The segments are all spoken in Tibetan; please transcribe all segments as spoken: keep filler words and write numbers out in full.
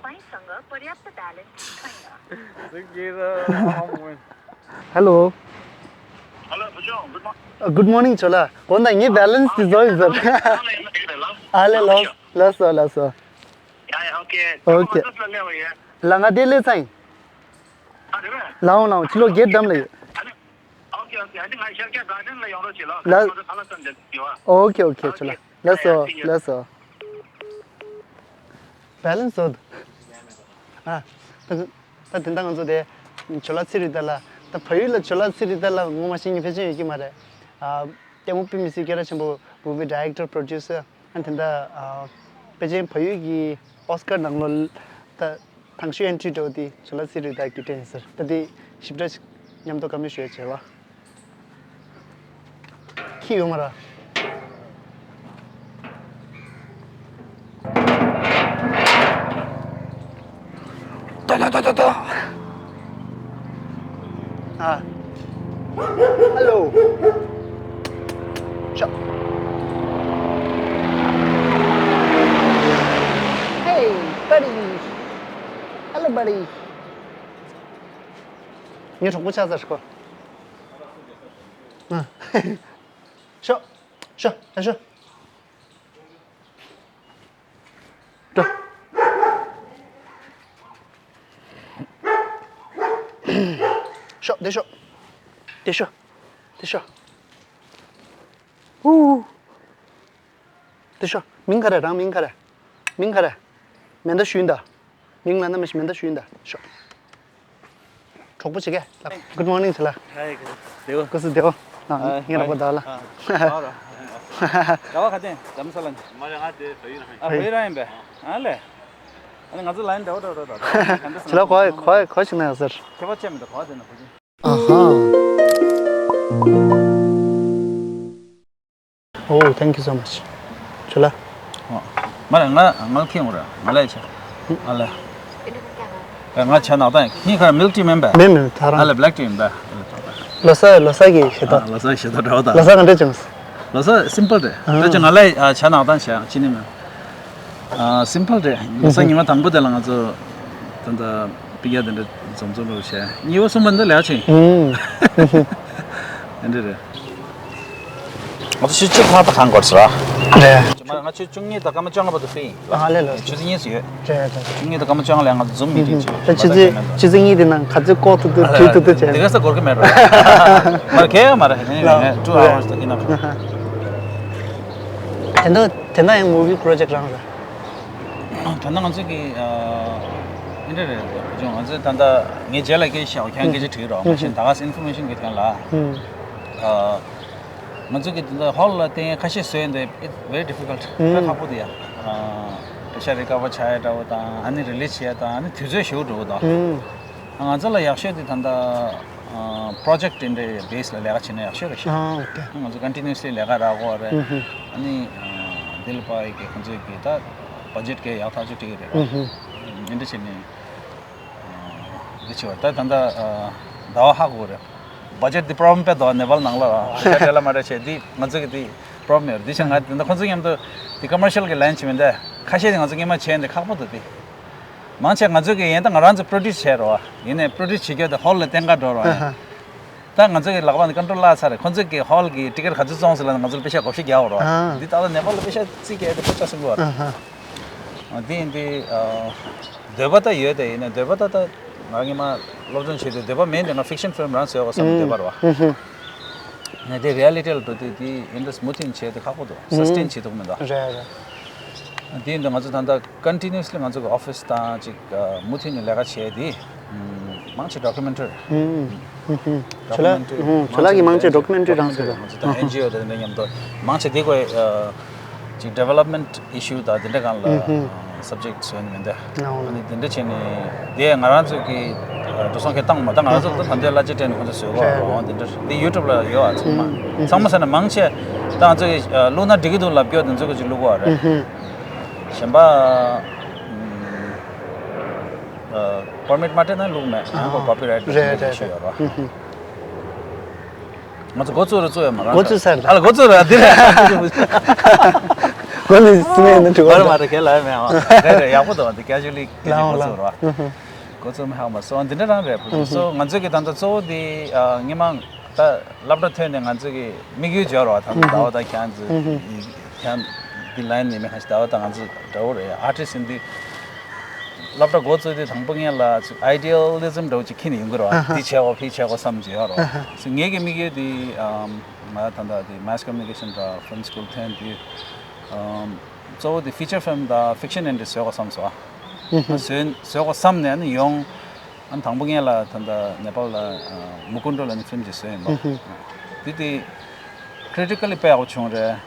तपाईंसँग पर्याप्त ब्यालेन्स छैन। Hello. Hello, Bujong. Good morning. Good morning, छोला। कोन्दा ये ब्यालेन्स ती जोइ सर। आले लस लस लस। Okay. लांगा डेले चाहिँ। लाओ लाओ, चिलो गेट दम ले। Okay, okay. ལ། Okay, okay, छोला। लस लस। ब्यालेन्स ཚོ། ཨ། ད་ད་དེ་འདྲ་ང་ཚོ་དེ། ཇོ་ལགས་ཚེ་རིང་ལགས་ལ། ད་བལ་ཡུལ་ལ་ཇོ་ལགས་ཚེ་རིང་ལགས་ལ་ངོ་མ་ཤེས་མཁན་ཕལ་ཆེར་ཡོད་ཀྱི་མ་རེད། ཨ། ལྟད་མོ་དཔེ་མི་སྲིད་སྐད་གྲགས་ཆེན་པོ་movie director, producer ཨ་དེ་འདྲ། ཨ། ཕལ་ཆེར་བལ་ཡུལ་གྱི་ཨོ་སི་ཀར་ནང་ལོ། ད་དང་ཤོས་ཨེན་ཊི་འགྲོ་དེ་ཇོ་ལགས་ཚེ་རིང་ལགས་ཀྱི་འགྲན་ཟེར། ད་དེ་ཞིབ་ཕྲ་ཞིག་མཉམ་དུ་བཀའ་མོལ་ཞུ་ཡ་བྱེད་ལ། ཁྱི་ཡོད་མ་ར། ཏོ་ཏོ་ཏོ་ཏོ་ཏོ། ཨ། Hello. Shut. Hey, buddy. Hello, buddy. ངའི་གྲོགས་པོ་ཆགས་ཚར་ཁོ། ཨ། ཤོག་ཤོག་ད་ཤོག་འགྲོ། ཤོག་འདི་ཤོག་འདི་ཤོག་འདི་ཤོག་ཧུ། འདི་ཤོག་མིང་ག་རེ། རང་མིང་ག་རེ། མིང་ག་རེ། མེ་མདའ་ཞུ་ཡིན་ད། མིང་ལ་ན་མི་ཤི་མེ་མདའ་ཞུ་ཡིན་ད། ཤོག་གྲོགས་པོ་བྱེད་གས། Good morning ཟེར་ལ། ཧའི། ཀུ་སུ་དེའོ། ཀུ་སུ་དེའོ། ཨ། ཨ། ངའི་རོགས་པ་དག་ལ། ཨ། ཨ། ག་བ་ག་དེ་རྡ་རམ་ས་ལ་ནས། མ་རེད། ང་དེ་བལ་ཡུལ་ནས། ཨ། བལ་ཡུལ་རང་ཡིན་པས། ཨ་ལས། ཨ་ནི་ང་ཚོ་ལ་ཡིན་འདྲ་བོ་འདྲ་བོ་འདྲ་བོ། ཇོ་ལགས་གོ་གོ་གོ་ཞིག་ན་ཡོད་ཟེར། ཁྱད་པར་ཆེ་མི་འདུག་གོ་དེ་ན་གོ་ཅིང་། ཨ་ཧ། Oh, thank you so much. ཇོ་ལགས། ཨོ། མ་རེད། ང་ང་ཁེངས་ར། ང་ལས་ཆེ། ཨ་ལས། ཨེ། ང་ཆ་ནག་ད་ཡིན། ཁྱེད་ཁར་མིལ་ཊི་མིན་པས། མིན་མིན། ད་རང་། ཨ་ལས། བྷི་ལེག་ཊི་ཡིན་པས། ལོ་གསར་ལོ་གསར་གྱི་ཞེ་ད། ཨ། ལོ་གསར་ཞེ་ད་འདྲ་བོ་ད། ལོ་གསར་ག་འདྲ་བྱུང་སོང་། ལོ་གསར་སིམ་པལ་རེད། ཨ། ད་ཅི་ང་ལས་ཆ་ནག་ད་བྱས་ཅི་ནི་མིན། ཨ། སིམ་པལ་རེད། ལོ་གསར་ཉི་མ་དང་པོ་དེ་ལ་ང་ཚོ་ད་ལྟ་པི་ཡ་དེ་འདྲ་འཛོམས་འཛོམས་རོགས་བྱས། གཉིས་པ་གསུམ་པ་འདི་ལས་ཆེ། དེ་འདྲ་རེད། ང་ཚོ་ཆུ་ཚོད་གཅིག་ལྷག་ད་གང་དགོས་རེད། རེད། ང་ཆུ་ཚོད་བཅུ་གཉིས་དང་སྐར་མ་བཅོ་ལྔ་བར་དུ་ཕི་ཡིན། ཨ་ལས་ལས། ཆུ་ཚོད་གཉིས་སུ་ཡོད། རེད་རེད། བཅུ་གཉིས་དང་སྐར་མ་བཅོ་ལྔ་ལ་ང་ཚོ་ཛུམ་མི་ཊིང་བྱེད། ད་ཆུ་ཚོད་ཆུ་ཚོད་གཉིས་དེ་ནང་ག་ཚོད་ལྐོག་ཐུབ་ཐུབ་ཨ་ལས། བྲིས་ཐུབ་ཐུབ་བྱས། འདི་ག་ས་འགོར་གི་མེད་རོགས། མར་ཁེ་མར་ཧེ་ནི་ལ། Two hours དེ་གི་ནང་། དེ་འདྲ་དེ་འདྲ་ཡང་movie project རང་རེད། ད་ནང་ང་ཚོ་གི་ཨ། འདི་འདྲ་རེད། ང་ཚོ་ད་ལྟ་ངའི་རྗེས་ལ་སྐད་ཆ་བཤད་པ། ཁྱེད་རང་སྐད་ཆ་དྲིས་རོགས། མ་གཞི་ད་ག་ས་ཨིན་ཕོར་མེ་ཤན་གི་ཐད་ལ། ཨ། ང་ཚོ་གི་ད་ལྟ་ཧོལ་ལ་བསྟན་ཁ་ཤས་བཟོས་འདི་it's very difficult. དཔེ་ཁག་པོ་འདུག་ཡ། ཨ། པེ་ཤ་རི་ཀ་བར་བྱ་ཡ་འདྲ་བོ་དང་། ཨ་ནི་རི་ལི་ཛི་བྱས་དང་། ཨ་ནི་དུས་ཚོད་ཞེ་པོ་འགྲོ་བ་དང་། ང་ཚོ་ལ་ཡག་ཤོས་དེ་ད་ལྟ་ཨ། པྲོ་ཇེག་དེ་འདྲའི་བེ་སི་ལ་ལས་ཀ་བྱེད་ན་ཡག་ཤོས་རེད་ཤག་ཨ། ཨོ་ཁེ། ང་ཚོ་ཀོན་ཊི་ནུ་ཨ་སི་ལི་ལས་ཀ་རག་གོ་རེད། ཨ་ནི་ཨ། དེ་ལ་པ་ཡི་གེ་ཁོང་ཚོས་གི་ད་བ་ཇེཊ་གི་ཡག་ཐག་ཆོད་བྲིས་ཀྱི་རེད་ར། འདི་འདྲ་བྱས་ནས་འདི་བྱས་པ་ད་ད་ལྟ་ཟླ་བ་ཧ་གོ་རེད། བ་ཇེཊ་འདི་པྲོབ་ལེམ་དཔེ་འདུག་ནེ་པཱལ་ནང་ལ་ར། ཁ་བྲལ་ལ་མ་བྲལ་བྱས་འདི་ང་ཚོ་གི་འདི་པྲོབ་ལེམ་ཡོད་རེད། འདི་བྱས་ང་འདི་ཁོང་ཚོ་མཉམ་དུ་འདི་ཀོ་མར་ཤལ་གི་ལན་བྱེད་མི་འདི་ཁ་ཤས་ང་ཚོ་སྔོན་མ་བྱས་འདི་ཁག་པོ་འདུག་འདི། མང་ཆེ་ང་ཚོ་གི་ཡིན་ད་ང་རང་ཚོ་པྲོ་ཌིའུ་སི་བྱས་རོ། ཡིན་ནའི་པྲོ་ཌིའུ་སི་བྱེད་རྒྱུ་དེ་ཧོལ་ལ་བསྟན་ག་འགྲོ་རོ། ཨ་ཧ། ད་ང་ཚོ་གི་ལག་པ་ནས་ཀོན་ཊོལ་བརླག་ཚར་རེད། ཁོང་ཚོ་གི་ཧོལ་གི་ཊི་ཀེ་ཊི་ག་ཚོད་བཙོང་ཟེར་ལབ་ན་ང་ཚོ་ལ་པེ་ཤ་བགོ་བཤའ་རྒྱག་འོ་རོ། ཨ། འདི་ད་ལྟ་ནེ་པཱལ་ལ་པེ་ཤ་རྩིས་རྒྱག་དེ་དཔེ་ཆ་སིམ་པོ་རེད། ཨ་ཧ། འདི་ཡིན་དེ། འདོད་པ་ད་ཡོད་དེ། ཡིན་ནའི་འདོད་པ་ད་ད་ང་སྔོན་མ་སློབ་སྦྱོང་བྱེད་དུས་འདོད་པ་མེད་དེ། ང་ཕིག་ཤན་ཕིལམ་རང་བཟོས་དགོས་བསམ་འདོད་པ་རེད་བ། ཨ་ཧ། ནས་དེ་རི་ཡ་ལི་ཊི་ལ་འགྲོ་དུས་དེ་ཨིན་ཊི་རེ་སི་མུ་མཐུད་བྱས་དེ་ཁག་པོ་འདུག་སཱ་སི་ཊེན་བྱེད་ཐུབ་མི་འདུག་རེད་རེད། དེ་ཡིན་དུས་ང་ཚོ་ད་ལྟ་ཀོན་ཊི་ནུ་ཨ་སི་ལི་ང་ཚོ་གི་ཨོ་ཕི་སི་དང་ཅིག་མུ་མཐུད་ནས་ལས་ཀ་བྱས་དེ། མང་ཆེ་ཌོ་ཀུ་མེན་ཊ་རི། ཇོ་ལགས་ཇོ་ལགས་ཀྱི་མང་ཆེ་ཌོ་ཀུ་མེན་ཊ་རི་རང་བཟོས་རེད། ང་ཚོ་ད་ཨེན་ཇི་ཨོ་དང་དེ་འདྲ་མཉམ་དུ་མང་ཆེ་དེ་གོ་ཅིག་ཌི་ཝེ་ལོབ་མེན་ཊི་ཨི་ཤུ་དང་དེ་འདྲ་སྒང་ལ་སབ་ཇེག་ཊི་བཟོས་ནས་མི་འདུག་ཨ་ནི་དེ་འདྲ་བྱས་ནས་དེ་ང་རང་ཚོ་གི་འགྲོ་སོང་ཁེ་བཏང་མ་ད་ང་རང་ཚོ་ད་ད་ལྟའི་གླ་ཆ་སྤྲད་ནས་ཁོང་ཚོ་བཟོས་གོ་རེད། འོ་དེ་འདྲ་དེ་ཡུ་ཊུབ་ལ་ཡོད་ཨ། ཚང་མ་ཚང་མ་ཟེར་ན་མང་ཆེ་ད་ང་ཚོ་གི་བླུགས་ན་འགྲིག་གི་འདུག་ལབ་ཀྱོག་དེ་ཚོ་གི་ཅིག་བླུགས་གོ་རེད། གཞན་པ་པར་མིཊ་མ་སྤྲད་ན་བླུགས་མེད། ཡང་ཁོ་ཀོ་པི་རའེ་ཊི་རེད་རེད་ཞུ་ཡོད་རོ། ང་ཚོ་འགོ་བཙུགས་རེད་བཙུགས་ཡོད་མ་རེད། འགོ་བཙུགས་ཚར་རེད། ཨ་ལ་འགོ་བཙུགས་རེད་འདི་རེད། ཨ་ནི་སི་མེ་ནི་དྲི་བ་མ་རེད་མ་རེད། ཁས་ལ་མེད་ཨ། རེད་རེད། ཡག་པོ་འདུག་འདི་ཀ་ཇུ་ལི་ལའང་ལ་འགོ་ཚུགས་ར། འགོ་ཚུགས་མི་ཧ་མ་སོང་འདི་འདྲ་རང་རེད། སོ་ང་ཚོས་ཀྱི་ད་ལྟ་གཙོ་བོ་འདི་ཨ་སྔོན་མ་ད་སློབ་གྲྭ་ཐོན་ནས་ང་ཚོས་ཀྱི་དམིགས་ཡུལ་འབྱོར་བ་ད་ལྟ་ཟླ་བ་དང་ཁྱང་ཚོས་ཁྱང་འདི་ལན་ནས་མི་ཁ་ཤས་ཟླ་བ་དང་ང་ཚོ་འདྲ་བོ་རེད། ཨར་ཊི་སི་འདི་སློབ་གྲྭ་འགོ་བཙུགས་དུས་དང་པོ་ངས་ལ་ཨའི་ཌི་ཡལ་ལི་ཛམ་འདྲ་བོ་ཅིག་ཁྱེར་ནས་ཡོང་གི་རེད་བ། འདི་བྱས་འོ་ཕི་བྱས་འོ་བསམ་གྱི་ཡོད་རེད་བ། སོ་ངེད་ཀྱི་དམིགས་ཡུལ་འདི་ང་ད་ལྟ་འདི་མེ་སི་ཀོ་མུ་ནི་ཀེ་ཤན་དང་ཕིལམ་སི་ཀུལ་ཐོན་དུས་གཙོ་བོ་འདི་ཕི་ཅར་ཕིལམ་དང་ཕིག་ཤན་ཨིན་ཌ་སི་ཊི་བཟོ་དགོས་བསམ་སོང་། བཟོས་བཟོ་དགོས་བསམ་ནས་ཨ་ནི་ཡོང་། ཨ་ནི་དང་པོ་ངས་ལ་ད་ལྟ་ནེ་པཱལ་ལ་མུ་ཀུན་ཌོ་ལ་ནི་ཕིལམ་ཅིག་བཟོས་ཡིན་པ། འདི་དེ་ཁི་རི་ཊི་ཀ་ལི་དཔེ་ཡག་པོ་བྱུང་རེད།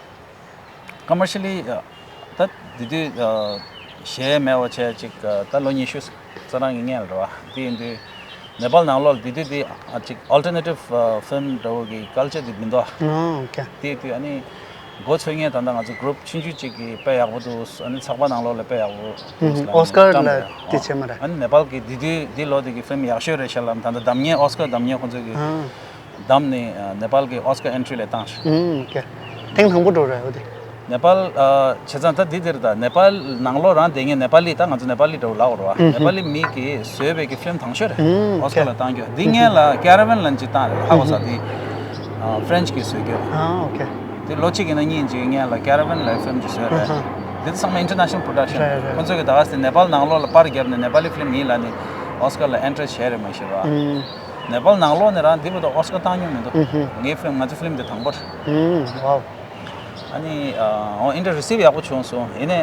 ཀོ་མར་ཤལ་ལི་ད་དེ་དུས་གཞས་མེད་པ་བྱས་ཅིག་ད་ལོ་ཉི་ཤུ་རྩ་རང་གི་སྔོན་ལ་རེད་བ། དེ་ཡིན་དུས་ནེ་པཱལ་ནང་ལོགས་ལ་དེ་དུས་དེ་ཅིག་ཨལ་ཊར་ནེ་ཊིབ་ཕིལམ་འདྲ་བོ་གི་ཀལ་ཅར་དེ་མི་འདུག་ཨ་ཨོ་ཁེ། དེ་དུས་ཨ་ནི་འགོ་ཚུགས་ངས་ད་ལྟ་ང་ཚོ་གུ་རུབ་ཆུང་ཆུང་ཅིག་གིས་དཔེ་ཡག་པོ་འདུག་ཨ་ནི་ཚགས་པར་ནང་ལོགས་ལ་དཔེ་ཡག་པོ་འདུག་ཨོ་སི་ཀར་ལ་དེ་བྱས་མ་རེད། ཨ་ནི་ནེ་པཱལ་གི་དེ་དུས་དེ་ལོ་དེ་གི་ཕིལམ་ཡག་ཤོས་རེད་ཤག་ལབ། ད་ལྟ་འདམ་ངེས་ཨོ་སི་ཀར་འདམ་ངེས་ཁོང་ཚོ་གི་ཨ་བདམས་ནས་ནེ་པཱལ་གྱི་ཨོ་སི་ཀར་ཨེན་ཊི་རི་ལ་བཏང་ཤག་ཨུམ་ཀེ། ཐེངས་དང་པོ་འགྲོ་རེད་འོ་དེ། ནེ་པཱལ་ཨ་བྱས་ཙང་ད་འདི་འདིར་ད་ནེ་པཱལ་ནང་ལོགས་རང་བསྡད་མཁན་ནེ་པཱ་ལི་ད་ང་ཚོ་ནེ་པཱ་ལི་འདྲ་བོ་ལབ་དགོས་རེད་བ། ནེ་པཱ་ལི་མི་གིས་བཟོས་པའི་གི་ཕིལམ་དང་ཤོས་རེད། ཨོ་སི་ཀར་ལ་བཏང་རྒྱུ། འདི་སྔོན་ལ་ཀེ་ར་ཝན་ལབ་ཅིག་བཏང་རེད། ཧ་གོ་ས་དེ་ཨ་ཕ་རེན་ཆི་གིས་བཟོས་རྒྱུ། ཨ་ཨོ་ཀེ། དེ་ལོ་གཅིག་ཡིན་ན་གཉིས་ཅིག་སྔོན་ལ་ཀེ་ར་ཝན་ལབ་ཕིལམ་ཅིག་བཟོས་རེད། འདི་ཚང་མ་ཨིན་ཊར་ནེ་ཤ་ནལ་པྲོ་ཌག་ཤན། རེད་རེད། ཁོང་ཚོ་གིས་ད་ག་སེ་ནེ་པཱལ་ནང་ལོགས་ལ་པར་བརྒྱབ་ནས་ནེ་པཱ་ལི་ཕིལམ་ཡིན་ལབ་ནས་ཨོ་སི་ཀར་ལ་ཨེན་ཊར་བྱས་རེད་མ་གཞི་རེད་བ། ནེ་པཱལ་ནང་ལོགས་ནས་རང་འདི་བར་དུ་ཨོ་སི་ཀར་བཏང་མྱོང་མི་འདུག་ངའི་ཕིལམ་ང་ཚོའི་ཕིལམ་འདི་དང་པོ་རེད། ཨ་ནི་ཨོ་ཨིན་ཊར་རི་སིབ་ཡག་པོ་བྱུང་སོང་། ཡིན་ནའི་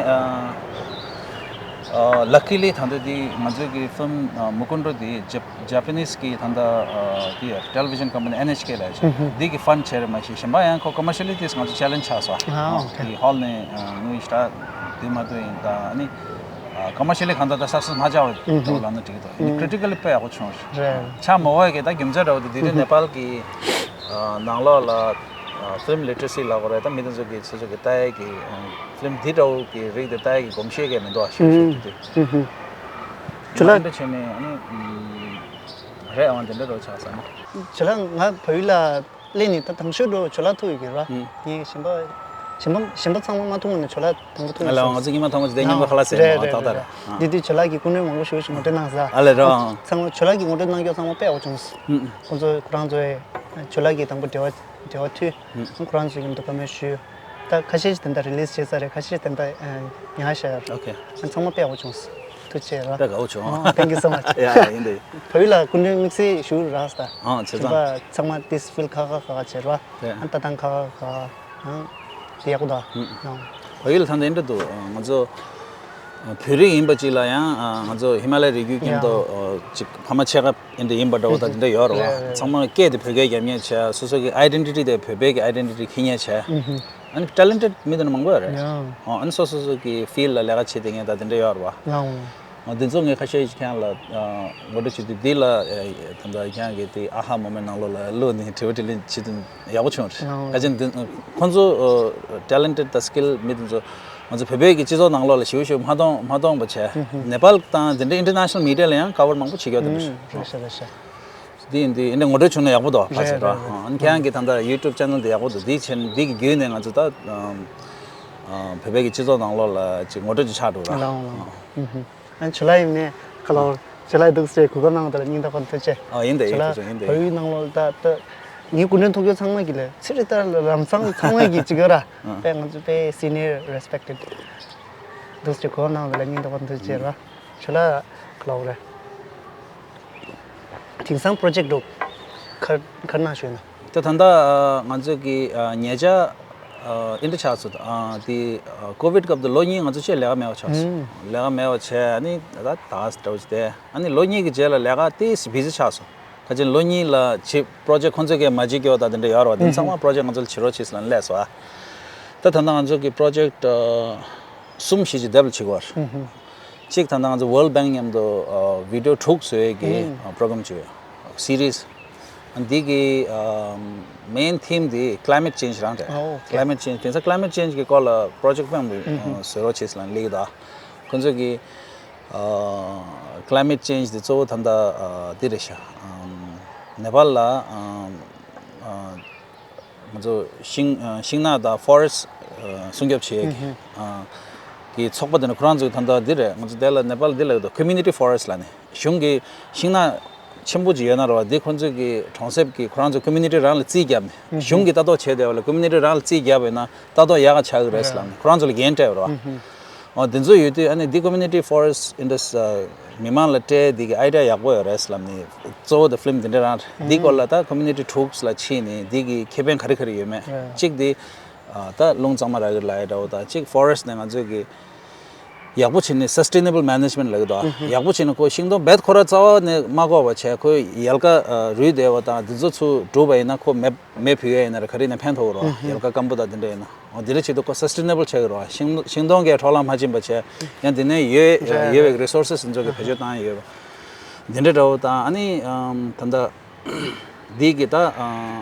ལ་ཀི་ལི་ད་ལྟ་འདི་ང་ཚོའི་གི་ཕིལམ་མུ་ཀུན་ཌོ་འདི་ཇ་པ་ནིས་གི་ད་ལྟ་འདི་ཊེ་ལི་ཝི་ཤན་ཀམ་པ་ནི་ཨེན་ཨེཆ་ཀེ་ལབ་ཡོད། འདི་གི་ཕན་ཌི་བྱས་རེད་མ་གཞི་གཞན་པ་ཡང་ཁོ་ཀོ་མར་ཤལ་ལི་ཊིས་ང་ཚོ་ཆེ་ལེན་ཇི་ཆགས་སོང་། ཨ་ཨོ་ཀེ། འདི་ཧོལ་ནས་དངུལ་ཞེ་དྲག་འདི་མ་གཏོགས་ཡིན་ད་ནི། ཀོ་མར་ཤལ་ལི་གང་ལྟར་ད་སག་སེ་སི་མ་ཆགས་པ་འདྲ་བོ་ལབ་ན་འགྲིག་གི་འདུག་ཡིན་ནའི་ཀི་རི་ཊི་ཀ་ལི་དཔེ་ཡག་པོ་བྱུང་། རེད། ཆ་མ་འོས་ཀྱི་ད་རྒྱུ་མཚན་འདྲ་བོ་དེ་དེ་དུས་ནེ་པཱལ་གི་ནང་ལོགས་ལ་ཕིལམ་ལི་ཊི་རེ་སི་ལབ་དགོས་རེད། ད་མི་དེ་ཚོ་གི་ཚོ་ཚོ་གི་ལྟ་ཡས་ཀྱི་ཕིལམ་འདི་འདྲ་བོ་གི་རིགས་དེ་ལྟ་ཡས་ཀྱི་གོམས་གཤིས་ཀྱི་མི་འདུག་ཞུ་ཞུ་དེ་དུས། ཇོ་ལགས་འདི་འདྲ་བྱས་ནས་ཨ་ནི་རེད། ཨང་དེ་འདྲ་འདྲ་བོ་ཆགས་ས་ན། ཇོ་ལགས་ང་བལ་ཡུལ་ལ། ལས་ནི་ད་དང་ཤོས་འགྲོ་ཇོ་ལགས་ཐུག་ཡོད་ཀྱི་ར། ངས་གཞན་པ་གཞན་པ་གཞན་པ་ཚང་མ་མ་ཐུག་ནས་ཇོ་ལགས་དང་པོ་ཐུག་ང་ལ་ང་ཚོ་ཉི་མ་ཐང་མོ་ཞིག་དེ་མཉམ་པོ་ཁ་ལག་ཟས་རེད་མ་ཏག་ཏག་རེད། འདི་དུས་ཇོ་ལགས་ཀྱི་སྐུ་མགྲོན་མང་པོ་ཞིག་ཞིག་ངོ་སྤྲོད་གནང་ས། ཨ་ལས་རོ། ཚང་མ་ཇོ་ལགས་ཀྱི་ངོ་སྤྲོད་གནང་རྒྱུ་ཚང་མ་དཔེ་ཡག་པོ་བྱུང་སོང་། ཁོང་ཚོ་ཁོ་རང་ཚོའི་ཇོ་ལགས་ཀྱི་དང་པོ་འབྲེལ་བ་འབྲེལ་བ་མཐུད། ཁོ་རང་ཚོའི་མཉམ་དུ་བཀའ་མོལ་ཞུས། ད་ཁ་ཤས་ཤིག་དེ་འདྲ་རི་ལིས་བྱས་ས་རེད། ཁ་ཤས་ཤིག་དེ་འདྲ་ཉར་བཞག་ཡོད་རེད། ཨོ་ཁེ། ཚང་མ་དཔེ་ཡག་པོ་བྱུང་སོང་། ཐུགས་རྗེ་ཆེ་ར། དཔེ་དགའ་བོ་བྱུང་། ཨོ་thank you so much. ཡ་ཡ་ཡིན་དེ། བལ་ཡུལ་ལ་སྐུ་མགྲོན་དམིགས་བསལ་ཞུ་རག་ས། ཨང་བྱས་ཙང་། ཚང་མ་this feel ཁ་ཁ་ཁ་ཁ་བྱེད་ར། དེ་ཨ་ལྟ་སྟངས་ཁ་ཁ་ཁ་ཨང་། དེ་ཡག་པོ་འདུག་ཨང་། བལ་ཡུལ་ད་ལྟ་འདྲ་འདུག་ང་ཚོ་བོད་རིགས་ཡིན་པ་ཅིག་ལ་ཡང་ང་ཚོ་ཧི་མ་ལ་ཡའི་རི་རྒྱུད་མཉམ་དུ་ཅིག་ཕ་མ་ཆེ་ཁ་འདྲ་ཡིན་པ་འདྲ་བོ་ད་དེ་འདྲ་ཡོད་རེད་བ། ཚང་མ་སྐད་དེ་བོད་སྐད་རྒྱབ་མཁན་བྱས། སོ་སོ་གི་ཨའི་ཌེན་ཊི་ཊི་དེ་བོད་པའི་གི་ཨའི་ཌེན་ཊི་ཊི་འཁྱེར་མཁན་བྱས། ཨ་ནི་ཊེ་ལེན་ཊེཌ་མི་དེ་འདྲ་མང་པོ་ཡོད་རེད། ཨ་ནི་སོ་སོ་སོ་གི་ཕིལ་ལ་ལས་ཀ་བྱེད་བསྡད་མཁན་ད་དེ་འདྲ་ཡོད་རེད་བ། འདི་ཚོ་ངས་ཁ་ཤས་ཤིག་ཁྱེད་རང་ལ་ངོ་སྤྲོད་བྱེད་དུས་འདི་ལ་ད་ལྟ་ཁྱེད་རང་གི་དེ་ཨ་ཧ་མོ་མེན་ཊི་ནང་ལོགས་ལ་བླུགས་ནས་དྲི་བ་དྲིས་ལན་བྱེད་དུས་ཡག་པོ་བྱུང་རེད། ག་ཅི་འདི་ཁོང་ཚོ་ཊེ་ལེན་ཊེཌ་དང་སི་ཀིལ་མི་དེ་ཚོ་ང་ཚོ་བོད་པའི་གི་སྤྱི་ཚོགས་ནང་ལོགས་ལ་ཞེ་པོ་ཞེ་པོ་མ་མཐོང་མ་མཐོང་བ་བྱས། ནེ་པཱལ་དང་དེ་འདྲའི་ཨིན་ཊར་ནེ་ཤ་ནལ་མི་ཌི་ཡ་ལ་ཡང་ཀ་བར་མང་པོ་བྱེད་ཀྱི་ཡོད་དེ་འདྲ་ཞིག་རེད། ཤ་རེད་ཤ། འདི་ཡིན་དུས་འདི་ངོ་སྤྲོད་བྱུང་ན་ཡག་པོ་འདུག་ཕལ་ཆེར་ར། རེད་རེད། ཨ་ནི་ཁྱེད་རང་གི་ད་ལྟ་ཡུ་ཊུབ་ཆེ་ནལ་འདི་ཡག་པོ་འདུག་འདི་བྱས་འདི་གི་བརྒྱུད་ནས་ང་ཚོ་ད་བོད་པའི་གི་སྤྱི་ཚོགས་ནང་ལོགས་ལ་ཅིག་ངོ་སྤྲོད་ཅིག་ཆགས་འགྲོ་ར། ལའང་ལའང་། ཨ་ཇོ་ལགས་ཡིན་ནས་ཁ་ལོ་ཇོ་ལགས་འདུག་སེ་གོ་སྐབས་གནང་བ་དེ་ལ་སྙིང་ཐག་པ་ནས་ཐུགས་རྗེ་ཆེ། ཨ་ཡིན་དེ་ཇོ་ལགས་ཡིན་དེ་ཡིན་དེ། བལ་ཡུལ་ནང་ལོགས་ད་ད་ངའི་སྐུ་མགྲོན་ཐུག་རྒྱུ་ཚང་མ་གི་ལས་ཚེ་རིང་ལྟར་ལམ་སང་ཚང་མ་གི་ཅིག་ཡོད་ར། དཔེ་ང་ཚོ་དཔེ་senior respected འདུག་སེ་གོ་སྐབས་གནང་བ་དེ་ལ་སྙིང་ཐག་པ་ནས་ཐུགས་རྗེ་ཆེ་ར། ཇོ་ལགས་ཁ་ལོ་རེད། དེང་སང་པྲོ་ཇེཀ་འགྲོ་གར་གར་ནང་ཞུས་ན། ད་ད་ལྟ་ང་ཚོ་གི་ཉེ་ཆར་ཨིན་ཊར་ཆགས་སོང་། དེ་ཀོ་བིད་སྐབས་དུ་ལོ་གཉིས་ང་ཚོ་ཆེད་ལས་ཀ་མེད་པ་ཆགས་སོང་། ལས་ཀ་མེད་པ་བྱས་ཨ་ནི་ད་ད་འདྲ་བོ་ཅིག་དེ་ཨ་ནི་ལོ་གཉིས་ཀྱི་རྗེས་ལ་ལས་ཀ་ཏིས་བི་ཟི་ཆགས་སོང་། ཁ་ཅིག་ལོ་གཉིས་ལ་ཆེད་པྲོ་ཇེཀ་ཁོང་ཚོ་གས་མ་བྱེད་ཀྱི་ཡོད་ད་དེ་འདྲ་ཡོད་རེད་བ། དེ་ཚང་མ་པྲོ་ཇེཀ་ང་ཚོ་ལ་བྱེད་རོགས་བྱེད་ཟེར་ལབ་ནས་སླེབས་སོང་ཨ། ད་ད་ལྟ་ང་ཚོ་གི་པྲོ་ཇེཀ་གསུམ་བཞི་ཅིག་ཌེ་བི་ལོབ་བྱེད་ཀྱི་ཡོད་རེད། གཅིག་ད་ལྟ་ང་ཚོ་World Bank མཉམ་དུ་ཨ་བི་ཌི་ཡོ་དྲུག་བཟོ་ཡས་ཀྱི་ཨ་པྲོ་གྷི་རམ་ཅིག་ཡོད། སི་རིས། ཨ་འདི་གི་ཨ་མེན་ཐིམ་འདི་ཀླའི་མེཊ་ཅེན་ཇི་རང་རེད། ཨོ་ཀེ། ཀླའི་མེཊ་ཅེན་ཇི་དེང་སང་ཀླའི་མེཊ་ཅེན་ཇི་གི་སྐོར་ལ་པྲོ་ཇེཀ་མང་པོ་ཨ་བཟོ་རོགས་བྱེད་ཟེར་ལབ་ནས་སླེབས་ཀྱི་འདུག་ཁོང་ཚོ་གི་ཨ་ཀླའི་མེཊ་ཅེན་ཇི་འདི་གཙོ་བོ་ད་ལྟ་ཨ་འདི་རེད་ཤག་ཨ་ནེ་པཱལ་ལ་ཨ་ཨ་ང་ཚོ་ཤིང་ཨ་ཤིང་ནགས་དང་ཕོ་རེ་སི་ སྲུང་སྐྱོབ་བྱེད་ཡས་ཀྱི་ཨ་གི་ཚོགས་པ་དེ་ནི་ཁོ་རང་ཚོའི་ད་ལྟ་འདི་རེད། ང་ཚོ་དེ་ལ་ནེ་པཱལ་འདི་ལ་ཡོད་དོ། Community Forest ལབ་ནས་གཞུང་གི་ཤིང་ནགས་ཆེན་པོ་ཅིག་ཡོད་ན་རེད་བ། འདི་ཁོ་ཚོས་ཀྱི་གྲོང་གསེབ་ཀྱི་ཁོ་རང་ཚོ་community རང་ལ་རྩིས་བརྒྱབ་ནས་གཞུང་གི་ལྟ་རྟོག་བྱས་བསྡད་པ་ལ་community རང་ལ་རྩིས་བརྒྱབ་པ་ཡིན་ན་ལྟ་རྟོག་ཡག་ག་ཆགས་ཀྱི་རེད་ལབ་ནས་ཁོ་རང་ཚོ་ལ་འགན་སྤྲད་པ་རེད་བ། འོ་དེ་ཚོ་ཡོད་དུས་ཨ་ནི་འདི་Community Forest Indus མི་མང་ལ་སྤྲད་འདི་གི་idea ཡག་པོ་ཡོད་རེད་ལབ་ནས་གཙོ་བོ་དེ་ཕི་ལིམ་འདི་འདྲ་རང་རེད། འདི་སྐོར་ལ་ད་community troops ལ་ཕྱིན་ནས་འདི་གི་ཁེ་ཕན་ག་རེ་ག་རེ་ཡོད་མེད་གཅིག་འདི་ཨ་ད་རླུང་གཙང་མ་རག་གི་ལབ་ཡ་འདྲ་བོ་དང་གཅིག་forest ནས་ང་ཚོས་ཀྱི་ཡག་པོ་བྱས་ནས་sustainable management ལབ་ཀྱི་འདུག་ཡག་པོ་བྱས་ནས་ཁོ་ཤིང་སྡོང་རྦད་ཁོ་ར་རྩ་བ་ནས་མ་བཀོག་པ་བྱས་ཁོས་ཡལ་ག་རུལ་བསྡད་པ་དང་འདི་ཚོ་ཚུར་བསྒྲུབས་པ་ཡིན་ན་ཁོ་མེ་མེ་ཕུད་ཡ་ཡིན་ན་ར་ག་རེ་ཡིན་ན་ཕན་ཐོགས་རོགས། ཡལ་ག་སྐམ་པོ་དང་འདི་འདྲ་ཡིན་ན། འོ་འདི་འདྲ་བྱེད་དུས་ཁོ་sustainable ཆགས་ཀྱི་རོགས། ཤིང་ཤིང་སྡོང་གས་འཕྲོ་བརླག་མ་ཕྱིན་པ་བྱས་ཡང་འདི་ནས་ཡོད་རེད་ཡོད་པའི་resources འདི་ཚོ་གི་བེད་སྤྱོད་བཏང་ཡ་ཡོད་པ་འདི་འདྲ་འདྲ་བོ་དང་ཨ་ནི་ད་ལྟ། འདི་གི་ད་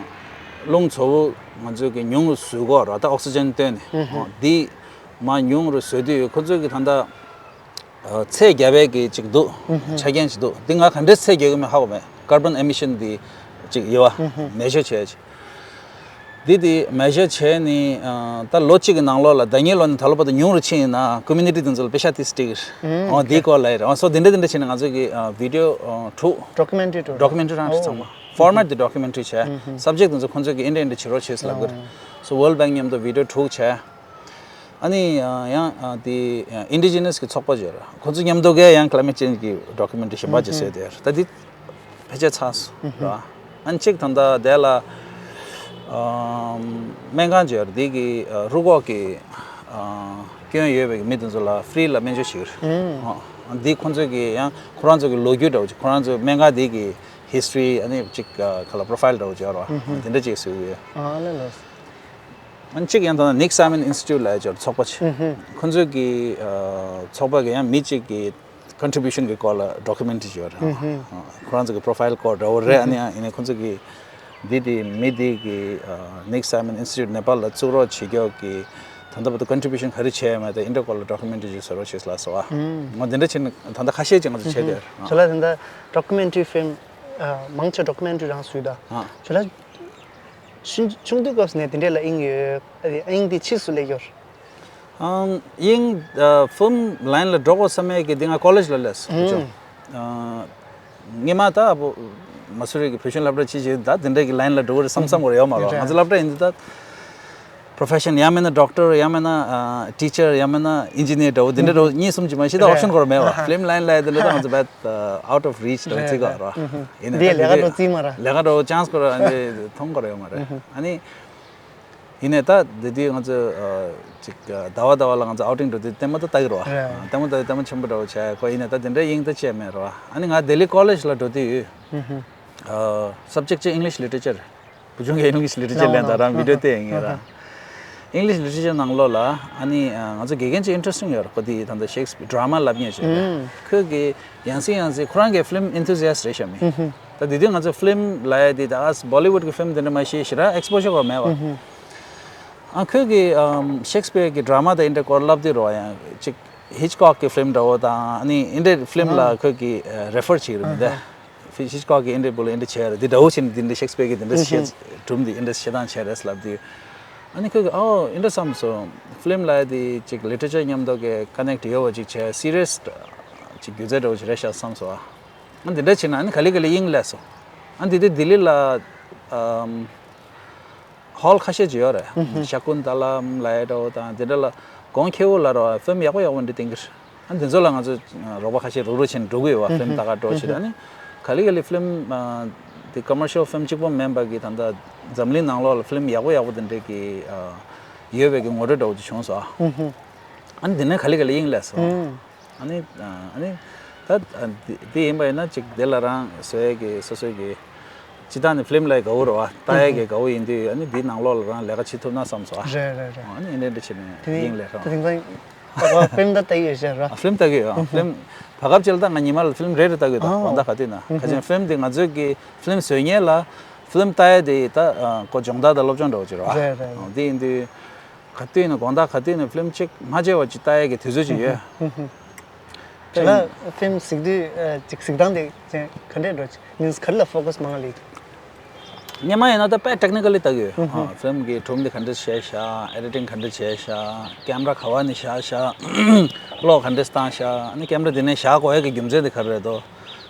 རླུང་བཙོ་བོ་ང་ཚོས་ཀྱི་ཉུང་རུ་བཟོས་གོ་ར་ད་ཨོག་སི་ཇན་བཏོན་ནས་འདི་མ་ཉུང་རུ་བཟོས་དུས་ཁོ་ཚོས་ཀྱི་ད་ལྟ་ཚད་རྒྱབ་པའི་གི་ཅིག་འདུག་ཆ་རྐྱེན་ཅིག་འདུག་འདི་ང་ག་འདྲས་ཚད་རྒྱག་གི་མིན་ཧ་གོ་མེད། carbon emission འདི་ཅིག་ཡོད་བ་measure བྱས་ཅིག་འདི་དེ་measure བྱས་ནས་ད་ལོ་གཅིག་གི་ནང་ལོགས་ལ་ཟླ་ཉིན་ལོ་ནས་ད་ལོ་བར་དུ་ཉུང་རུ་ཕྱིན་ཡིན་ན་community དེ་ཚོ་ལ་པེ་ཤ་དེ་སྤྲད་ཀྱི་རེད། འོ་འདི་སྐོར་ལ་ཡིན་རེད། འོ་སོ་འདི་འདྲ་འདི་འདྲ་བྱས་ནས་ང་ཚོས་ཀྱི་video དྲུག documentary དྲུག documentary རང་ཞིག་ཚང་མ་format དེ་documentary བྱས། subject དེ་ཚོ་ཁོང་ཚོས་ཀྱི་ཨེ་འདྲ་ཨེ་འདྲ་བྱེད་རོགས་བྱས་ལབ་ཀྱི་རེད། so World Bank མཉམ་དུ་video དྲུག་བྱས། ཨ་ནི་ཡང་དེ་indigenous གི་ཚོགས་པ་བརྗོད་ར་ཁོ་ཚོ་མཉམ་དུ་གས་ཡང་climate change གི་documentary གཞན་པ་ཅིག་བཟོས་ཏེ་ད་འདི་ཕལ་ཆེར་ཚར་སོང་ར། ཨ་ནི་གཅིག་ད་ལྟ་དེ་ལ་སྨན་ཁང་བརྗོད་ར་འདི་གི་རུ་ཁོག་གི་སྐྱོན་ཡོད་པའི་མི་དེ་ཚོ་ལ་free ལ་སྨན་བཅོས་བྱེད་ཀྱི་རེད། འདི་ཁོ་ཚོ་གི་ཡང་ཁོ་རང་ཚོ་གི་ལོ་རྒྱུས་འདྲ་བོ་ཅིག་ཁོ་རང་ཚོ་སྨན་ཁང་འདི་གི་history ཨ་ནི་གཅིག་ག་ལ་profile འདྲ་བོ་ཅིག་ཡོད་ར་འདི་འདྲ་ཅིག་བཟོས་ཡོད། ཨ་གཅིག་ཡང་ད་ནིག་སའི་མན་ཨིན་སི་ཊི་ཊུཊ་ལབ་ཡ་ཅིག་ཡོད་ར་ཚོགས་པ་ཅིག་ཁོ་ཚོ་གི་ཚོགས་པ་གི་ཡང་མི་གཅིག་གི་contribution གི་སྐོར་ལ་documentary ཅིག་ཡོད་ར། ཁོ་རང་ཚོ་གི་profile སྐོར་འདྲ་བོ་རེད། ཨ་ནི་ཡང་ཡིན་ནའི་ཁོ་ཚོ་གི་འདི་དེ་མི་འདི་གི་ནིག་སའི་མན་ཨིན་སི་ཊི་ཊུཊ་ནེ་པཱལ་ལ་བཙུགས་རོགས་བྱེད་ཀྱོག་གི་ད་ལྟ་བར་དུ་contribution ག་རེ་བྱས་ཡོད་མེད་དང་ཨིན་འདྲ་སྐོར་ལ་documentary ཅིག་བཟོ་རོགས་བྱེད་ལ་སོ་བ། ང་འདི་འདྲ་བྱས་ནས་ད་ལྟ་ཁ་ཤས་ཅིག་ང་ཚོ་བྱས་ཏེ། ཁྱོད་ལ་ད་ལྟ་documentary film མང་ཆེ་documentary རང་བཟོས་ད། ཁྱོད་ལ་ཆུང་དུས་སྐབས་ནས་དེ་འདྲས་ལ་དབྱིངས་ཡོད། དབྱིངས་དེ་ཕྱིས་སུ་སླེབས་ཡོད། ཨམ། དབྱིངས་ཨ་ཕིལམ་ལའིན་ལ་འགྲོ་དགོས་བསམ་ཡས་ཀྱི་འདི་ང་ཀོ་ལེཇ་ལ་སླེབས་སོང་། ཨ་སྔོན་མ་ད་ཨ་བོ་མ་སུ་རི་གི་བོད་གཞུང་སློབ་གྲྭ་ཅི་བྱེད་ད་དེ་འདྲས་ཀྱི་ལའིན་ལ་འགྲོ་གི་རེད་བསམ་བསམ་གི་རེད་ཡོད་མ་རེད། ང་ཚོ་སློབ་གྲྭ་ཡིན་དུས་ད་profession ཡང་མིན་ན་doctor ཡང་མིན་ན་ཨ་teacher ཡང་མིན་ན་engineer འདྲ་བོ་དེ་འདྲས་འགྲོ་གཉིས་གསུམ་ཅིག་མ་གཞི་ད་option གོ་ར་མེད་བ། ཕིལམ་ལའིན་ལ་དེ་འདྲས་ད་ང་ཚོ་བད་out of reach འདྲ་བོ་བརྩི་གི་རེད། ཡིན་ནའི་འདི་ད་ལས་ཀ་འགྲོ་རྩིས་མ་ར། ལས་ཀ་འགྲོ་chance གོ་ར་འདི་མཐོང་གི་རེད་ཡོད་མ་རེད། ཨ་ནི། ཡིན་ནའི་ད་དེ་དུས་ང་ཚོ་ཨ་ཅིག་ཟླ་བ་ཟླ་བ་ལ་ང་ཚོ་outing འགྲོ་དུས་ལྟད་མོ་ད་ལྟ་གི་རེད་བ། རེད། ལྟད་མོ་ད་ལྟད་མོ་ཆེན་པོ་འདྲ་བོ་བྱས་ཁོ་ཡིན་ནའི་ད་དེ་འདྲའི་དབྱིངས་ད་ཅི་ཡང་མེད་རེད་བ། ཨ་ནི་ང་ལྡི་ལི་ཀོ་ལེཇ་ལ་འགྲོ་དུས་ཨ་subject གཅིག་English literature བུ་ཆུང་གི་English literature ལེན་ད་རང་video བལྟས་ཡིན་ངེས་ར། English literature ནང་ལོགས་ལ་ཨ་ནི་ང་ཚོ་དགེ་རྒན་གཅིག་interesting ཡོད་རེད། ཁོ་དེ་ད་ལྟ་Shakespeare drama ལབ་མཁན་ཅིག་རེད། ཁོས་གི་ཡང་སེ་ཡང་སེ་ཁོ་རང་གི་film enthusiast རེད་ཤག་མི། ད་དེ་དུས་ང་ཚོ་ཕིལམ་ལབ་ཡ་དེ་ད་ཨ་Bollywood གི་ཕིལམ་དེ་འདྲ་མ་ཤེས་ཞེ་དྲག་exposure གོ་མེད་བ། ཨ་ཁོས་གི་ཨམ་Shakespeare གི drama དང་ཨིན་འདྲ་སྐོར་ལབ་དུས་རོ་ཡང་ཅིག་Hitchcock གི་ཕིལམ་འདྲ་བོ་དང་ཨ་ནི་ཨིན་འདྲའི་ཕིལམ་ལ་ཁོས་གི་refer བྱེད་ཀྱི་རེད་མི་འདུག Hitchcock གི་ཨིན་འདྲའི་བུ་ལ་ཨིན་འདྲ་བྱས་རེད། དེ་འདྲ་བོ་བྱས་ནས་དེ་འདྲ་Shakespeare གི་དེ་འདྲ་བཤད་སྒྲུང་དེ་ཨིན་འདྲ་བཤད་སྟངས་བྱས་རེད་ལབ་དུས་ཨ་ནི་ཁོས་གི་ཨོ་ཨིན་འདྲ་བསམ་སོང་། ཕིལམ་ལབ་ཡ་དེ་ཅིག་literature མཉམ་དུ་གི་connect ཡོད་བ་ཅིག་བྱས་serious ཅིག་སྒྱུ་རྩལ་འདྲ་བོ་ཅིག་རེད་ཤག་བསམ་སོང་ཨ། ཨ་འདི་འདྲ་བྱས་ན་ཨ་ནི་ག་ལེ་ག་ལེ་དབྱིངས་སླེབས་སོང་། ཨ་འདི་དུས་ལྡི་ལི་ལ་ཨམ་ཧོལ་ཁ་ཤས་ཅིག་ཡོད་རེད། ཤ་ཀུན་ཏ་ལ་ལབ་ཡ་འདྲ་བོ་དང་དེ་འདྲ་ལ་གོང་ཁེ་བོ་ལ་རོ་ཕིལམ་ཡག་པོ་ཡག་པོ་འདི་བསྟན་གི་རེད། ཨ་འདི་ཚོ་ལ་ང་ཚོ་རོགས་པ་ཁ་ཤས་རུག་རུག་བྱས་ནས་འགྲོ་གི་ཡོད་བ། ཕིལམ་ལྟ་ག་འགྲོ་བྱེད་ཨ་ནི་ག་ལེ་ག་ལེ་ཕིལམ་དེ་commercial ཕིལམ་གཅིག་པོ་མིན་པ་གི་ད་ལྟ་འཛམ་གླིང་ནང་ལོགས་ལ་ཕིལམ་ཡག་པོ་ཡག་པོ་དེ་འདྲས་ཀྱི་ཡོད་པའི་གི་ངོ་སྤྲོད་འདྲ་བོ་ཅིག་བྱུང་སོང་ཨ། ཨ་ནི་དེ་ནས་ག་ལེ་ག་ལེ་དབྱིངས་སླེབས་སོང་། ཨ་ནི་ཨ་ནི་ད་དེ་ཡིན་པ་ཡིན་ན་ཅིག་དེ་ལ་རང་བཟོ་ཡས་ཀྱི་སོ་སོའི་གི་སྤྱི་བཏང་ནས་ཕིལམ་ལ་དགའ་བོ་རེད་བ། ལྟ་ཡས་ཀྱི་དགའ་བོ་ཡིན་དུས་ཨ་ནི་དེའི་ནང་ལོགས་ལ་རང་ལས་ཀ་བྱེད་ཐུབ་ན་བསམ་སོང་ཨ། རེད་རེད་རེད། ཨ་ནི་ཨེ་འདྲ་འདྲ་བྱས་ནས་དེ་ནས་དབྱིངས་སླེབས་ད་སོང་། དེང་སང་ཕིལམ་ད་ལྟ་གི་ཡོད་ཤག་ར། ཕིལམ་ལྟ་གི་ཡོད་ཨ། ཕིལམ་བར་སྐབས་ཅིག་ལ་ད་ང་ཉི་མ་ལ་ཕིལམ་རེ་རེ་ལྟ་གི་ཡོད་ད། དགོང་དག་ག་དུས་ན་ག་ཅན་ཕིལམ་དེ་ང་ཚོའི་གི་ཕིལམ་བཟོ་མཁན་ལ་ཕིལམ་ལྟ་ཡས་དེ་ད་ཁོ་སྦྱོང་བརྡར་དང་སློབ་སྦྱོང་འདྲ་བོ་ཅིག་རེད་བ། རེད་རེད། དེ་ཡིན་དུས། ག་དུས་ནས་དགོང་དག་ག་དུས་ནས་ཕིལམ་གཅིག་མ་བརྗེད་པ་ཅིག་ལྟ་ཡས་ཀྱི་དུས་ཚོད་ཅིག་ཡོད། ཁྱོད་ལ་ཕིལམ་གཟིགས་དུས་ཅིག་གཟིགས་སྟངས་དེ་ག་འདྲས་འགྲོ་ཅིག་མིན་ག་རེ་ལ་focus མང་ལེགས། སྔོན་མ་ཡིན་ན་ད་དཔེ་ཊེག་ནི་ཀལ་ལི་ལྟ་གི་ཡོད། ཧུམ་ཧུམ། ཨ། ཕིལམ་གི་སྒྲུང་དེ་ག་འདྲ་བྱས་བཞག། ཨེ་ཌི་ཊིང་ག་འདྲ་བྱས་བཞག། ཀེམ་ར་ག་བ་ནས་བཞག་བཞག། གློག་ག་འདྲ་བཏང་བཞག། ཨ་ནི་ཀེམ་ར་དེ་ནས་བཞག་དགོས་ཡ་གི་རྒྱུ་མཚན་དེ་ག་རེ་རེད་དོ།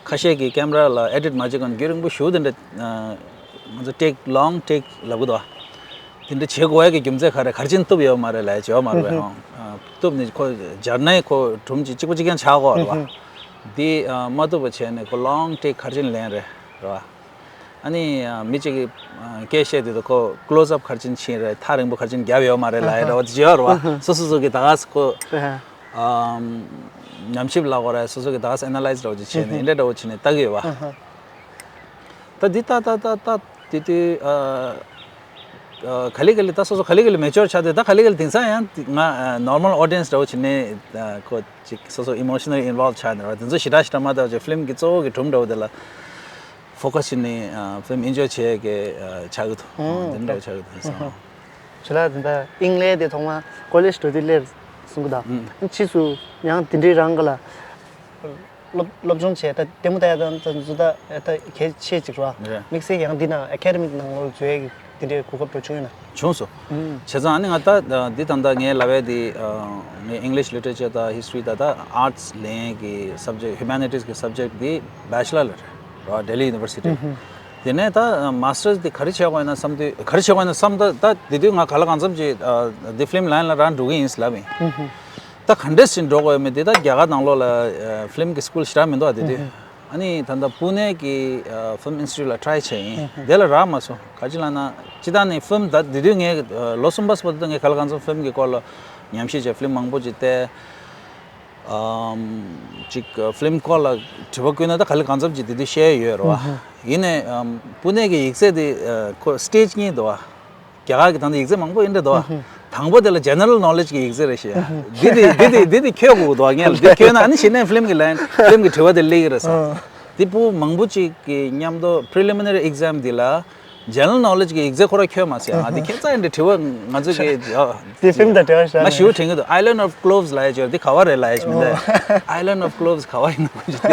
ཁ་ཤས་ཀྱིས་ཀེམ་ར་ལ་ཨེ་ཌི་ཊི་མ་བྱེད་གོང་རྒྱུན་རིང་པོ་ཞུ་དེ་འདྲ། ཨ། ང་ཚོ་ཊེག་ལོང་ཊེག་ལབ་གི་འདུག། དེ་འདྲ་བྱེད་དགོས་ཡ་གི་རྒྱུ་མཚན་ག་རེ། ག་རེ་བྱས་ནས་གཏུབ་ཡོད་མ་རེད་ལབ་ཡ་བྱས་པ་མ་རེད་པས། ཧུམ་ཧུམ། ཨ། གཏུབ་ནས་ཁོ་སྦྱར་ནས་ཁོ་སྒྲུང་ཅིག་གཅིག་པ་གཅིག་རྐྱང་ཆགས་ཀྱི་ཡོད་རེད་པ། ཧུམ་ཧུམ། དེ། ཨ། མ་གཏུབ་པ་བྱས་ནས་ཁོ་ལོང་ཊེག་ག་རེ་བྱས་ནས་ལེན་རེད། རེད་པ། ཨ་ནི། ཨ། མི་གཅིག་གིས། ཨ། སྐད་བཤད་དུས་ཁོ་ཀློ་སི་ཨབ་ག་རེ་བྱས་ནས་བྱས་རེད། ཐག་རིང་པོ་ག་རེ་བྱས་ནས་བརྒྱབ་ཡོད་མ་རེད་ལབ་ཡ་འདྲ་བོ་དེ་ཅིག་ཡོད་རེད་པ། སོ་སོ་སོ་གིས་ད་ག་སེ་ཁོ། ཨ། ཉམས་ཞིབ་ལབ་དགོས་རེད། སོ་སོ་གིས་ད་ག་སེ་ཨེ་ན་ལའི་ཛི་འདྲ་བོ་ཅིག་བྱས་ནས་འདི་འདྲ་འདྲ་བོ་བྱས་ནས་ལྟ་གི་ཡོད་པ། ད་འདི་ལྟ་ལྟ་ལྟ་ལྟ་དེ་དུས། ཨ། ཨ། ག་ལེ་ག་ལེ་ད་སོ་སོ་ག་ལེ་ག་ལེ་མེ་ཅོར་ཆགས་དུས། ད་ག་ལེ་ག་ལེ་དེང་སང་ཡང་ང་ནོར་མལ་ཨོ་ཌི་ཡེན་སི་འདྲ་བོ་བྱས་ནས། ཨ། ཁོ་ཅིག་སོ་སོ་ཨི་མོ་ཤི་ནལ་ལི་ཨིན་བོལབ་ཆགས་ནས་རེད་པ། དེ་ཚོ་ཞེ་དྲག་ཞེ་དྲག་མ་ལྟ་བྱས་ཕིལམ་གྱི་གཙོ་བོ་གི་སྒྲུང་འདྲ་བོ་དེ་ལ་ཕོ་ཀ་སི་བྱས་ནས། ཨ། ཕིལམ་ཨེན་ཇོའི་བྱེད་ཀྱི། ཨ། ཆགས་ཀྱི་འདུག། ཨོ། དེ་འདྲ་བོ་ཆགས་ཀྱི་འདུག་དེང་སང་། ཁྱོད་ལ་དེ་འདྲ་དབྱིན་ལན་དེ་ཐོག་མ་ཀོ་ལེཇ་འགྲོ་དུས་སླེབས་སོང་གི་ད། ཨུམ། ཕྱིས་སུ་ཡང་དེ་འདྲའི་རང་གི་ལ་སློབ་སློབ་སྦྱོང་བྱས། ད་ལྟད་མོ་ལྟ་ཡ་དང་ད་འཛུལ་ད་ད་གལ་ཆེ་ཅིག་རེད་པ། རེད། དམིགས་བསལ་ཡང་འདི་ན་ཨེ་ཀ་ཌེ་མིག་ནང་ལོགས་འཛུལ་ཡ་གི་དེ་འདྲའི་གོ་སྐབས་འདྲ་བྱུང་ཡོད་ན། བྱུང་སོང་། ཨུམ། བྱས་ཙང་ཨ་ནི་ང་ད་འདི་ད་ལྟ་ངས་ལབ་ཡ་དེ། ཨ། ངས་ཨིང་ལིཤ་ལི་ཊེ་ཅར་དང་ཧིས་ཊོ་རི་དང་ད་ཨར་ཊི་སི་ལེན་ཡ་གི་སབ་ཇེག་ཊི། ཧིའུ་མེ་ནི་ཊི་སི་གི་སབ་ཇེག་ཊི་དེ་བེ་ཅི་ལར་ལ་རེད། རེད་པ། ལྡི་ལི་ཡུ་ནི་ཝར་སི་ཊི། ཨུམ། དེ་ནས་ད་མ་སི་ཊར་སི་དེ་ག་རེ་བྱེད་དགོས་ཡིན་ན་བསམ་དུས། ག་རེ་བྱེད་དགོས་ཡིན་ན་བསམ། ད་ད་དེ་དུས་ང་གང་ལ་གང་འཚམ་ཅིག། ཨ། འདི་ཕིལམ་ལའིན་ལ་རང་འགྲོ་གི་ཡིན་ལབ་ཡིན། ཨུམ། ད་ག་འདྲས་ཤིག་འགྲོ་དགོས་ཡོད་མེད་དེ། ད་རྒྱ་གར་ནང་ལོགས་ལ། ཨ། ཕིལམ་གྱི་སི་ཀུལ་ཞེ་དྲག་མི་འདུག་པ་དེ་དུས། ཨ་ནི་ད་ལྟ་པུ་ནེ་གི། ཨ། ཕིལམ་ཨིན་སི་ཊི་ཊུཊ་ལ་ཊི་རའི་བྱས་ཡིན། དེ་ལ་རག་མ་སོང་། ག་ཅི་ལབ་ན། སྤྱིར་བཏང་ནས་ཕིལམ་ད་དེ་དུས་ངས། ཨ། ལོ་གསུམ་པ་སྤོ་དུས་ངས་གང་ལ་གང་འཚམ་ཕིལམ་གྱི་སྐོར་ལ་ཉམས་ཞིབ་བྱས། ཕིལམ་མང་པོ་ཅིག་བལྟས། ཨམ། ཅིག་ཕིལམ་སྐོར་ལ་དྲི་བ་བཀོད་ན་ད་ག་ལ་གང་འཚམ་ཅིག་དེ་དུས་ཤེས་ཡོད་རེད་པ། ཨུ་ཧུ། ཡིན་ནའི། ཨམ། པུ་ནེ་གི་ཡིག་ཚད་དེ། ཨ། ཁོ་སི་ཊེ་ཇི་གཉིས་འདུག་པ། རྒྱ་གར་གྱི་ད་ལྟ་ཡིག་ཚད་མང་པོ་ཡིན་འདྲ་འདུག་པ། ཨུ་ཧུ། དང་པོ་དེ་ལ་ཇེ་ནེ་རལ་ནོ་ལེཇ་གི་ཡིག་ཚད་རེད་ཤག། འདི་དེ་འདི་དེ་འདི་དེ་ཁྱོད་དགོས་འདུག་པ། ངས་ལ་འདི་ཁྱོད་ན། ཨ་ནི་གཞི་ནས་ཕིལམ་གྱི་ལའིན། ཕིལམ་གྱི་དྲི་བ་དེ་སླེབས་ཀྱི་རེད་ཟེར། ཨ། འདི་པུ་མང་པོ་ཅིག་གི་མཉམ་དུ་པི་རི་ལི་མི་ནེ་རི་ཨེག་ཛམ་འདི་ལ་ཇེ་ནེ་རལ་ནོ་ལེཇ་གི་ཡིག་ཚད་ཁོ་རང་ཁྱོད་མ་ཟེར། ཨ། འདི་ཁྱད་མཚར་ཡིན་འདྲ་དྲི་བ་ང་ཚོ་གི། ཨ། དེ་ཕིལམ་དང་འབྲེལ་བ་ཞིག་ང་ཞུ་དྲན་གྱི་འདུག། Island of Cloves ལབ་ཡ་ཅིག་ཡོད། འདི་ག་བ་རེད་ལབ་ཡ་ཅིག་མི་འདུག། ཨོ། Island of Cloves ག་བ་ཡིན་ནམ་ཅིག་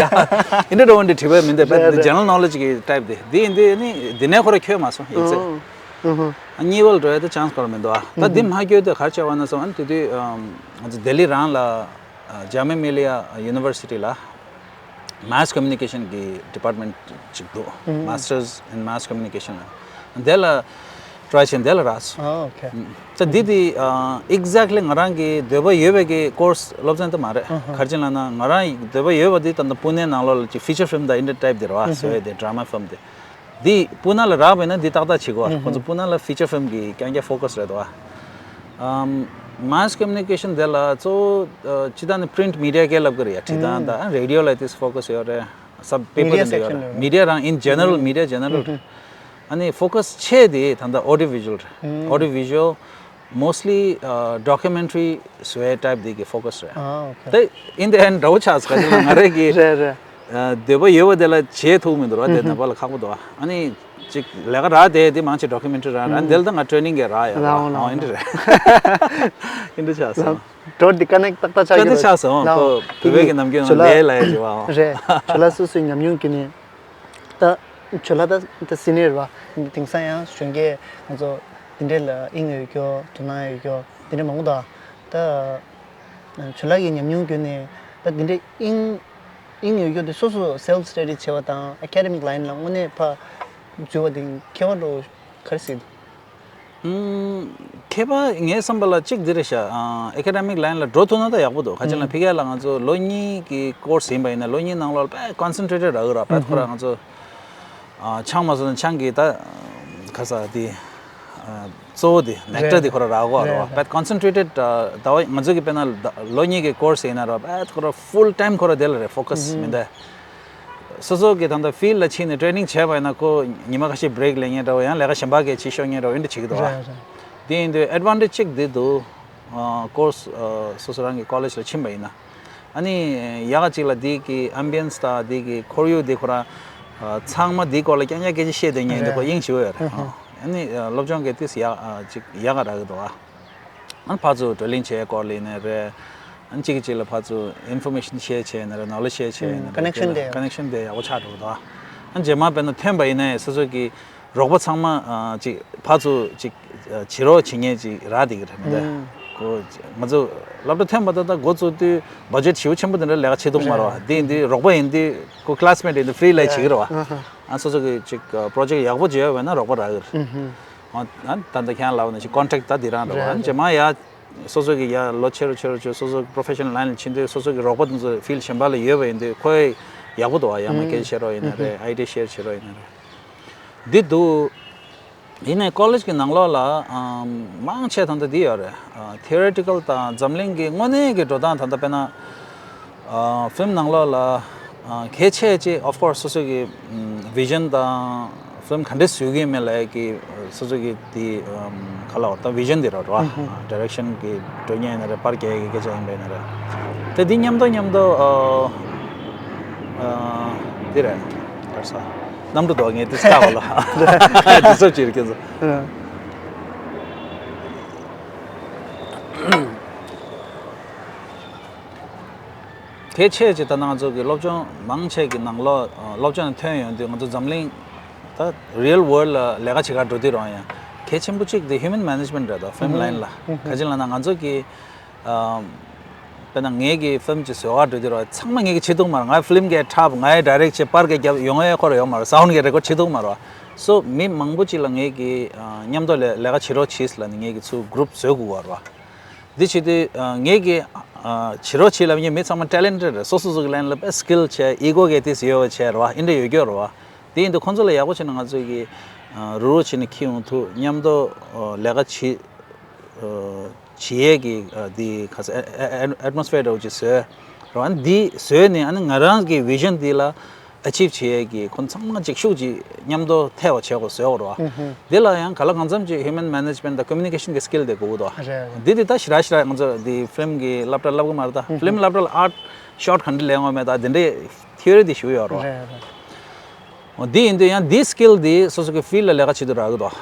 ཡ། འདི་འདྲ་འདྲ་བོ་འདི་དྲི་བ་མི་འདུག། རེད་རེད། ཇེ་ནེ་རལ་ནོ་ལེཇ་གི་ཊའིབ་དེ། འདི་འདི་ནི་འདི་ནས་ཁོ་རང་ཁྱོད་མ་སོང་ཡིག་ཚད། ཨོ། ཨུ་ཧུ། ཨ། གཉིས་པ་ལ་འགྲོ་ཡ་དེ་ཆན་སི་ཁོ་རང་མི་འདུག། ཨ། ད་འདི་མ་ཁྱོད་དེ་ག་རེ་བྱས་པ་ན་སོང་། ཨ་ནི་དེ་དུས། ཨམ། ང་ཚོ་ལྡི་ལི་རང་ལ། ཨ། ཇ་མི་ཡ་མི་ལི་ཡ་ཡུ་ནི་ཝར་སི་ཊི་ལ་མཱས་ཀོ་མུ་ནི་ཀེ་ཤན་གྱི་ཌི་པཊ་མེན་ཊི་ཅིག་འདུག། ཨུ། Masters in Mass Communication ལ། དེ་ལ་ཊི་རའི་བྱས། དེ་ལ་རག་སོང་། ཨ། ཨོ་ཁེ། ད་འདི་དེ། ཨ། ཨེག་ཛེག་ལི་ང་རང་གི་འདོད་པ་ཡོད་པའི་གི་ཀོར་སི་སློབ་ཚན་དེ་མ་རེད། ཨ་ཧ། ག་རེ་བྱས་ལབ་ན་ང་རང་འདོད་པ་ཡོད་པ་དེ་ད་ལྟ་པུ་ནེ་ནང་ལོགས་ལ་ཅིག་ཕི་ཅར་ཕིལམ་དང་འདི་འདྲ་ཊའིབ་དེ་རེད་པ། ཨ་ཧ། བཟོ་ཡ་དེ་ཌ་ར་མ་ཕིལམ་དེ། འདི་པུ་ནེ་ལ་རག་པ་ཡིན་ན་འདི་ཏག་ཏག་བྱེད་དགོས། ཨ་ཧ། ཁོང་ཚོ་པུ་ནེ་ལ་ཕི་ཅར་ཕིལམ་གྱི་རྐྱང་རྐྱང་ཕོ་ཀ་སི་རེད་འདུག་པ། ཨམ། མཱས་ཀོ་མུ་ནི་ཀེ་ཤན་དེ་ལ་གཙོ་བོ། ཨ། སྤྱིར་བཏང་ནི་པི་རིན་ཊི་མི་ཌི་ཡ་སྐད་ལབ་ཀྱི་རེད་ཡ། བྲིས་སྟངས་དང་རེ་ཌི་ཡོ་ལ་དེ་ཕོ་ཀ་སི་ཡོད་རེད། སབ་པེ་པར་མི་ཌི་ཡ་དེ་འདྲ་ཡོད་སེག་ཤན་རེད། རེད། མི་ཌི་ཡ་རང་ཨིན་ཇེ་ནེ་རལ། ཨུ་ཧུ། མི་ཌི་ཡ་ཇེ་ནེ་རལ། ཨུ་ཧུ། ཨ་ནི་ཕོ་ཀ་སི་ཆེ་དེ་ད་ལྟ་ཨོ་ཌི་ཡོ་ཝི་ཞུ་ཝལ་རེད། ཨོ་ཌི་ཡོ་ཝི་ཞུ་ཝལ། Mostly ཌོ་ཀུ་མེན་ཊ་རི་བཟོ་ཡ་ཊའིབ་དེ་གི་ཕོ་ཀ་སི་རེད། ཨ། ཨོ་ཁེ། དེ་ཨིན་ཌི་ཨེན་ཌི་འདྲ་བོ་ཆགས་སོང་། ག་ཅི་ལབ་ན་ང་རང་གི། རེད་རེད། ཨ། འདོད་པ་ཡོད་པ་དེ་ལ་བྱེད་ཐུབ་མི་འདུག་ར། དེ་ཨུ་ཧུ། ནེ་པ་ལ་ཁག་པོ་འདུག། ཨ་ནི་ཅིག་ལས་ཀ་རག་དེ་དེ་མང་ཆེ་ཌོ་ཀུ་མེན་ཊ་རི་རག་ར། ཨུ་ཧུ། དེ་ལ་ད་ང་ཊེ་ནིང་གི་རག་ཡོད་ར། ར་འོང་། ཨོ། ཨིན་ཌི་རེད། ཨིན་ཌི་ཆགས་སོང་། འགྲོ་འདི་ཀ་ནེག་ཏག་ཏག་ཆགས་ཀ་ནེག་ཆགས་སོང་། ལའོ། ཁོ་བོད་པའི་གི་ནམ་རྒྱུན་ལ་ལས་ལ་ཡ་བྱེད་པའོ། རེད། ཁྱོད་ལ་སོ་སོའི་ཉམས་མྱོང་བརྒྱུད་ནས། ད་ཁྱོད་ལ་ད་ད་སི་ནི་ཡར་རེད་པ། དེང་སང་ཡང་གཞོན་སྐྱེས་ང་ཚོ་འདི་འདྲས་ལ་དབྱིངས་ཡོད་རྒྱུ། དོ་སྣང་ཡོད་རྒྱུ་འདི་འདྲས་མང་པོ་འདུག། ད་ཁྱོད་ལ་གི་ཉམས་མྱོང་བརྒྱུད་ནས་ད་འདི་འདྲས་དབྱིངས་དབྱིངས་ཡོད་རྒྱུ་དེ་སོ་སོ་སེལཕ་སི་ཊ་ཌི་བྱས་པ་དང་ཨེ་ཀ་ཌེ་མིག་ལའིན་ལ་དངོས་གནས་ཕར་འཛུལ་བ་དེ་ཁྱད་པར་འགྲོ་ག་རེ་ཟེར་གྱི་འདུག། ཨུམ། ཁྱད་པར་ངའི་བསམ་པ་ལ་གཅིག་འདི་རེད་ཤག། ཨ། ཨེ་ཀ་ཌེ་མིག་ལའིན་ལ་འགྲོ་ཐུབ་ན་ད་ཡག་པོ་འདུག། ག་ཅི་ལབ་ན། ཨུམ། ཕ་གི་ལ་ང་ཚོ་ལོ་གཉིས་ཀྱི་ཀོར་སི་ཡིན་པ་ཡིན་ན་ལོ་གཉིས་ནང་ལོགས་ལ་དཔེ་ཀོན་སེན་ཊི་རེ་ཊེཌ་རག་གི་རེད་པ། ཨུམ། ཁོ་རང་ང་ཚོ། ཨ། ཆང་མ་བཟོས་ན་ཆང་གི་ད་ག་ས་དེ། ཨ། གཙོ་བོ་དེ་ནེག་ཊར་དེ་ཁོ་རང་རག་གི་རེད་པ། རེད་རེད། དཔེ་ཀོན་སེན་ཊི་རེ་ཊེཌ། ཨ། ད་བ་ང་ཚོ་གི་དཔེར་ན་ལོ་གཉིས་ཀྱི་ཀོར་སི་ཡིན་ན་རེད་པ། དཔེ་ཁོ་རང་ཕུལ་ཊའིམ་ཁོ་རང་དེ་ལ་རེད་ཕོ་ཀ་སི། ཨུམ། མི་འདུག། སོ་སོ་གི་ད་ལྟ་ཕིལཌ་ལ་ཕྱིན་ནས་ཊེ་རེ་ནིང་བྱས་པ་ཡིན་ན་ཁོ་ཉི་མ་ཁ་ཤས་བྷི་རེག་ལེན་མཁན་འདྲ་བོ། ཡང་ལས་ཀ་གཞན་པ་གལ་ཆེ་ཤོས་མཁན་འདྲ་བོ་འདི་འདྲ་བྱེད་ཀྱི་འདུག་པ། རེད་རེད། དེ་ཡིན་དུས་ཨེཌ་ཝན་ཊེཇ་གཅིག་འདི་འདུག། ཨ། ཀོར་སི། ཨ། སོ་སོ་རང་གི་ཀོ་ལེཇ་ལ་ཕྱིན་པ་ཡིན་ན། ཨ་ནི་ཡག་ག་གཅིག་ལ་འདི་གི་ཨམ་བི་ཡེན་སི་དང་འདི་གི་ཁོར་ཡུག་འདི་ཁོ་རང་། ཨ། ཚང་མ་འདིའི་སྐོར་ལ་རྐྱང་རྐྱང་སྐད་ཆ་བཤད་བསྡད་མཁན་འདི་ཁོ། རེད། དབྱིངས་ཞེ་པོ་ཡོད་རེད། ཧུ་ཧུ། ཨ་ནི། ཨ། སློབ་སྦྱོང་གི་ཏོག་ཙམ་ཡག། ཨ། ཅིག་ཡག་ག་རག་གི་འདུག་པ། ཨ། ཕར་ཚུར་བགྲོ་གླེང་བྱེད་སྐོར་ལ་ཡིན་ནའི་རེད། ཨ་ནི་གཅིག་གིས་གཅིག་ལ་ཕར་ཚུར་ཨིན་ཕོར་མེ་ཤན་ཤེར་བྱས་ནའི་རེད། ནོ་ལེཇ་ཤེར་བྱས་ནའི་རེད། ཀ་ནེག་ཤན་དེ། ཀ་ནེག་ཤན་དེ་ཡག་པོ་ཆགས་འགྲོ་གི་འདུག། ཨ་ནི་རྗེས་མ་དཔེར་ན་ཐོན་པ་ཡིན་ནའི་སོ་སོ་གི་ རོགས་པ་ཚང་མ་ཨ་ཅིག་ཕར་ཚུར་ཅིག་ཨ་བྱེད་རོགས་བྱེད་མཁན་ཅིག་རག་བསྡད་ཀྱི་རེད་མི་འདུག་ཨུམ། ཁོ་ང་ཚོ་སློབ་གྲྭ་ཐོན་པ་ད་ལྟ་འགོ་བཙུགས་དུས་བ་ཇེཊ་ཞེ་པོ་ཆེན་པོ་དེ་འདྲ་ལས་ཀ་བྱེད་ཐུབ་མ་རེད་བ། རེད། འདི་ཡིན་དུས་རོགས་པ་ཡིན་དུས་ཁོ་ཀི་ལ་སི་མེ་ཊི་ཡིན་དུས་ཧྥི་རི་ལ་བྱེད་ཀྱི་རེད་བ། ཨ་ཧ། ཨ་སོ་སོ་གི་ཅིག་པོ་རོ་ཇེག་ཡག་པོ་བྱས་ཡོད་པ་ན་རོགས་པ་རག་གི་རེད། ཨུམ་ཧུམ། ཨ་ད་ལྟ་ཁྱེད་རང་ལབ་པ་ནང་བཞིན་ཀོན་ཊེག་ད་འདི་རང་རེད་བ། རེད། རྗེས་མ་ཡ་སོ་སོ་གི་ཡ་ལོ་ཆེ་རུ་ཆེ་རུ་ཆེ་སོ་སོ་གི་པོ་རོ་ཕེ་ཤི་ནལ་ལ་ཡིན་ལ་ཕྱིན་དུས་སོ་སོ་གི་རོགས་པ་དེ་ཚོ་ཕིལ་ཌི་གཞན་པ་ལ་ཡོད་པ་ཡིན་དུས་ཁོ་ཡག་པོ་འདུག་བ། ཡང་ན་ཨུམ། སྐད་ཆ་བཤད་རོགས་ཡིན་ན་རེད། ཨུམ་ཧུམ། ཨའི་ཌི་ཡ་ཤེར་བྱེད་རོགས་ཡིན་ན་རེད། འདི་འདུག་ཡིན་ནའི་ཀོ་ལེཇ་གི་ནང་ལོགས་ལ་ཨམ་མང་ཆེ་ད་ལྟ་འདི་ཡོད་རེད། ཨ་ཐི་ཨོ་རི་ཊི་ཀལ་དང་འཛམ་གླིང་གི་དངོས་གནས་ཀྱི་འགྲོ་སྟངས་ད་ལྟ་དཔེར་ན་ཨ་ཕིལམ་ནང་ལོགས་ལ་ཨ་གལ་ཆེ་ཆེ་of course སོ་སོ་གི་ཨམ་བི་ཞན་དང་ཕིལམ་ག་འདྲས་བཟོ་གི་ཡིན་མིན་ལ་ཡ་གི་སོ་སོ་གི་དེ་ཨམ་ག་ལ་བ་ད་བི་ཞན་དེ་ར་རེད་བ། ཨ་ཌི་རེག་ཤན་གི་འགྲོ་མཁན་ཡིན་ན་རེད། པར་རྒྱག་ཡ་གི་སྐད་ཆ་ཡིན་པ་ཡིན་ན་རེད། དེ་འདི་མཉམ་དུ་མཉམ་དུ་ཨ་ཨ་འདི་རེད། ག་རེ་ཟ། གནམ་གྲུ་འདུག་ངས་འདི་ཆགས་པ་ལ་འདི་ཚོ་ཅིག་རེད་ཁྱེད་ཚོ། ཨ། གལ་ཆེ་ཆེ་ད་ང་ཚོ་གི་སློབ་སྦྱོང་མང་ཆེ་གི་ནང་ལོགས་ཨ་སློབ་སྦྱོང་ནས་ཐོན་ཡོང་དུས་ང་ཚོ་འཛམ་གླིང་ད་རི་ཡལ་ཝོལ་ལ་ལས་ཀ་བྱེད་གར་འགྲོ་དུས་རང་ཡང་གལ་ཆེན་པོ་གཅིག་དེ་ཧིའུ་མན་མེ་ནེཇ་མེན་ཊི་རེད། ད་ཕིལམ་ལ་ཡིན་ལ་ཨ་ཧུམ་ཧུམ། ག་ཅི་ལབ་ན་ང་ཚོ་གི་ཨ་དཔེར་ན་ངེད་ཀྱི་ཕིལམ་ཅིག་བཟོ་གར་འགྲོ་དུས་ར་ཚང་མ་ངེད་ཀྱིས་བྱེད་ཐུབ་མ་རེད། ངའི་ཕིལམ་གས་འཁྲབ། ངའི་ཌི་རེག་བྱེད། པར་གས་རྒྱབ། ཡོང་ཡས་ཁོ་ར་ཡོད་མ་རེད། སའུན་ཌ་གས་རེ་ཀོཌ་བྱེད་ཐུབ་མ་རེད། སོ་མི་མང་པོ་ཅིག་ལ་ངེད་ཀྱིས་ཨ་མཉམ་དུ་ལས་ལས་ཀ་བྱེད་རོགས་བྱེད་ལབ་ནས་ངེད་ཀྱིས་ཚུར་གུ་རུབ་བཟོ་དགོས་པ་རེད། འདི་བྱེད་དུས་ཨ་ངེད་ཀྱིས་ཨ་བྱེད་རོགས་བྱེད་ལབ་མཁན་མི་ཚང་མ་ཊེ་ལེན་ཊེཌ་རེད། སོ་སོ་སོ་གི་ལན་ལ་དཔེ་སི་ཀིལ་བྱས། ཨི་གོ་གས་ཏིས་ཡོད་པ་བྱས་རེད་བ། ཨིན་འདྲ་ཡོད་རྒྱུ་རེད་བ། དེ་ཡིན་དུས་ཁོང་ཚོ་ལ་ཡག་པོ་བྱས་ན་ང་ཚོ་གིས་ཨ་རུག་རུག་བྱས་ནས་འཁྱེར་ཡོང་ཐུབ། མཉམ་དུ་ཨ་ལས་ཀ་བྱེད་ཨ་བྱེད་ཡས་ཀྱི་ཨ་འདི་ག་ས་ཨེ་ཨེ་ཨེ་ཊི་མོ་སི་ཕི་ཡར་འདྲ་བོ་ཅིག་བཟོས་རེད་བ། ཨ་ནི་འདི་བཟོས་ནས་ཨ་ནི་ང་རང་གི་བི་ཞན་འདི་ལ་ཨ་ཆིབ་བྱེད་ཡས་ཀྱི་ཁོང་ཚང་མ་ཅིག་ཤུགས་ཅིག་མཉམ་དུ་ཐེ་བ་བྱེད་དགོས་བཟོས་པ་རེད་བ། ཨུ་ཧུམ། འདི་ལ་ཡང་ག་ལ་གང་འཚམ་ཅིག་ཧིའུ་མན་མེ་ནེཇ་མེན་ཊི་དང་ཀོ་མུ་ནི་ཀེ་ཤན་གྱི་སི་ཀིལ་དེ་དགོས་ཀྱི་འདུག་རེད་རེད། འདི་དེ་ད་ཞེ་དྲག་ཞེ་དྲག་ང་ཚོ་འདི་ཕིལམ་གྱི་སློབ་གྲྭ་བསླབ་གི་མ་རེད། ད་ཨུ་ཧུམ། ཕིལམ་སློབ་གྲྭ་ལ་ཨརཊ་ཤོཊ་ག་འདྲ་ལེན་དགོས་མེད་ད་དེ་འདྲའི་ཐི་ཨོ་རི་དེ་ཞུ་ཡོད་རེད་བ། རེད་རེད། འོ་འདི་ཡིན་དུས་ཡང་འདི་སི་ཀིལ་འདི་སོ་སོ་གི་ཕིལཌ་ལ་ལས་ཀ་བྱེད་དུས་རག་གི་འདུག་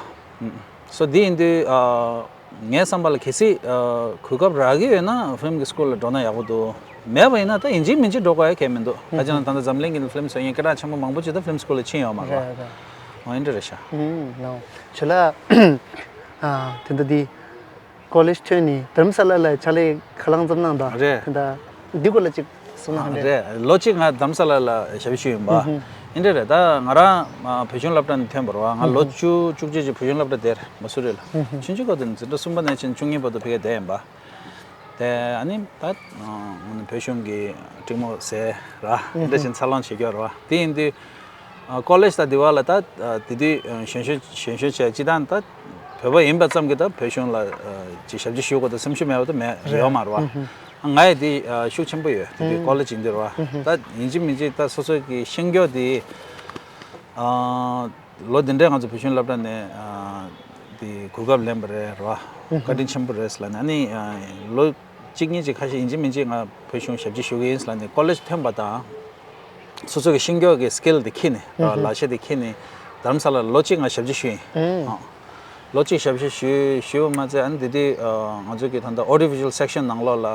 སོ་འདི་ཡིན་དུས་ཨ། ངའི་བསམ་པ་ལ་གལ་སྲིད་ཨ་གོ་སྐབས་རག་གི་ཡོད་ན་ཕིལམ་གྱི་སི་ཀུལ་ལ་འགྲོ་ན་ཡག་པོ་འདུག་མེད་པ་ཡིན་ན་ད་ཡིན་གཅིག་མིན་གཅིག་འགྲོ་དགོས་ཡ་གལ་མི་འདུག་ག་ཅི་ན་ད་ལྟ་འཛམ་གླིང་གི་ཕིལམ་བཟོ་མཁན་སྐད་གྲགས་ཆེན་པོ་མང་པོ་ཅིག་ད་ཕིལམ་སི་ཀུལ་ལ་ཕྱིན་ཡོད་མ་རེད། རེད་རེད། འོ་ཡིན་འདྲ་རེད་ཤག་ཨུམ། ནོ། ཁྱོད་ལ་ཨ་དེ་འདྲ་འདི་ཀོ་ལེཇ་ཐོན་ནས་དྷ་རམ་ས་ལ་ལ་ཕྱག་ལས་ག་ལང་ཙམ་གནང་དང་། རེད། དེ་འདྲ་འདི་སྐོར་ལ་ཅིག་གསུང་ན་ཧ་འདྲ། རེད། ལོ་གཅིག་ང་དྷ་རམ་ས་ལ་ལ་ཞབས་ཞུ་ཡིན་པ། ཨུ་ཧུམ། ཨིན་འདྲ་རེད། ད་ང་རང་ཨ་བོད་གཞུང་སློབ་གྲྭ་ནས་ཐོན་པ་རེད་བ། ང་ལོ་ཨུ་ཧུམ། བཅུ་བཅུ་གཅིག་ཅིག་བོད་གཞུང་སློབ་གྲྭ་དེར་མ་སུ་རི་ལ། ཨུ་ཧུམ། ཆུང་ཆུང་སྐབས་དེ་འཛིན་གྲྭ་གསུམ་པ་ནས་ཕྱིན་བཅུ་གཉིས་བར་དུ་ཕ་གིར་བསྡད་ཡིན་པ། དེ་ཨ་ནི་ད་ཨ་བོད་གཞུང་གི་སྤྲིང་མོ་ཟེར་ར། ཨུ་ཧུམ། འདི་འདྲ་བྱས་འཚར་ལོངས་བྱེད་རྒྱུ་རེད་བ། དེ་ཡིན་དུས་ཨ་ཀོ་ལེཇ་དང་དེ་བ་ལ་ད་ཨ་དེ་དུས་ཨ་གཞོན་གཞོན་གཞོན་གཞོན་བྱས་སྤྱི་བཏང་ད་བོད་པ་ཡིན་པ་ཙམ་གྱིས་ད་བོད་གཞུང་ལ་ཨ་ཅིག་ཞབས་ཕྱི་ཞུ་དགོས་ད་སེམས་ཤུགས་མེད་པ་ད་མེད་རེད། ཡོད་མ་རེད་བ། ཨུ་ཧུམ། ང་ཡི་དེ་ཨ་ཤུགས་ཆེན་པོ་ཡོད། དེ་དུས་ཨུ་ཀོ་ལེཇ་ཡིན་དུས་རེད་བ། ཨུ་ཧུམ། ད་ཡིན་གཅིག་མིན་གཅིག་ད་སོ་སོ་གི་ཤེས་རྒྱུ་དེ་ཨ་ལོ་འདི་འདྲའི་ང་ཚོ་བོད་གཞུང་སློབ་གྲྭ་ནས་ཨ་དེ་གོ་སྐབས་ལེན་པ་རེད་རེད་བ། ཨུ་ཧུམ། བཀའ་དྲིན་ཆེན་པོ་རེད་ཟེར་ལབ་ནས། ཨ་ནི་ཨ་ལོ་གཅིག་གཉིས་ཅིག་ཁ་ཤས་ཡིན་གཅིག་མིན་གཅིག་ང་བོད་གཞུང་ཞབས་ཕྱི་ཞུ་གི་ཡིན་ཟེར་ལབ་ནས་ཀོ་ལེཇ་ཐོན་པ་དང་། སོ་སོ་གི་ཤེས་རྒྱུ་གི་སི་ཀིལ་དེ་འཁྱེར་ནས་ཨུ་ཧུམ། ལག་ཤེས་དེ་འཁྱེར་ནས་དྷ་རམ་ས་ལ་ལོ་གཅིག་ང་ཞབས་ཕྱི་ཞུས་ཡིན། ཨུ། ཨ། ལོ་གཅིག་ཞབས་ཕྱི་ཞུས་ཞུས་པ་མ་ཚད་ཨ་ནི་དེ་དུས་ཨ་ང་ཚོ་གི་ད་ལྟ་ཨོ་ཌིའོ་བི་ཞུ་ཨལ་སེག་ཤན་ནང་ལོགས་ལ་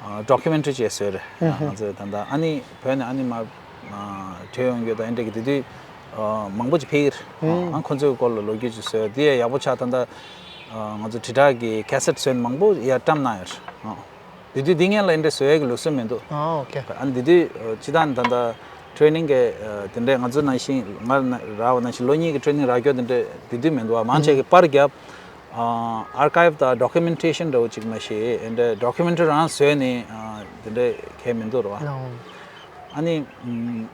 ཨ་ཌོ་ཀུ་མེན་ཊ་རི་ཅིག་བཟོས་རེད། ཨུ་ཧུམ། ང་ཚོས་ད་ལྟ་ཨ་ནི་བོད་ནས་ཨ་ནི་མར་ཨ་བྲོས་ཡོང་རྒྱུ་དང་ཨེ་འདྲ་གི་དེ་དུས་ཨ་མང་པོ་ཅིག་ཕེབས་ཀྱི་རེད། ཨུ་ཧུམ། ཨ་ཁོ་ཚོའི་སྐོར་ལ་ལོ་རྒྱུས་ཅིག་བཟོས། དེ་ཡང་ཡག་པོ་ཆགས། ད་ལྟ་ཨ་ང་ཚོ་དྲིལ་བསྒྲགས་ཀྱི་ཁེ་སེཊ་བཟོས་ནས་མང་པོ་ཡར་བཀྲམ་གནང་ཡོད་རེད། ཨ། དེ་དུས་འདི་སྔོན་ལ་འདི་འདྲ་བཟོ་ཡས་ཀྱི་ལུགས་སྲོལ་མི་འདུག་ཨ། ཨོ་ཁེ། ཨ་ནི་དེ་དུས་ཨ་སྤྱི་བཏང་ད་ལྟ་ཊེ་རེ་ནིང་གི་ཨ་དེ་འདྲས་ང་ཚོ་ནང་བཞིན་ང་རང་བ་ནང་བཞིན་ལོ་གཉིས་ཀྱི་ཊེ་རེ་ནིང་རག་རྒྱུ་དེ་འདྲས་དེ་དུས་མི་འདུག་ཨ། མང་ཆེ་གི་པར་རྒྱབ། ཨ་ཨར་ཁའིབ་དང་ཌོ་ཀུ་མེན་ཊེ་ཤན་འདྲ་བོ་ཅིག་མ་གཏོགས་འདི་འདྲས་ཌོ་ཀུ་མེན་ཊ་རི་རང་བཟོས་ནས་ཨ་དེ་འདྲས་གང་ཡང་མི་འདུག་རེད་བ། ཨོ། ཨ་ནི་ཨམ་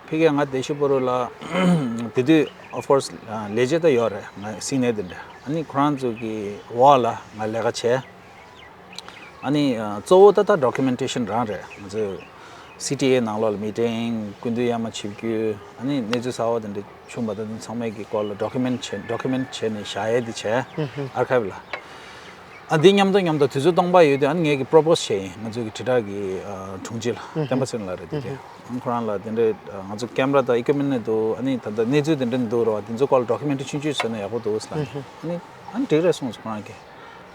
ཕ་གིར་ང་བདེ་ཆེན་པོ་རུ་ལ་དེ་དུས་ཨོཕ་ཀོར་སི་ཨ་ལས་བྱེད་ད་ཡོད་རེད། ང་སི་ནི་ཡར་དེ་འདྲས། ཨ་ནི་ཁོ་རང་ཚོ་གི་འོག་ལ་ང་ལས་ཀ་བྱས། ཨ་ནི་ཨ་གཙོ་བོ་ད་ལྟ་ཌོ་ཀུ་མེན་ཊེ་ཤན་རང་རེད། ང་ཚོས་སི་ཊི་ཨེ་ནང་ལོགས་ལ་མི་ཊིང་། སྐུ་མདུན་ཡར་མར་ཆིབས་བསྒྱུར། ཨ་ནི་གནས་ཚུལ་གསར་པ་དེ་འདྲ་བྱུང་བ་དེ་ཚོ་ཚང་མའི་གི་སྐོར་ལ་ཌོ་ཀུ་མེན་ཊ་བྱས། ཌོ་ཀུ་མེན་ཊ་བྱས་ནས་བཞག་ཡས་དེ་བྱས། ཨུ་ཧུམ། ཨར་ཁའིབ་ལ། ཨ་འདི་མཉམ་དུ་མཉམ་དུ་དུས་ཚོད་སྟོང་པ་ཡོད་དུས་ཨ་ནི་ངས་ཀྱི་པོ་རོ་པོ་སི་བྱས་ཡིན། ང་ཚོའི་གི་དྲིལ་བསྒྲགས་ཀྱི་ཨ་དྲུང་ཆེ་ལ། ཨུ་ཧུམ། བསྟན་པ་ཚེ་རིང་ལགས་རེད་དེ། ཨུ་ཧུམ། དེ་ཨ་ཁོ་རང་ལ་དེ་འདྲའི་ཨ་ང་ཚོ་ཀེམ་ར་དང་ཨི་ཀུབ་མེན་ཊ་ནི་འདུག་ཨ་ནི་ད་ལྟ་གནས་ཚུལ་དེ་འདྲ་ནི་འདུག་རེད་བ། དེ་ཚོ་སྐོར་ལ་ཌོ་ཀུ་མེན་ཊ་རི་ཆུང་ཆུང་བཟོས་ན་ཡག་པོ་འདུག་ཟེར་ལབ། ཨུ་ཧུམ། ཨ་ནི་ཨ་ནི་འགྲིག་རེད་གསུངས་སོང་ཁོ་རང་གིས།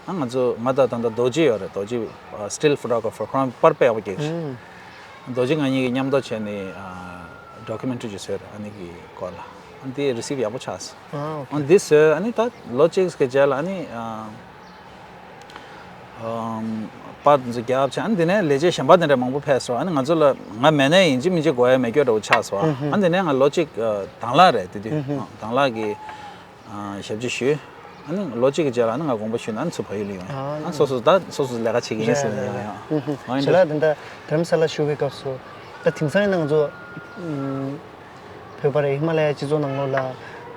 ཨ་ང་ཚོ་ང་དང་ད་ལྟ་རྡོ་རྗེ་ཡོད་རེད། རྡོ་རྗེ་ཨ་སི་ཊིལ་ཕོ་ཊོ་གྷ་ར་ཕར། ཁོ་རང་པར་དཔེ་ཡག་པོ་རྒྱག་གི་རེད། ཨུམ། རྡོ་རྗེ་ང་གཉིས་ཀྱིས་མཉམ་དུ་བྱས་ནས་ཨ་ཌོ་ཀུ་མེན་ཊ་རི་ཅིག་བཟོས་རེད། ཨ་ནི་གི་སྐོར་ལ། འདི་རི་སིབ་ཡག་པོ་ཆགས་སོང་། ཨ་ཨོ་ཁེ། ཨ་འདི་བཟོས། ཨ་ནི་ད་ལོ་གཅིག་གི་རྗེས་ལ་ཨ་ནི་ཨ་ཨམ་པར་འདི་ཚོ་རྒྱབ་བྱས། ཨ་ནི་འདི་ནས་ལས་བྱེད་གཞན་པ་དེ་འདྲ་མང་པོ་ཕེབས་སོང་། ཨ་ནི་ང་ཚོ་ལ་ང་མེད་ནའི་ཡིན་གཅིག་མིན་གཅིག་དགོས་ཡ་མེད་སྐྱོ་འདྲ་བོ་ཆགས་སོང་། ཨ་ནི་འདི་ནས་ང་ལོ་གཅིག་ཨ་དང་བླངས་རེད། དེ་དུས་ཨ་དང་བླངས་ཀྱི་ཨ་ཞབས་ཕྱི་ཞུས། ཨ་ནི་ལོ་གཅིག་གི་རྗེས་ལ་ཨ་ནི་ང་དགོངས་པ་ཞུས་ནས་ཨ་ནི་ཚུར་བལ་ཡུལ་ལ་ཡོང་། ཨ་ཨ་ནི་སོ་སོ་ད་སོ་སོ་ལས་ཀ་བྱེད་ཀྱི་ཡིན་ཟེར་ནས་ཡོང་ཡོང་། ཨ་ནི་ཞལ་ལག་དེ་འདྲ་དྷ་རམ་ས་ལ་བཞུགས་པའི་སྐབས་སུ་ད་དེང་སང་ཡིན་ན་ང་ཚོ་ཨམ་བོད་པ་རེད། ཧི་མ་ལ་ཡའི་སྤྱི་ཚོགས་ནང་ལོགས་ལ་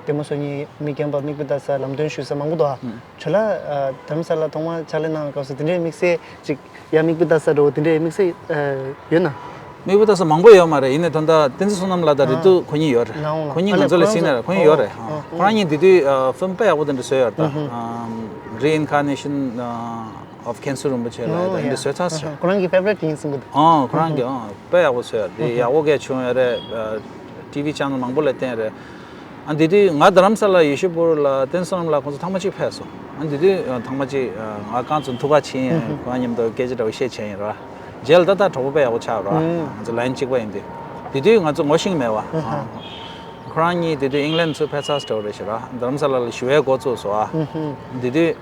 ལྟད་མོ་གསོ་མཁན་མི་རྒན་པ་མིག་དཔེ་ལྟ་ས་ལམ་སྟོན་ཞུ་ས་མང་པོ་འདུག་ཨ། ཁྱོད་ལ་ཨ་དྷ་རམ་ས་ལ་ཐོག་མར་ཕྱག་ལས་གནང་བའི་སྐབས་སུ་དེ་འདྲའི་དམིགས་བསལ་ཅིག་ཡ་མིག་དཔེ་ལྟ་ས་འདྲ་བོ་དེ་འདྲའི་དམིགས་བསལ་ཨ་ཡོད་ན། མིག་དཔེ་ལྟ་ས་མང་པོ་ཡོད་མ་རེད། ཡིན་ནའི་ད་ལྟ་བསྟན་འཛིན་བསོད་ནམས་ལགས་དང་རེ་ཨ་ཏུ་ཁོ་གཉིས་ཡོད་རེད། ནའོ་ལགས། ཁོ་གཉིས་ཨ་ང་ལས་ཚོ་ལ་ཁོ་རང་གཟིགས་ན་རེད། ཁོ་གཉིས་ཡོད་རེད། ཨོ་ཁོ་རང་གཉིས་དེ་དུས་ཨ་ཕིལམ་དཔེ་ཡག་པོ་དེ་འདྲ་བཟོས་ཡོད་རེད་ད། ཨ་Reincarnation of Khenso Rinpoche ལབ་ཡ་ད་འདི་འདྲ་བཟོས་ཚར་སོང་། ཁོ་རང་གི་ཕེབ་རེ་ཊི་ཡིན་གསུང་གི་འདུག་ཨོ་ཁོ་རང་གི་ཨོ་དཔེ་ཡག་པོ་བཟོས་ཡོད་རེད། དེ་ཡག་པོ་གས་བྱུང་ཡོད་རེད། ཨ་ཊི་ཝི་ཆེ་ནལ་མང་པོ་ལ་བསྟན་རེད། ཨ་དེ་དུས་ང་རྡ་རམ་ས་ལ་ཡེ་ཤུ་པུར་ལ་བསྟན་བསོད་ནམས་ལགས་ཁོང་ཚོ་ཐེངས་མ་གཅིག་ཕེབས་སོང་། ཨ་དེ་དུས་ཨ་ཐེངས་མ་གཅིག་ཨ་ང་རྐང་ཚོ་ཐུག་ག་ཕྱིན། ཁོང་མཉམ་དུ་སྐད་ཆ་འདྲ་བོ་བཤད་བྱས་ཡིན་ར། རྗེས་ལ་ད་ལྟ་གྲོགས་པོ་དཔེ་ཡག་པོ་ཆགས་ར། ང་ཚོ་ལའིན་གཅིག་པ་ཡིན་དུས། དེ་དུས་ང་ཚོ་ངོ་ཤེས་ཀྱི་མེད་པ། ཨ་ཁོ་རང་གཉིས་དེ་དུས་ཨིང་ལན་ཚུར་ཕེབས་ཚར་འདྲ་བོ་རེད་ཤག་ར། རྡ་རམ་ས་ལ་ལ་ཞུ་བའི་འགོ་བཙུགས་སོང་ཨ། དེ་དུས་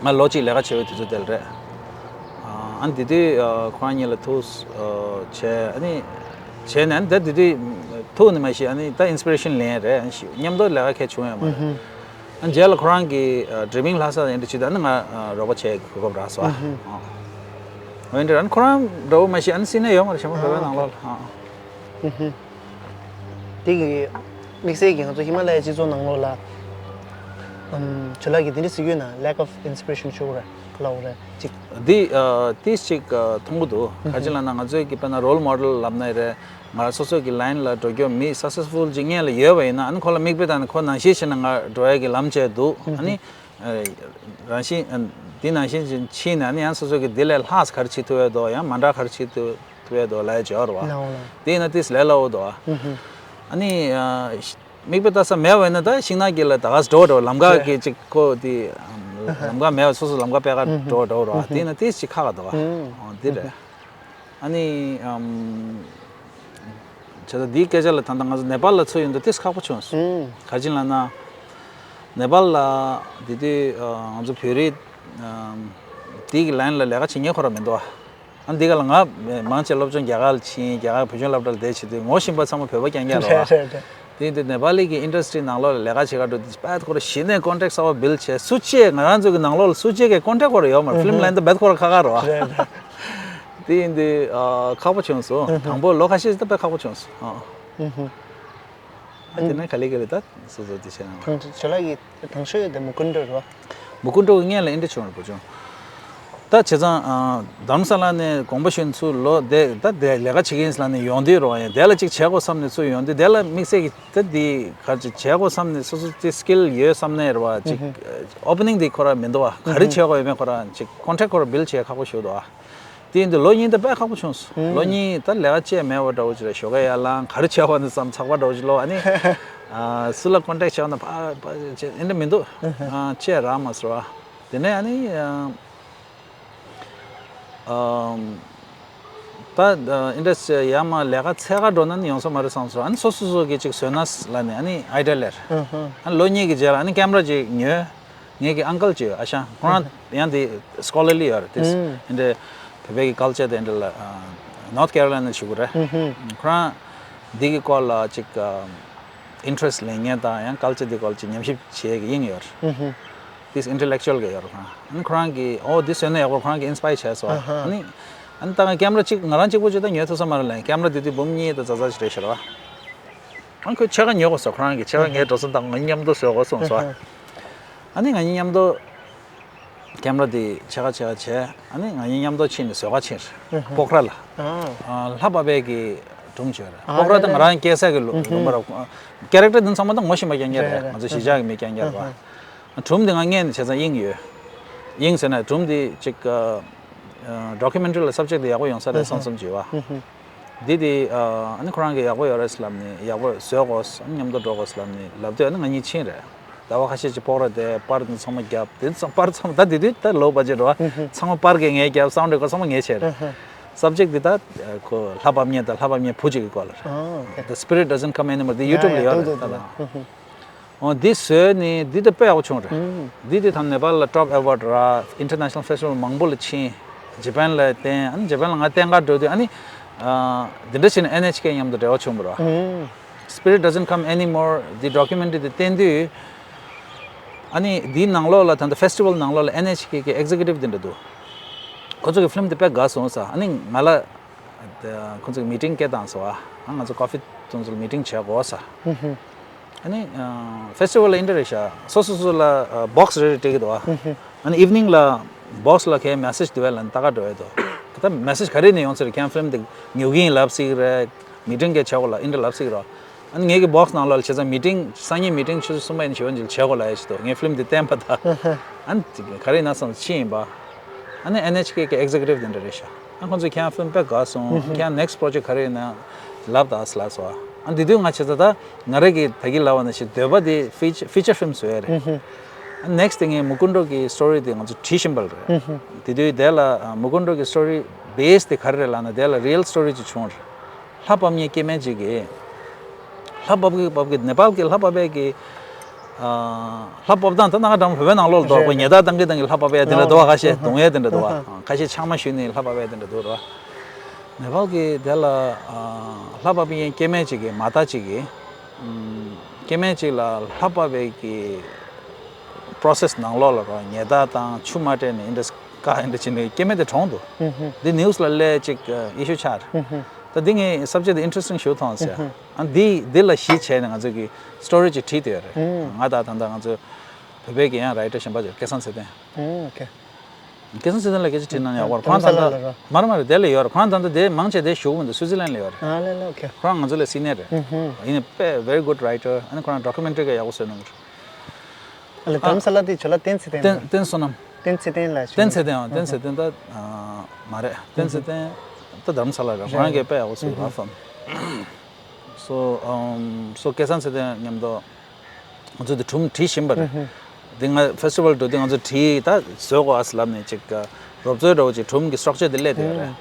ང་ལོ་གཅིག་ལས་ཀ་བྱེད་པའི་དུས་ཚོད་དེ་ལ་རེད། ཨ་ནི་དེ་དུས་ཨ་ཁོ་རང་གཉིས་ལ་ཐུག་ཨ་བྱས། ཨ་ནི་བྱས་ནས་ཨ་ནི་ད་དེ་དུས་ཐུག་ནི་མ་གཞི་ཨ་ནི་ད་ཨིན་སི་པི་རེ་ཤན་ལེན་རེད། ཨ་ནི་མཉམ་དུ་ལས་ཀ་གང་ཡང་བྱུང་ཡོད་མ་རེད། ཨ་ནི་རྗེས་ལ་ཁོ་རང་གིས་ཨ་ཌི་རི་མིང་ལྷ་ས་ལ་ཡིན་འདྲ་བྱས་ཏེ་ཨ་ནི་ང་ཨ་རོགས་པ་བྱེད་གོ་སྐབས་རག་སོང་ཨ། ཨ་འོན་ཏེ་ཨ་ནི་ཁོ་རང་འདྲ་བོ་མ་གཞི་ཨ་ནི་སིད་ནི་ཡོད་མ་རེད། ཞྭ་མོ་བོད་པའི་ནང་ལོགས་ལ་ཨ། དེ་གི་དམིགས་བསལ་གྱི་ང་ཚོ་ཧི་མ་ལ་ཡའི་སྤྱི་ཚོགས་ནང་ལོགས་ལ་ཨམ་ཇོ་ལགས་ཀྱིས་དེ་འདྲ་ཟེར་གྱི་ཡོད་ན། Lack of inspiration ཞུ་དགོས་རེད་ལབ་དགོས་རེད་ཅིག་འདི་ཨ་ཏིས་ཅིག་ཨ་མཐོང་གི་འདུག་ག་ཅི་ལབ་ན་ང་ཚོའི་གི་དཔེར་ན་role model ལབ་ན་རེད། ང་སོ་སོ་གི་ལའིན་ལ་འགྲོ་རྒྱུ་མི་སག་སེ་སི་ཕུལ་ཅིག་སྔོན་ལ་ཡོད་པ་ཡིན་ན་ཨ་ནི་ཁོ་ལ་མིག་དཔེ་བལྟས་ནས་ཁོ་ནང་བཞིན་བྱས་ན་ང་འགྲོ་ཡ་གི་ལམ་བྱས་འདུག་ཨ་ནི་ཨ་རང་བཞིན་ཨ་འདི་ནང་བཞིན་ཕྱིན་ནས་ཨ་ནི་ཡང་སོ་སོ་གི་འདི་ལས་ལྷག་ག་རེ་བྱེད་ཐུབ་ཡོད་དོ། ཡང་མ་འདྲ་ག་རེ་བྱེད་ཐུབ་ཐུབ་ཡོད་དོ་ལབ་ཡ་ཅིག་ཡོད་རེད་བ། ལའོ་ལ། དེ་ཡིན་ན་ཏིས་ལས་སླ་བོ་འདུག་ཨ། ཨ་ནི་ཨ་མིག་དཔེ་ལྟ་ས་མེད་པ་ཡིན་ན་ད་ཤིང་ནགས་དཀྱིལ་ལ་ད་ག་སེ་འགྲོ་འགྲོ་ལམ་ཁ་གི་ཅིག་ཁོ་དེ་ལམ་ཁ་མེད་པ་སོ་སོ་ལམ་ཁ་པད་ཁ་འགྲོ་འགྲོ་ར། དེ་ཡིན་ན་ཏིས་ཅིག་ཁག་ག་འདུག་ཨ། འོ་དེ་རེད། ཨ་ནི་ཨམ་བྱས་ཙང་འདིའི་སྐད་ཆ་ལ་ད་ལྟ་ང་ཚོ་ནེ་པཱལ་ལ་ཚུར་ཡོང་དུས་ཏིས་ཁག་པོ་བྱུང་སོང་། ག་ཅི་ལབ་ན་ནེ་པཱལ་ལ་དེ་དུས་ཨ་ང་ཚོ་བོད་རིགས་ཨམ་དེ་གི་ལའིན་ལ་ལས་ཀ་བྱེད་མཁན་ཁོ་རང་མི་འདུག་ཨ། ཨ་འདི་ག་ལ་ང་མང་ཆེ་སློབ་སྦྱོང་རྒྱ་གར་ལ་ཕྱིན། རྒྱ་གར་བོད་ལྗོངས་སློབ་གྲྭ་ལ་བསྡད་བྱེད་དུས་ངོ་ཤེས་པ་ཚང་མ་བོད་པ་རྐྱང་རྐྱང་རེད་བ། རེད་རེད་རེད། དེ་ཡིན་དུས་ནེ་པཱ་ལི་གི་ཨིན་ཌ་སི་ཊི་རི་ནང་ལོགས་ལ་ལས་ཀ་བྱེད་ག་འགྲོ་དུས་དཔེ་ཁོ་རང་གཞི་ནས་ཀོན་ཊེག་གསར་པ་བིལ་བྱས། སུ་གཅིག་ང་རང་ཚོ་གི་ནང་ལོགས་ལ་སུ་གཅིག་གི་ཀོན་ཊེག་ཁོ་རང་ཡོད་མ་རེད། ཧུམ་ཧུམ། ཕིལམ་ལའིན་ད་རྦད་ཁོ་རང་ཁག་ཁག་རེད་བ། རེད་རེད། དེ་ཡིན་དུས་ཨ་ཁག་པོ་བྱུང་སོང་། ཧུམ་ཧུམ། དང་པོ་ལོ་ཁ་ཤས་ད་དཔེ་ཁག་པོ་བྱུང་སོང་། ཨ། ཧུམ་ཧུམ། ཨ་དེ་ནས་ག་ལེ་ག་ལེ་ད་སོ་སོ་དེ་བྱས་ན། དང་ཇོ་ལགས་ཀྱི་དང་ཤོས་དེ་མུ་ཀུན་ཌ་རེད་བ། མུ་ཀུན་ཌ་གི་སྔོན་ལ་ཨིན་ཌ་བྱུང་རེད་བུ་ཆུང་། ད་བྱས་ཙང་ཨ་རྡ་རམ་ས་ལ་ནས་དགོངས་པ་ཞུས་ཚུར་ལོག་དེ་ད་དེ་ལས་ཀ་བྱེད་ཀྱི་ཡིན་ཟེར་ལབ་ནས་ཡོང་དུས་རེད་བ། ཡང་དེ་ལ་ཅིག་བྱེད་དགོས་བསམ་ནས་ཚུར་ཡོང་དུས་དེ་ལ་དམིགས་བསལ་གྱི་ད་འདི་ག་ཅིག་བྱེད་དགོས་བསམ་ནས་སོ་སོ་དེ་སི་ཀིལ་ཡོད་བསམ་ནས་རེད་བ། ཅིག་ཨོ་པ་ནིང་དེ་ཁོ་རང་མི་འདུག་བ། ག་རེ་བྱེད་དགོས་ཡོད་མེད་ཁོ་རང་ཅིག་ཀོན་ཊེག་ཁོ་རང་བིལ་བྱེད་ཁག་པོ་ཞིག་འདུག་བ། དེ་ཡིན་དུས་ལོ་གཉིས་དེ་དཔེ་ཁག་པོ་བྱུང་སོང་། ལོ་གཉིས་ད་ལས་ཀ་བྱས་མེད་པ་འདྲ་བོ་ཅིག་རེད། ཞོགས་ཀས་ཡར་ལངས་ག་རེ་བྱས་པ་འདི་བསམ་ཚགས་པ་འདྲ་བོ་ཅིག་ལོ། ཨ་ནི་ཨ་སུ་ལ་ཀོན་ཊེག་བྱས་པ་ན་ཕ་ཕ་བྱས་ཨེ་འདྲ་མི་འདུག་ཨ་བྱས་རག་མ་སོང་བ། དེ་ནས་ཨ་ནི་ཨ་ད་ཨ་ཨེ་འདྲ་ཡར་མར་ལས་ཀ་འཚོལ་ག་འགྲོ་ན་ནི་ཡོང་ས་མ་རེད་བསམ་སོང་། ཨ་ནི་སོ་སོ་སོ་གི་ཅིག་བཟོས་ན་ལབ་ནས་ཨ་ནི་ཨའི་ཌི་ཡ་ལེན། ཨ་ནི་ལོ་གཉིས་ཀྱི་རྗེས་ལ་ཨ་ནི་ཀེམ་ར་ཅིག་ཉོས། ངེད་ཀྱི་ཨང་ཀལ་ཅིག་ཡོད། ཨ་ཞང་ཁོ་རང་ཡང་དེ་སི་ཀོ་ལར་ལི་ཡོད་རེད། དེ་ཨེ་འདྲའི་བོད་པའི་གི་ཀལ་ཅར་དེ་འདྲ་ལ་ནོར་ཐི་ཀེ་རོ་ལའི་ན་ན་བཞུགས་ཀྱི་རེད། ཁོ་རང་འདི་གི་སྐོར་ལ་ཅིག་ཨིན་ཊེ་རེ་སི་ལེན་མཁན་དང་ཡང་ཀལ་ཅར་འདི་སྐོར་ལ་ཅིག་ཉམས་ཞིབ་བྱེད་ཀྱི་དབྱིངས་ཡོད་རེད། དེ་ཨིན་ཊེ་ལེག་ཅུ་ཨལ་གི་ཡོད་རེད། ཁོ་རང་ཨ་ནི་ཁོ་རང་གིས་ཨོ་འདི་བཟོས་ན་ཡག་པོ། ཁོ་རང་གིས་ཨིན་སི་པ་ཡར་བྱས་སོང་། ཨ་ནི་ཨ་ནི་ད་ང་ཀེམ་ར་གཅིག་ང་རང་གཅིག་པོ་ཅིག་ད་ཉོས་ཐུབ་ས་མ་རེད་ལབ། ཀེམ་ར་འདི་དུས་འབུམ་གཉིས་དང་ཙག་ཙག་ཅིག་རེད་ཤག་ར་བ། ཨ་ཁོས་ཕྱེད་ཀ་ཉོ་དགོས་སོང་། ཁོ་རང་གིས་ཕྱེད་ཀ་ངས་འགྲོ་སོང་དང་ང་མཉམ་དུ་བཟོ་དགོས་སོང་ཟེར་བ། ཨ་ནི་ང་གཉིས་མཉམ་དུ་ཀེམ་ར་དེ་ཕྱེད་ཀ་ཕྱེད་ཀ་བྱས། ཨ་ནི་ང་གཉིས་མཉམ་དུ་ཕྱིན་ནས་བཟོ་ག་ཕྱིན། སྤོག་ར་ལ། ལྷ་པ་པའི་གི་སྒྲུང་བརྗོད་རེད། སྤོག་ར་དེ་ང་རང་སྐྱེས་ས་གི་ལུང་པ་ར། ཀེ་རེག་ཊར་དེ་ཚང་མ་ད་ངོ་ཤེས་པ་རྐྱང་རྐྱང་རེད། ང་ཚོ་གཞིས་ཆགས་ཀྱི་མི་རྐྱང་རྐྱང་རེད་བ། སྒྲུང་དེ་ང་སྔོན་ནས་བྱས་ཙང་དབྱིངས་ཡོད། དབྱིངས་ཟེར་ན་སྒྲུང་དེ་ཅིག་ཌོ་ཀུ་མེན་ཊ་རི་ལ་སབ་ཇེག་དེ་ཡག་པོ་ཡོང་ས་རེད་བསམ་བསམ་བྱས་བ། འདི་དེ་ཨ་ནི་ཁོ་རང་གིས་ཡག་པོ་ཡོད་རེད་ལབ་ནས། ཡག་པོ་བཟོ་དགོས། ཨ་ནི་མཉམ་དུ་འགྲོ་དགོས་ལབ་ནས་ལབ་དུས་ཨ་ནི་ང་གཉིས་ཕྱིན་རེད། ཟླ་བ་ཁ་ཤས་ཅིག་སྤོག་ར་དེ་པར་དེ་ཚང་མ་བརྒྱབ། དེ་ཚང་པར་ཚང་མ་ད་དེ་དུས་ད་ལོ་བ་ཅིག་རེད་བ། ཚང་མ་པར་གི་ངས་བརྒྱབ། སའུན་ཌི་རེ་ཀོཌ་ཚང་མ་ངས་བྱས་རེད། སབ་ཇེག་འདི་ད་ཁོ་ལྷ་བབས་མཁན་དང་ལྷ་བབས་མཁན་བུ་གཅིག་གི་སྐོར་ལ་རེད། ཨོ་ཨོ་ཁེ། The Spirit Doesn't Come Anymore. འདི་ཡུ་ཊུབ་ལ་ཡོད་རེད་ད་ལ། ཨོ་འདི་བཟོས་ནི་འདི་ད་དཔེ་ཡག་པོ་བྱུང་རེད། འདི་དེ་དང་ནེ་པཱལ་ལ་ཊོབ་ཨེ་ཝཱརཌ་རག། ཨིན་ཊར་ནེ་ཤ་ནལ་ཕེ་སི་ཊི་བལ་མང་པོ་ལ་ཕྱིན། ཇ་པན་ལ་བསྟན། ཨ་ནི་ཇ་པན་ལ་ང་བསྟན་གར་འགྲོ་དུས་ཨ་ནི་འདི་འདྲ་བྱས་ནས་ཨེན་ཨེཆ་ཀེ་མཉམ་དུ་འབྲེལ་བ་བྱུང་བ་རེད། Spirit Doesn't Come Anymore. འདི་ཌོ་ཀུ་མེན་ཊི་རི་འདི་བསྟན་དུས། ཨ་ནི་འདིའི་ནང་ལོགས་ལ་ད་ལྟ་ཕེ་སི་ཊི་བལ་ནང་ལོགས་ལ་ཨེན་ཨེཆ་ཀེ་གི་ཨེག་ཛེ་ཀུ་ཊིབ་དེ་འདྲ་འདུག་ཁོ་ཚོ་གི་ཕི་ལིམ་དེ་དཔེ་དགའ་སོང་ས། ཨ་ནི་ང་ལ་ཁོ་ཚོ་གི་མི་ཊིང་སྐད་བཏང་སོང་ཨ། ང་ཚོ་ཀོ་ཕི་ཐུང་ཚོ་ལ་མི་ཊིང་བྱེད་དགོས་ས། ཨ་ནི་ཕེ་སི་ཊི་བལ་ལ་འདི་འདྲ་རེད་ཤག་སོ་སོ་སོ་ལ་བོག་སི་རེ་རེ་སྤྲད་ཀྱི་འདུག་ཨ། ཨ་ནི་ཨིབ་ནིང་ལ་བོག་སི་ལ་ཁའི་མེ་སེ་ཇི་དེ་བས་ལ་ལྟ་ག་འགྲོ་ཡས་འདུག་ད་མེ་སེ་ཇི་ག་རེ་ནས་ཡོང་ཚེ་རེད། ཁྱེད་ཕི་ལིམ་དེ་ཉོ་གི་ཡིན་ལབ་སྲིད་ཀྱི་རེད། མི་ཊིང་སྐད་བྱེད་དགོས་ལ་འདི་འདྲ་ལབ་སྲིད་ཀྱི་རེད། ཨ་ནི་ངེད་ཀྱི་བོག་སི་ནང་ལོགས་ལ་བྱས་ཙང་མི་ཊིང་སང་ཉིན་མི་ཊིང་ཆུ་ཚོད་གསུམ་པ་ཡིན་ཞེ་པོ་ཅིག་བྱེད་དགོས་ལ་ཡ་ཞིག་འདུག་ངས་ཕི་ལིམ་འདི་བསྟན་པ་དང་། ཨ་ནི་ག་རེ་ཡིན་ན་བསམ་ཕྱིན་ཡིན་པ། ཨ་ནི་ཨེན་ཨེཆ་ཀེ་གི་ཨེག་ཛེ་ཀུ་ཊིབ་དེ་འདྲ་རེད་ཤག་ཨ་ཁོང་ཚོས་ཁྱེད་རང་ཕི་ལིམ་དཔེ་དགའ་སོང་། ཁྱེད་རང་ནེག་སི་ཊི་པོ་རོ་ཇེག་ག་རེ་ཡིན་ན་ལབ་དང་ལབ་སོང་། ཨ་འདི་དུས་ང་བྱས་ཙང་ད་ང་རང་གི་ད་གིན་ལབ་པ་ནང་བཞིན་འདོད་པ་དེ་ཕི་ཅར་ཕི་ལིམ་བཟོ་ཡ་རེད། ཨ་ནེག་སི་ཊི་དེ་ངས་མུ་ཀུན་ཌོ་གི་སི་ཊོ་རི་དེ་ང་ཚོ་བྲིས་བཞིན་པ་རེད། དེ་དུས་དེ་ལ་མུ་ཀུན་ཌོ་གི་སི་ཊོ་རི་བེ་སི་དེ་ག་རེ་རེད་ལབ་ན་དེ་ལ་རི་ཡལ་སི་ཊོ་རི་ཅིག་བྱུང་རེད། ལྷ་བབས་མཁན་སྐྱེ་དམན་ཅིག་གིས། ལྷ་བབས་ཀྱི་བབས་ཀྱི་ནེ་པཱལ་གྱི་ལྷ་བབས་ཡས་ཀྱི། ཨ། ལྷ་བབས་སྟངས་ད་ནང་འདྲ་བོད་པའི་ནང་ལོགས་ལ་འདུག་རེད་པ། ཉལ་ཐ་བཏང་གི་བཏང་གི་ལྷ་བབས་ཡས་དེ་འདྲ་འདུག་པ། ཁ་ཤས་གདུང་ཡས་དེ་འདྲ་འདུག་པ། ཁ་ཤས་ཕྱག་མ་གཞུས་ནས་ལྷ་བབས་ཡས་དེ་འདྲ་འདུག་ར། ནེ་པཱལ་གྱི་དེ་ལ། ཨ། ལྷ་བབས་མཁན་སྐྱེ་དམན་ཅིག་གིས་མ་ད་ཅིག་གིས། ཨམ། སྐྱེ་དམན་ཅིག་ལ་ལྷ་བབས་ཡས་ཀྱི་པོ་རོ་སེ་སི་ནང་ལོགས་ལ་ར་ཉལ་ཐ་དང་ཆུ་མ་སྤྲད་ནས་འདི་འདྲ་བཀག་འདི་འདྲ་བྱས་ནས་སྐྱེ་དམན་དེ་གྲོངས་འདུག་འདི་ནིའུ་སི་ལ་སླེབས་ཅིག་ཨི་ཤུ་ཆགས་རེད། ད་འདི་ངའི་སབ་ཇེག་དེ་ཨིན་ཊི་རེ་སི་ཊིང་ཞེ་པོ་མཐོང་ཟེར། ཨ་འདི་འདི་ལ་གཞི་བྱས་ནས་ང་ཚོ་གི་སི་ཊོ་རི་ཅིག་བྲིས་བསྡད་ཡོད་རེད། ང་དང་ད་ལྟ་ང་ཚོ་བོད་པའི་གི་ཡང་རའི་ཊར་གཞན་པ་ཅིག་སྐལ་བཟང་ཚེ་བརྟན། ཨོ་ཁེ། སྐལ་བཟང་ཚེ་བརྟན་ལ་སྐད་ཆ་དྲིས་ན་ཡག་པོ་རེད། ཁོང་ད་ལྟ་མ་རེད་མ་རེད་དེ་ལ་ཡོད་རེད། ཁོང་ད་ལྟ་དེ་མང་ཆེ་དེ་བཞུགས་མི་འདུག་སུའི་ཙི་ལན་ལ་ཡོད་རེད། ཨ་ལེ་ལེ་ཨོ་ཁེ། ཁོང་ང་ཚོ་ལས་སི་ནི་ཡར་རེད། ཡིན་ནའི་དཔེ་very good writer. ཨ་ནི་ཁོ་རང་ཌོ་ཀུ་མེན་ཊི་རི་ག་ཡག་པོ་བཟོས་གནང་གི་རེད། ཨ་ལེ། ཨ། དྷ་རམ་ས་ལ་དེ་ཇོ་ལ་བསྟན་ཚེ་བརྟན། བསྟན་བསྟན་བསོད་ནམས། བསྟན་ཚེ་བརྟན་ལ་ཞུ། བསྟན་ཚེ་བརྟན། ཨ། བསྟན་ཚེ་བརྟན་ད། ཨ། མ་རེད། བསྟན་ཚེ་བརྟན་ད་དྷ་རམ་ས་ལ་རེད། ཁོ་རང་གིས་དཔེ་ཡག་པོ་བཟོས་རེད། ཨ་ཧྥམ། སོ། ཨམ། སོ་སྐལ་བཟང་ཚེ་བརྟན་མཉམ་དུ་ང་ཚོ་དེ་སྒྲུང་བྲིས་བཞིན་པ་རེད། དེ་སྔ་ཕེ་སི་ཊི་བལ་འགྲོ་དུས་ང་ཚོ་བྲིས་ད་བཟོས་གོ་ཨ་ལབ་ནས་ཅིག་རོབ་ཚོད་འདྲ་བོ་ཅིག་སྒྲུང་གི་སི་ཊྲག་ཅར་དེ་སླེབས་བསྡད་ཡོད་རེད།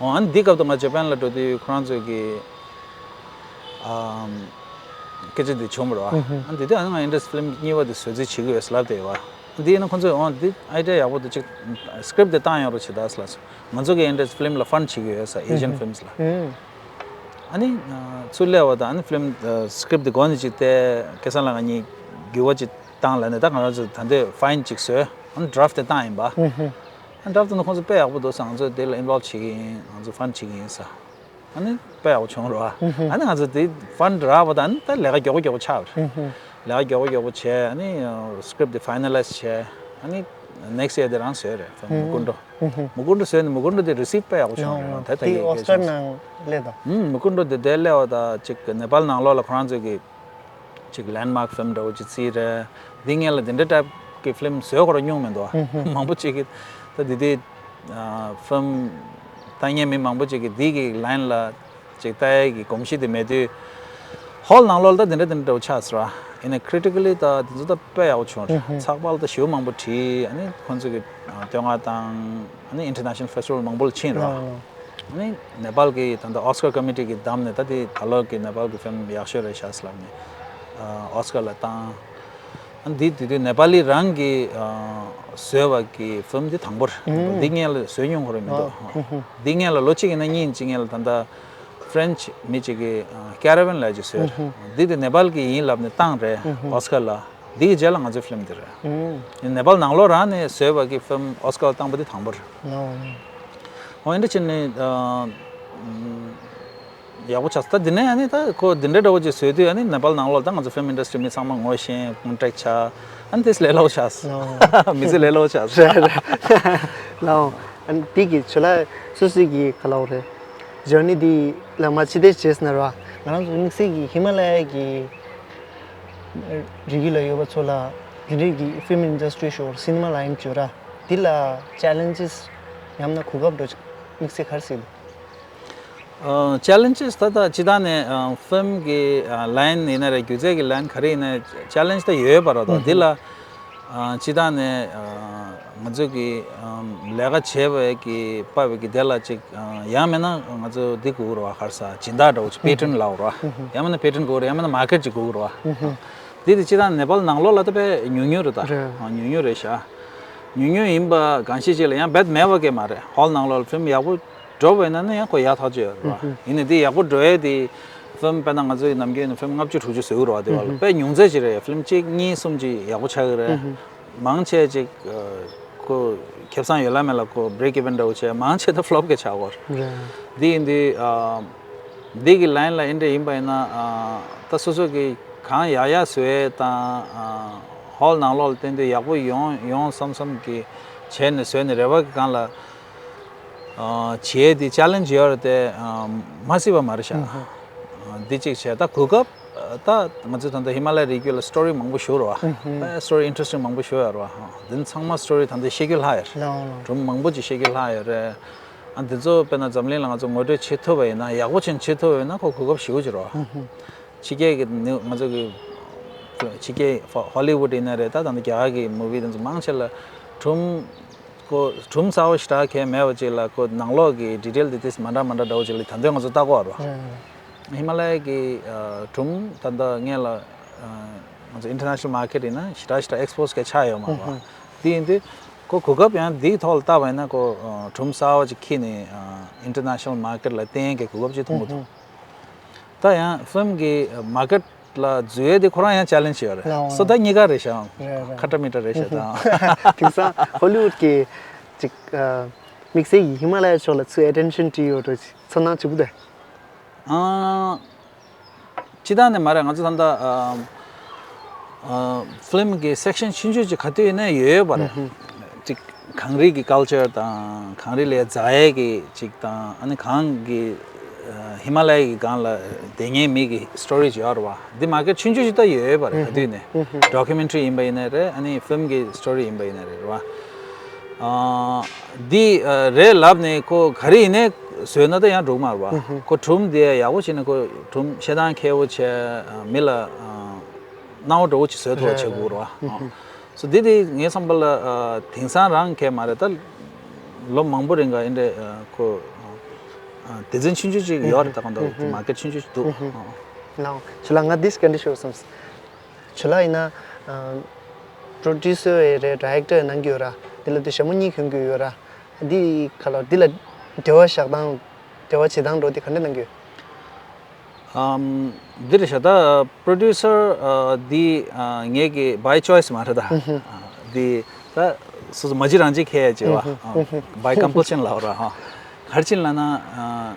འོ་ཨ་ནི་འདི་སྐབས་དུ་ང་ཇ་པན་ལ་འགྲོ་དུས་ཁོ་རང་ཚོས་ཀྱི། ཨམ། སྐད་ཆ་འདི་བྱུང་བ་རེད་བ། ཨ་འདི་དུས་ཨ་ནི་ང་ཨིན་ཌི་ཡ་ཕི་ལིམ་གཉིས་པ་དེ་བཟོ་རྩིས་བྱེད་ཀྱི་ཡོད་ལབ་བསྡད་ཡོད་བ། འདི་ཡིན་ན་ཁོ་ཚོས་འོ་འདི་ཨའི་ཌི་ཡ་ཡག་པོ་འདུག་ཅིག་སི་ཀི་རིབ་དེ་བཏང་ཡོང་རོགས་བྱེད་ད་ལབ་སོང་། ང་ཚོ་གི་ཨིན་ཌི་ཡ་ཕི་ལིམ་ལ་ཕན་བྱེད་ཀྱི་ཡོད་ས། ཨེ་ཤི་ཡན་ཕི་ལིམ་ལ། ཨ་ནི་ཚུར་སླེབས་པ་དང་ཨ་ནི་ཕི་ལིམ་སི་ཀི་རིབ་དེ་འགོ་ནས་ཅིག་སྟེ་སྐལ་བཟང་ལགས་ང་གཉིས་འགྱུར་བ་ཅིག་བཏང་ལབ་ནས་ད་ང་རང་ཚོ་ད་ལྟའི་ཕའིན་ཅིག་བཟོས། ཨ་ནི་ཌ་རཕ་དེ་བཏང་ཡིན་པ། ཨ་ནི་ཌ་རཕ་དེ་ནི་ཁོང་ཚོ་དཔེ་ཡག་པོ་འདུག་ས། ང་ཚོ་དེ་ལ་ཨིན་བོལབ་བྱེད་ཀྱི་ཡིན། ང་ཚོ་ཕན་བྱེད་ཀྱི་ཡིན་ས། ཨ་ནི་དཔེ་ཡག་པོ་བྱུང་རོ། ཨ་ནི་ང་ཚོ་དེ་ཕན་རག་པ་དང་ཨ་ནི་ད་ལས་ཀ་མགྱོགས་པོ་མགྱོགས་པོ་ཆགས་པ་རེད། ལས་ཀ་མགྱོགས་པོ་མགྱོགས་པོ་བྱས། ཨ་ནི་སི་ཀི་རིབ་དེ་ཕའི་ནལ་ལའི་ཛི་བྱས། ཨ་ནི་ནེག་སི་ཡར་དེ་རང་བཟོས་རེད། མུ་ཀུན་ཌོ། མུ་ཀུན་ཌོ་བཟོས་ནས་མུ་ཀུན་ཌོ་དེ་རི་སིབ་དཔེ་ཡག་པོ་བྱུང་རེད། ད་ད་དེ་གི་ཨོ་སི་ཀར་ནང་སླེབས་དང་། མུ་ཀུན་ཌོ་དེ་དེ་སླེབས་པ་དང་ཅིག་ནེ་པཱལ་ནང་ལོགས་ལ་ཁོ་རང་ཚོས་ཀྱི་ཅིག་ལེན་མཱག་ཕི་ལིམ་འདྲ་བོ་ཅིག་བརྩིས་རེད། འདི་སྔོན་ལ་འདི་འདྲ་ཊའིབ་ཀྱི་ཕི་ལིམ་བཟོས་ཁོ་རང་མྱོང་མི་འདུག་མང་པོ་ཅིག་གིས་ད་འདི་དེ་ཕི་ལིམ་ལྟ་མཁན་མི་མང་པོ་ཅིག་གིས་འདི་གི་ལའིན་ལ་ཅིག་ལྟ་ཡས་ཀྱི་གོམས་གཤིས་དེ་མེད་དུས། ཧོལ་ནང་ལོགས་ལ་ད་འདི་འདྲ་འདི་འདྲ་འདྲ་བོ་ཆགས་སོང་ར། ཡིན་ནའི་ཁི་རི་ཊི་ཀ་ལི་ད་དེ་ཚོ་ད་དཔེ་ཡག་པོ་བྱུང་རེད། ཚགས་པར་ད་ཞེ་པོ་མང་པོ་བྲིས། ཨ་ནི་ཁོང་ཚོ་གི་བསྟོད་བསྔགས་བཏང་། ཨ་ནི་ཨིན་ཊར་ནེ་ཤ་ནལ་ཕེ་སི་ཊི་བལ་མང་པོ་ལ་ཕྱིན་ར། ཨ་ནི་ནེ་པཱལ་གི་ད་ལྟ་ཨོ་སི་ཀར་ཀོ་མི་ཊི་གིས་བདམས་ནས་ད་དེ་ད་ལོ་གི་ནེ་པཱལ་གི་ཕི་ལིམ་ཡག་ཤོས་རེད་ཤག་ལབ་ནས་ཨོ་སི་ཀར་ལ་བཏང་། ཨ་ནི་དེ་དེ་དུས་ནེ་པཱ་ལི་རང་གིས་བཟོས་པ་གི་ཕི་ལིམ་དེ་དང་པོ་རེད། འདི་སྔོན་ལ་བཟོས་མྱོང་ཁོ་རང་མི་འདུག་འདི་སྔོན་ལ་ལོ་གཅིག་ཡིན་ན་གཉིས་ཡིན་གཅིག་སྔོན་ལ་ད་ལྟ་ཕི་རེན་ཆི་མི་གཅིག་གིས་ཀེ་ར་ཝན་ལབ་ཅིག་བཟོས་རེད། འདི་དེ་ནེ་པཱལ་གི་ཡིན་ལབ་ནས་བཏང་རེད་ཨོ་སི་ཀར་ལ། འདི་གི་རྗེས་ལ་ང་ཚོའི་ཕི་ལིམ་འདི་རེད། ཡིན་ནེ་པཱལ་ནང་ལོགས་རང་ནས་བཟོས་པ་གི་ཕི་ལིམ་ཨོ་སི་ཀར་བཏང་པ་འདི་དང་པོ་རེད། ཨོ་འདི་འདྲ་བྱས་ནས་ཡག་པོ་ཆགས་སོང་། ད་འདི་ནས་ཨ་ནི་ད་ཁོ་འདི་འདྲ་འདྲ་བོ་ཅིག་བཟོས་དུས་ཨ་ནི་ནེ་པཱལ་ནང་ལོགས་ད་ང་ཚོ་ཕི་ལིམ་ཨིན་ཌ་སི་ཊི་རི་མི་ཚང་མ་ངོ་ཤེས་ཀོན་ཊེག་ཆགས། ཨ་ནི་དེ་ལས་སླ་པོ་ཆགས་སོང་། མི་ཚེ་ལས་སླ་པོ་ཆགས་སོང་། ལའོ། ཨ་ནི་དེ་གི་ཆུ་ལ་སོ་སོའི་གི་ག་ལའོ་རེད། ཇར་ནི་འདི་ལ་མ་ཕྱི་བལྟས་བྱས་ཟིན་ན་ར་ང་རང་ཚོ་དམིགས་བསལ་གྱི་ཧི་མ་ལ་ཡ་གི་རི་རྒྱུད་ལ་ཡོད་པ་ཚོ་ལ་འདི་འདྲའི་གི་ཕི་ལིམ་ཨིན་ཌ་སི་ཊི་རི་ཤོར་སི་ནི་མ་ལའིན་བརྗོད་ར་འདི་ལ་ཅེ་ལེན་ཇེས་ཡང་ན་གོ་སྐབས་འགྲོ་དམིགས་བསལ་ག་རེ་ཟེར་འདུག་ཅེ་ལེན་ཇེས་ད་ལྟ་སྤྱི་བཏང་ནས་ཕི་ལིམ་གི་ལའིན་ཡིན་ན་རེད། སྒྱུ་རྩལ་གི་ལའིན་ག་རེ་ཡིན་ན་ཅེ་ལེན་ཇི་ད་ཡོད་པ་ར། ད་འདི་ལ་ ཨ། སྤྱིར་བཏང་ནས་ཨ། ང་ཚོ་གི་ཨམ། ལས་ཀ་བྱེད་པའི་གི་པ་བའི་གི་དེ་ལ་ཅིག་ཨ། ཡང་མིན་ན་ང་ཚོ་འདི་དགོས་རེད་བ། ག་རེ་ཟེར། སྦྱིན་བདག་འདྲ་བོ་ཅིག་པེ་ཊན་ལབ་རེད་བ། ཡང་མིན་ན་པེ་ཊན་དགོས་རེད། ཡང་མིན་ན་མར་ཀེཊ་ཅིག་དགོས་རེད་བ། འདི་དེ་སྤྱིར་བཏང་ནེ་པཱལ་ནང་ལོགས་ལ་ད་དཔེ་ཉུང་ཉུང་རེད་ད། རེད། ཨ། ཉུང་ཉུང་རེད་ཤག་ཉུང་ཉུང་ཡིན་པ་གང་ཤེས་ཅིག་ལ་ཡང་རྦད་མེད་པ་གི་མ་རེད། ཧོལ་ནང་ལོགས་ལ་ཕིལམ་ཡག་པོ་འགྲོ་བ་ཡིན་ན་ནི་ཡང་ཁོ་ཡག་ཐག་ཆོད་ཡོད་རེད་བ། ཡིན་ནའི་དེ་ཡག་པོ་འགྲོ་ཡས་དེ་ཕིལམ་དཔེར་ན་ང་ཚོ་ཡི་ནམ་རྒྱུན་ནས་ཕིལམ་ལྔ་བཅུ་དྲུག་ཅུ་བཟོས་ཡོད་རེད་བ། དེ་བ་ལ་དཔེ་ཉུང་ཙམ་ཅིག་རེད། ཕིལམ་གཅིག་གཉིས་གསུམ་ཅིག་ཡག་པོ་ཆགས་ཀྱི་རེད། མང་ཆེ་ཅིག་ཨ། ཁོ་ཁེ་བཟང་ཡོད་ལ་མེད་ལ་ཁོ་བྷི་རེག་ཨི་ཝན་འདྲ་བོ་བྱས། མང་ཆེ་ད་ཕློབ་གི་ཆགས་ཀྱི་ཡོད་རེད། འདི་ཡིན་དུས་ཨ། འདི་གི་ལའིན་ལ་འདི་འདྲ་ཡིན་པ་ཡིན་ན་ཨ། ད་སོ་སོ་གི་གང་ཡག་ཡག་བཟོ་ཡས་དང་ཨ། ཧོལ་ནང་ལོགས་ལ་བརྟེན་དུས་ཡག་པོ་ཡོང་ཡོང་བསམ་བསམ་གི་བྱས་ནས་བཟོས་ནས་རེ་བ་གི་སྒང་ལ་ཨ། བྱེད་ཡས་དེ་ཅེ་ལེན་ཇི་ཡོད་རེད་དེ་ཨ། མ་སྲིད་པ་མ་རེད་ཤག་ཨ། འདི་གཅིག་བྱས། ད་གོ་སྐབས་ད་ང་ཚོས་ད་ལྟ་ཧི་མ་ལ་ཡའི་རི་རྒྱུད་ལ་སི་ཊོ་རི་མང་པོ་ཞིག་ཡོད་རེད་བ། ད་སི་ཊོ་རི་ཨིན་ཊེ་རེ་སི་ཊིང་མང་པོ་ཞིག་ཡོད་རེད་བ། འདི་ཚང་མ་སི་ཊོ་རི་ད་ལྟ་བཤད་རྒྱུ་ལྷག་ཡོད་རེད། ལའོ་ལའོ། སྒྲུང་མང་པོ་ཅིག་བཤད་རྒྱུ་ལྷག་ཡོད་རེད། ཨ། འདི་ཚོ་དཔེར་ན་འཛམ་གླིང་ལ་ང་ཚོ་ངོ་སྤྲོད་བྱེད་ཐུབ་པ་ཡིན་ན། ཡག་པོ་བྱེད་བྱེད་ཐུབ་པ་ཡིན་ན་ཁོ་གོ་སྐབས་ཞེ་པོ་ཅིག་རེད་བ། ཕྱི་རྒྱལ་གྱི་ནི་ང་ཚོ་གི་ཕྱི་རྒྱལ་ཧོ་ལི་ཝུད་ཡིན་ན་རེད། ད་ད་ལྟ་རྒྱ་གར་གྱི་མུ་ཝི་དེ་ཚོ་མང་ཆེ་ལ་སྒྲུང་ཁོ་སྒྲུང་གསར་པ་ཞེ་དྲག་གང་ཡང་མེད་པ་ཅིག་ལ་ཁོ་ནང་ལོགས་ཀྱི་ཌི་ཊེལ་དེ་ཏིས་མ་འདྲ་མ་འདྲ་འདྲ་བོ་ཅིག་ལ་ད་དུང་ང་ཚོ་ལྟ་གི་ཡོད་རེད་བ། ཧི་མ་ལ་ཡ་གི་ཨ། སྒྲུང་ད་ལྟ་སྔོན་ལ་ཨ། ང་ཚོ་ཨིན་ཊར་ནེ་ཤ་ནལ་མར་ཀེཊ་ཡིན་ན་ཞེ་དྲག་ཞེ་དྲག་ཨེག་སི་པོ་ཟི་གང་ཡང་ཆགས་ཡོད་མ་རེད་བ། དེ་ཡིན་དུས་ཁོ་གོ་སྐབས་ཡང་འདིའི་ཐོག་ལ་བལྟས་པ་ཡིན་ན་ཁོ་ཨ། སྒྲུང་གསར་པ་ཅིག་འཁྱེར་ནས་ཨ། ཨིན་ཊར་ནེ་ཤ་ནལ་མར་ཀེཊ་ལ་བསྟན་ཡས་ཀྱི་གོ་སྐབས་ཅིག་མཐོང་གི་འདུག་ད་ཡང་ཕིལམ་གྱི་མར་ཀེཊ་ལ་འཛུལ་ཡས་དེ་ཁོ་རང་ཡང་ཅེ་ལེན་ཇི་ཡོད་རེད། ལའོ། སོ་ད་གཉིས་ཀ་རེད་ཤག་རེད་རེད། ཁ་ཏྲ་མི་ཏྲ་རེད་ཤག་ད། དེང་སང་ཧོ་ལི་ཝུད་ཀྱི་ཅིག་ཨ། དམིགས་བསལ་གྱི་ཧི་མ་ལ་ཡ་ཕྱོགས་ལ་ཚུར་ཨེ་ཊེན་ཤན་སྤྲད་ཡོད་འགྲོ། ཚོར་སྣང་བྱེད་ཀྱི་འདུག་ཨ། སྤྱིར་བཏང་ནས་མ་རེད། ང་ཚོ་ད་ལྟ་ཨ། ཨ། ཕིལམ་གྱི་སེག་ཤན་ཆུང་ཆུང་ཅིག་ག་དུས་ཡིན་ན་ཡོད་ཡོད་པ་རེད། ཅིག་གངས་རི་གི་ཀལ་ཅར་དང་གངས་རི་ལ་འཛེག་ཡས་ཀྱི་ཅིག་དང་། ཨ་ནི་གངས་ཀྱི་ཧི་མ་ལ་ཡའི་གི་སྒང་ལ་བསྡད་མཁན་མི་གི་སི་ཊོ་རི་ཅིག་ཡོད་རེད་བ། འདི་མར་ཀེཊ་ཆུང་ཆུང་ཞིག་ད་ཡོད་ཡོད་པ་རེད་ག་དུས་ནས། ཌོ་ཀུ་མེན་ཊ་རི་ཡིན་པ་ཡིན་ན་རེད། ཨ་ནི་ཕིལམ་གྱི་སི་ཊོ་རི་ཡིན་པ་ཡིན་ན་རེད་བ། ཨ། འདི་ཨ། རེད་ལབ་ནས་ཁོ་ག་རེ་ཡིན་ནའི་བཟོས་ན་ད་ཡང་འགྲིག་མ་རེད་བ། ཁོ་སྒྲུང་དེ་ཡག་པོ་བྱས་ནས་ཁོ་སྒྲུང་བཤད་སྟངས་མཁས་པོ་བྱས། ཨ། མི་ལ་ཨ། སྣང་བ་འགྲོ་བོ་ཅིག་བཟོ་ཐུབ་པ་བྱེད་དགོས་རེད་བ། སོ་འདི་དེ་ངའི་བསམ་པ་ལ་ཨ། དེང་སང་རང་གང་ཡང་མ་རེད། ད་ལོ་མང་པོ་རིང་ག་འདི་འདྲའི་ཨ། ཁོ་ཨ། སྡེ་ཚན་ཆུང་ཆུང་ཅིག་ཡོད་རེད། ད་གང་ལྟར་མར་ཀེཊ་ཆུང་ཆུང་ཅིག་འདུག་ལའོ། ཁྱོད་ལ་ང་འདི་སྐད་འདྲི་ཞུ་བསམ། ཁྱོད་ལ་ཡིན་ན་ཨ། པྲོ་ཌུ་སར་ཡང་རེད། ཌི་རེག་ཊར་གནང་གི་ཡོད་ར། འདི་ལ་དེ་ཞྭ་མོ་གཉིས་གྱོན་གྱི་ཡོད་ར། འདི་ག་ལ་འདི་ལ་འབྲེལ་བ་བཞག་སྟངས་འབྲེལ་བ་བྱེད་སྟངས་འགྲོ་དེ་ག་འདྲ་གནང་གི་ཡོད། ཨམ། འདི་རེད་ཤག་ད་པྲོ་ཌུ་སར་ཨ། འདི་ཨ། ངེད་ཀྱི་བའི་ཅོའི་སི་མ་རེད་ད། འདི་ད་སོ་སོ་མ་གཅིག་རང་གཅིག་ཁེལ་ཡ་བྱེད་བ། བའི་ཀམ་པལ་ཤན་ལབ་ར་ཧ། ག་རེ་བྱས་ལབ་ན་ཨ།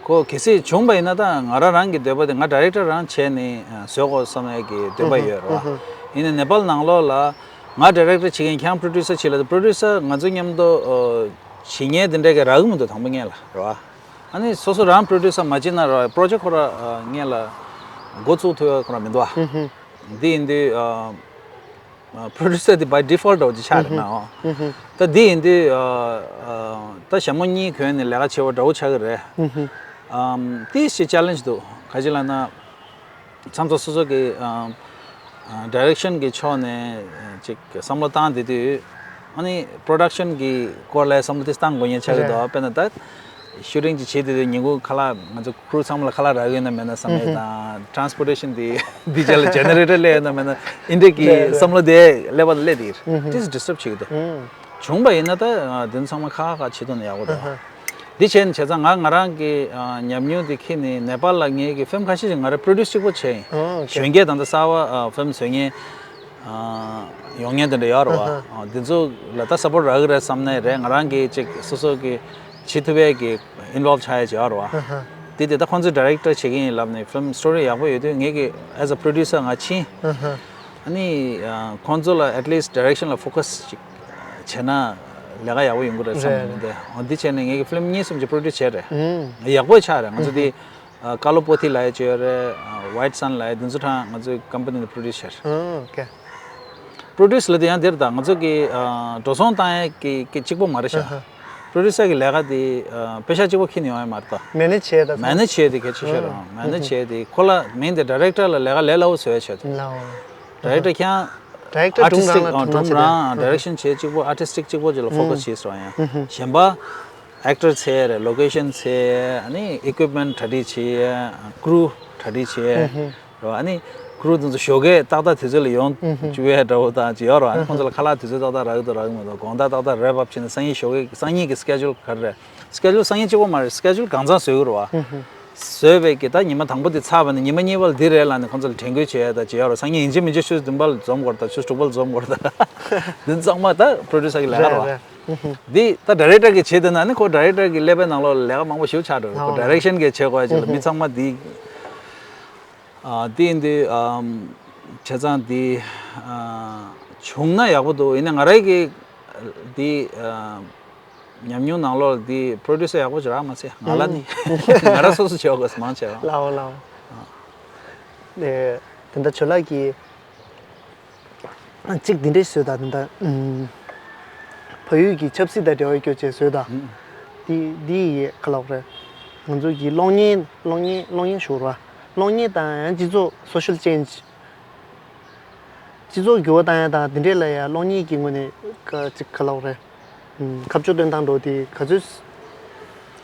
ཁོ་གལ་སྲིད་བྱུང་བ་ཡིན་ན་ད་ང་རང་རང་གི་འདོད་པ་དེ་ང་ཌི་རེག་ཊར་རང་བྱས་ནས་ཨ། བཟོ་དགོས་བསམ་ཡ་གི་འདོད་པ་ཡོད་རེད་བ། ཡིན་ནའི་ནེ་པཱལ་ནང་ལོགས་ལ་ང་ཌི་རེག་ཊར་བྱེད་མཁན་ཁྱེད་རང་པྲོ་ཌུ་སར་བྱེད་ལབ་དུས་པྲོ་ཌུ་སར་ང་ཚོ་མཉམ་དུ་ཨ། བྱེད་མཁན་དེ་འདྲ་གི་རག་གི་མི་འདུག་དང་པོ་སྔོན་ལ་རེད་བ། ཨ་ནི་སོ་སོ་རང་པྲོ་ཌུ་སར་མ་བྱས་ན་ར་པྲོ་ཇེཀ་ཁོ་ར་ཨ། སྔོན་ལ་འགོ་བཙུགས་ཐུབ་ཡ་ཁོ་ར་མི་འདུག་ཨ། འདི་ཡིན་དུས་ཨ། ཨ། པྲོ་ཌུ་སར་དེ་བའི་ཌི་ཕོལ་ཊི་འདྲ་བོ་ཅིག་ཆགས་རེད་ན་ཨོ། ད་འདི་ཡིན་དུས་ཨ། ཨ། ད་ཞྭ་མོ་གཉིས་གྱོན་ནས་ལས་ཀ་བྱེད་པ་འདྲ་བོ་ཆགས་ཀྱི་རེད། ཨམ། ཏིས་ཅིག་ཅེ་ལེན་ཇི་འདུག་ག་ཅི་ལབ་ན། མཚམས་མཚམས་སོ་སོ་གི་ཨ། ཨ། ཌི་རེག་ཤན་གི་ཕྱོགས་ནས་ཅིག་བསམ་བློ་བཏང་བསྡད་དུས། ཨ་ནི་པྲོ་ཌག་ཤན་གི་སྐོར་ལ་བསམ་བློ་དེ་བཏང་དགོས་ངེས་ཆགས་ཀྱི་འདུག་རེད། དཔེར་ན་ད་ཤུ་ཊིང་ཅིག་བྱེད་དུས་དུས་ཉིན་གུང་ཁ་ལག་ང་ཚོ་ཀུ་རུ་ཚང་མ་ལ་ཁ་ལག་རག་གི་ཡོད་ན་མེད་ན་བསམ་ཡས་དང་། ཊེ་རན་སི་པོར་ཊེ་ཤན་དེ་འདི་རྗེས་ལ་ཇེ་ནེ་རེ་ཊར་སླེབས་ཡོད་ན་མེད་ན་འདི་འདྲས་ཀྱི་རེད་རེད། བསམ་བློ་དེ་སླེབས་པ་ལ་སླེབས་དེ་ཏིས་ཌི་སི་ཊརབ་བྱེད་ཀྱི་འདུག་བྱུང་བ་ཡིན་ན་ད་དེ་ཚོ་ཚང་མ་ཁག་ཁག་ཁག་བྱེད་ཐུབ་ན་ཡག་པོ་འདུག་འདི་བྱས་ནས་བྱས་ཙང་ང་ང་རང་གི་ཨ། ཉམས་མྱོང་དེ་འཁྱེར་ནས་ནེ་པཱལ་ལ་ངེད་ཀྱི་ཕིལམ་ཁ་ཤས་ཤིག་ང་རང་པྲོ་ཌུ་སི་བྱེད་ཀྱི་ཡོད་པ་བྱས་ཡིན། ཨོ་ཨོ་ཁེ། གཞོན་སྐྱེས་དང་ད་གསར་པ་ཨ། ཕིལམ་བཟོ་མཁན་ཨ། ཡོང་མཁན་དེ་འདྲ་ཡོད་རེད་བ། ཨ་ཧ། ཨ། འདི་ཚོ་ལ་ད་སབ་པོར་ཊི་རག་གི་རེད་བསམ་ནའི་རེད། ང་རང་གིས་ཅིག་སོ་སོ་གི་བྱེད་ཐུབ་པའི་གི་ཨིན་བོལབ་ཆགས་ཡ་ཅིག་ཡོད་རེད་བ། ཨ་ཧ། དེ་དེ་ད་ཁོང་ཚོས་ཌི་རེག་ཊར་བྱེད་ཀྱི་ཡིན་ལབ་ནས་ཕིལམ་སི་ཊོ་རི་ཡག་པོ་ཡོད་དུས་ངེད་ཀྱིས་ཨེ་ཛ་པྲོ་ཌུ་སར་ང་ཕྱིན། ཨ་ཧ། ཨ་ནི་ཨ། ཁོང་ཚོ་ལ་ཨེཊ་ལིསཊ་ཌི་རེག་ཤན་ལ་ཕོ་ཀ་སི་ཅིག་བྱས་ན་ལས་ཀ་ཡག་པོ་ཡོང་གི་རེད་བསམ་རེད་གི་འདུག་འོ་འདི་བྱས་ནས་ངེད་ཀྱིས་ཕིལམ་གཉིས་གསུམ་ཅིག་པྲོ་ཌུ་སི་བྱས་རེད། ཨུམ། ཡག་པོ་ཆགས་རེད། ང་ཚོ་འདི་ཨ། ཀ་ལོ་པོ་ཐི་ལབ་ཡ་ཅིག་ཡོད་རེད། ཨ། ཝའིཊ་སན་ལབ་ཡ་འདི་ཚོ་གྲངས་ང་ཚོའི་ཀམ་པ་ནི་ནས་པྲོ་ཌུ་སི་བྱས་རེད། ཨུམ། ཨོ་ཁེ། པྲོ་ཌུ་སི་ལབ་དུས་ཡང་འདིར་ད་ང་ཚོ་གི་ཨ། འགྲོ་སོང་བཏང་ཡ་གི་གི་གཅིག་པོ་མ་རེད་ཤག་ཨ་ཧ། པྲོ་ཌུ་སར་གི་ལས་ཀ་དེ་ཨ། པེ་ཤག་གཅིག་པོ་འཁྱེར་ནས་ཡོང་ཡ་མ་རེད་ད། མེ་ནེཇ་བྱས་ད། མེ་ནེཇ་བྱས་དེ་གལ་ཆེ་ཤོས་རེད། ཨ། མེ་ནེཇ་བྱས་དེ་ཁོ་ལ་མིང་དེ་ཌི་རེག་ཊར་ལ་ལས་ཀ་ལས་སླ་པོ་བཟོ་ཡ་ཆེད་དུ། ལའོ། ཌི་རེག་ཊར་ཁྱེད་ ཌི་རེག་ཊར་སྒྲུང་རང་ལ་ཨ་སྒྲུང་རང་ཌི་རེག་ཤན་བྱེད་གཅིག་པོ། ཨར་ཊི་སི་ཊིག་གཅིག་པོ་ཅིག་ལ་ཕོ་ཀ་སི་བྱེད་སོང་ཡང་། གཞན་པ་ཨེག་ཊར་ཚེ་རེད། ལོ་ཀེ་ཤན་ཚེ། ཨ་ནི་ཨི་ཀུབ་མེན་ཊི་གྲ་སྒྲིག་བྱེད། ཀུ་རུ་གྲ་སྒྲིག་བྱེད། རེད་བ། ཨ་ནི་ཀུ་རུ་དེ་ཚོ་ཞོགས་ཀས་ཏག་ཏག་དུས་ཚོད་ལ་ཡོང་བཅུག་ཡས་འདྲ་བོ་དང་ཅིག་ཡོད་རེད་བ། ཨ་ནི་ཁོང་ཚོ་ལ་ཁ་ལག་དུས་ཚོད་ཏག་ཏག་རག་གི་འདུག་རག་གི་མི་འདུག་དགོང་དག་ཏག་ཏག་རེབ་ཨབ་བྱས་ནས་སང་ཉིན་ཞོགས་ཀས་སང་ཉིན་གྱི་སི་ཀེ་ཇུལ་ག་རེ་རེད། སི་ཀེ་ཇུལ་སང་ཉིན་གཅིག་པོ་མ་རེད། སི་ཀེ་ཇུལ་གང་ཚང་བཟོས་ཀྱི་རེད་བ། བཟོས་པའི་གི་ད་ཉི་མ་དང་པོ་དེ་ཚར་བ་ནས་ཉི་མ་གཉིས་པ་ལ་འདི་རེད་ལབ་ནས་ཁོང་ཚོ་ལ་དྲན་སྐུལ་བྱེད་ཡ་ད་ཅི་ཡོད་རེད། སང་ཉིན་ཡིན་གཅིག་མིན་གཅིག་ཆུ་ཚོད་བདུན་པ་ལ་འཛོམས་དགོས་རེད་ད། ཆུ་ཚོད་དྲུག་པ་ལ་འཛོམས་དགོས་རེད་ད། འདི་ཚང་མ་ད་པྲོ་ཌུ་སར་གི་ལས་ཀ་རེད་བ། རེད་རེད། འདི་ད་ཌི་རེག་ཊར་གི་བྱེད་དེ་ན་ནི་ཁོ་ཌི་རེག་ཊར་གི་ཀླད་པའི་ནང་ལོགས་ལ་ལས་ཀ་མང་པོ་ཞེ་པོ་ཆགས་འགྲོ་རེད། ཁོ་ཨོ་ཌི་རེག་ཤན་གི་བྱེད་དགོས་ཡ་ཅིག་ལ་མི་ཚང་མ་འདི་ཨ་འདི་འདི་ཨམ་བྱས་ཙང་འདི་ཨ་བྱུང་ན་ཡག་པོ་འདུག་ཡིན་ན་ང་རང་གི་འདི་ཨ་ཉམས་མྱོང་ནང་ལོགས་ལ་འདི་པྲོ་ཌུ་སར་ཡག་པོ་ཅིག་རག་མ་སོང་། ང་ལ་ནི་ང་རང་སོ་སོ་བྱེད་དགོས་སོ་མང་ཆེ་བ། ལའོ་ལའོ། ཨ་ནས་དེ་འདྲ་ཇོ་ལགས་ཀྱིས་གཅིག་འདི་འདྲས་བཟོས་དང་། དེ་འདྲ་ཨམ་བལ་ཡུལ་གྱི་ཆབ་སྲིད་དང་འབྲེལ་བ་ཡོད་ཅེས་བཟོས་དང་། ཨུམ། འདི་འདི་ཡི་ག་ལབ་རེད། ང་ཚོ་གི་གློག་བརྙན་གློག་བརྙན་གློག་བརྙན་ཞུ་ར། གློག་བརྙན་དང་ཡང་སྤྱི་ཚོགས་སོ་ཤལ་ཅེན་ཇི། སྤྱི་ཚོགས་འགྱུར་བ་བཏང་ཡ་དང་དེ་འདྲས་ལ་ཡ་གློག་བརྙན་གྱི་ངོས་ནས་ཀ་ཅིག་ག་ལབ་རེད། ཨུམ། ཁ་ཕྱོགས་སྟོན་སྟངས་འདྲ་བོ་དེ་ག་ཚོད་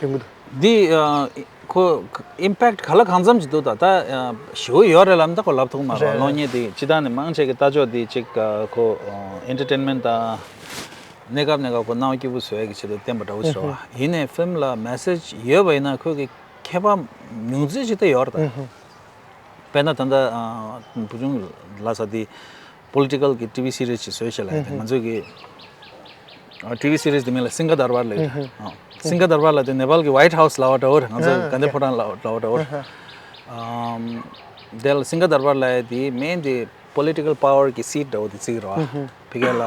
ཡོང་གི་འདུག་འདི་ཨ་ཁོ་ཨིམ་པེག་ག་ལ་གང་འཚམ་ཅིག་འདུག་ད་ལྟ་ཨ་ཞེ་པོ་ཡོད་རེད་ལབ་ན་ད་ཁོ་ལབ་ཐུབ་མ་རེད། རེད་གློག་བརྙན་འདི་སྤྱི་བཏང་ནས་མང་ཆེ་གི་ལྟ་ཕྱོགས་འདི་ཅིག་ཨ་ཁོ་ཨེན་ཊར་ཊེན་མེན་ཊི་དང་གནས་སྐབས་གནས་སྐབས་ཁོ་སྣང་བ་སྐྱིད་པོ་བཟོ་ཡ་གི་ཆེད་དུ་བསྟན་པ་འདྲ་བོ་ཞིག་རེད་བ། ཡིན་ནའི་ཕིལམ་ལ་མེ་སེཇ་ཡོད་པ་ཡིན་ན་ཁོ་གི་ཁྱད་པར་ཉུང་ཙམ་ཅིག་ད་ཡོད་རེད་ད། དཔེར་ན་ད་ལྟ་ཨ་བུ་ཆུང་ལགས་ས་དེ་པོ་ལི་ཊི་ཀལ་གི་ཊི་ཝི་སི་རི་ཛི་ཅིག་བཟོས་ཤག་ལབ་ཡ་དེ། ང་ཚོ་གི་ཨ་ཊི་ཝི་སི་རི་ཛི་དེ་མིང་ལ་སིང་ག་དར་བར་ལབ་ཡ་དེ། ཨ་སིང་ག་དར་བར་ལབ་དེ་ནེ་པཱལ་གི་ཝའིཊ་ཧའུ་སི་ལབ་པ་འདྲ་བོ་རེད། ང་ཚོ་ཨ་ག་འདྲ་ཕོ་བྲང་ལབ་པ་འདྲ་བོ་རེད། ཨམ་དེ་ལ་སིང་ག་དར་བར་ལབ་ཡ་དེ་མེན་དེ་པོ་ལི་ཊི་ཀལ་པ་ཝར་གི་སིཊ་འདྲ་བོ་དེ་བརྩི་གི་རེད་བ། ཕ་གི་ལ་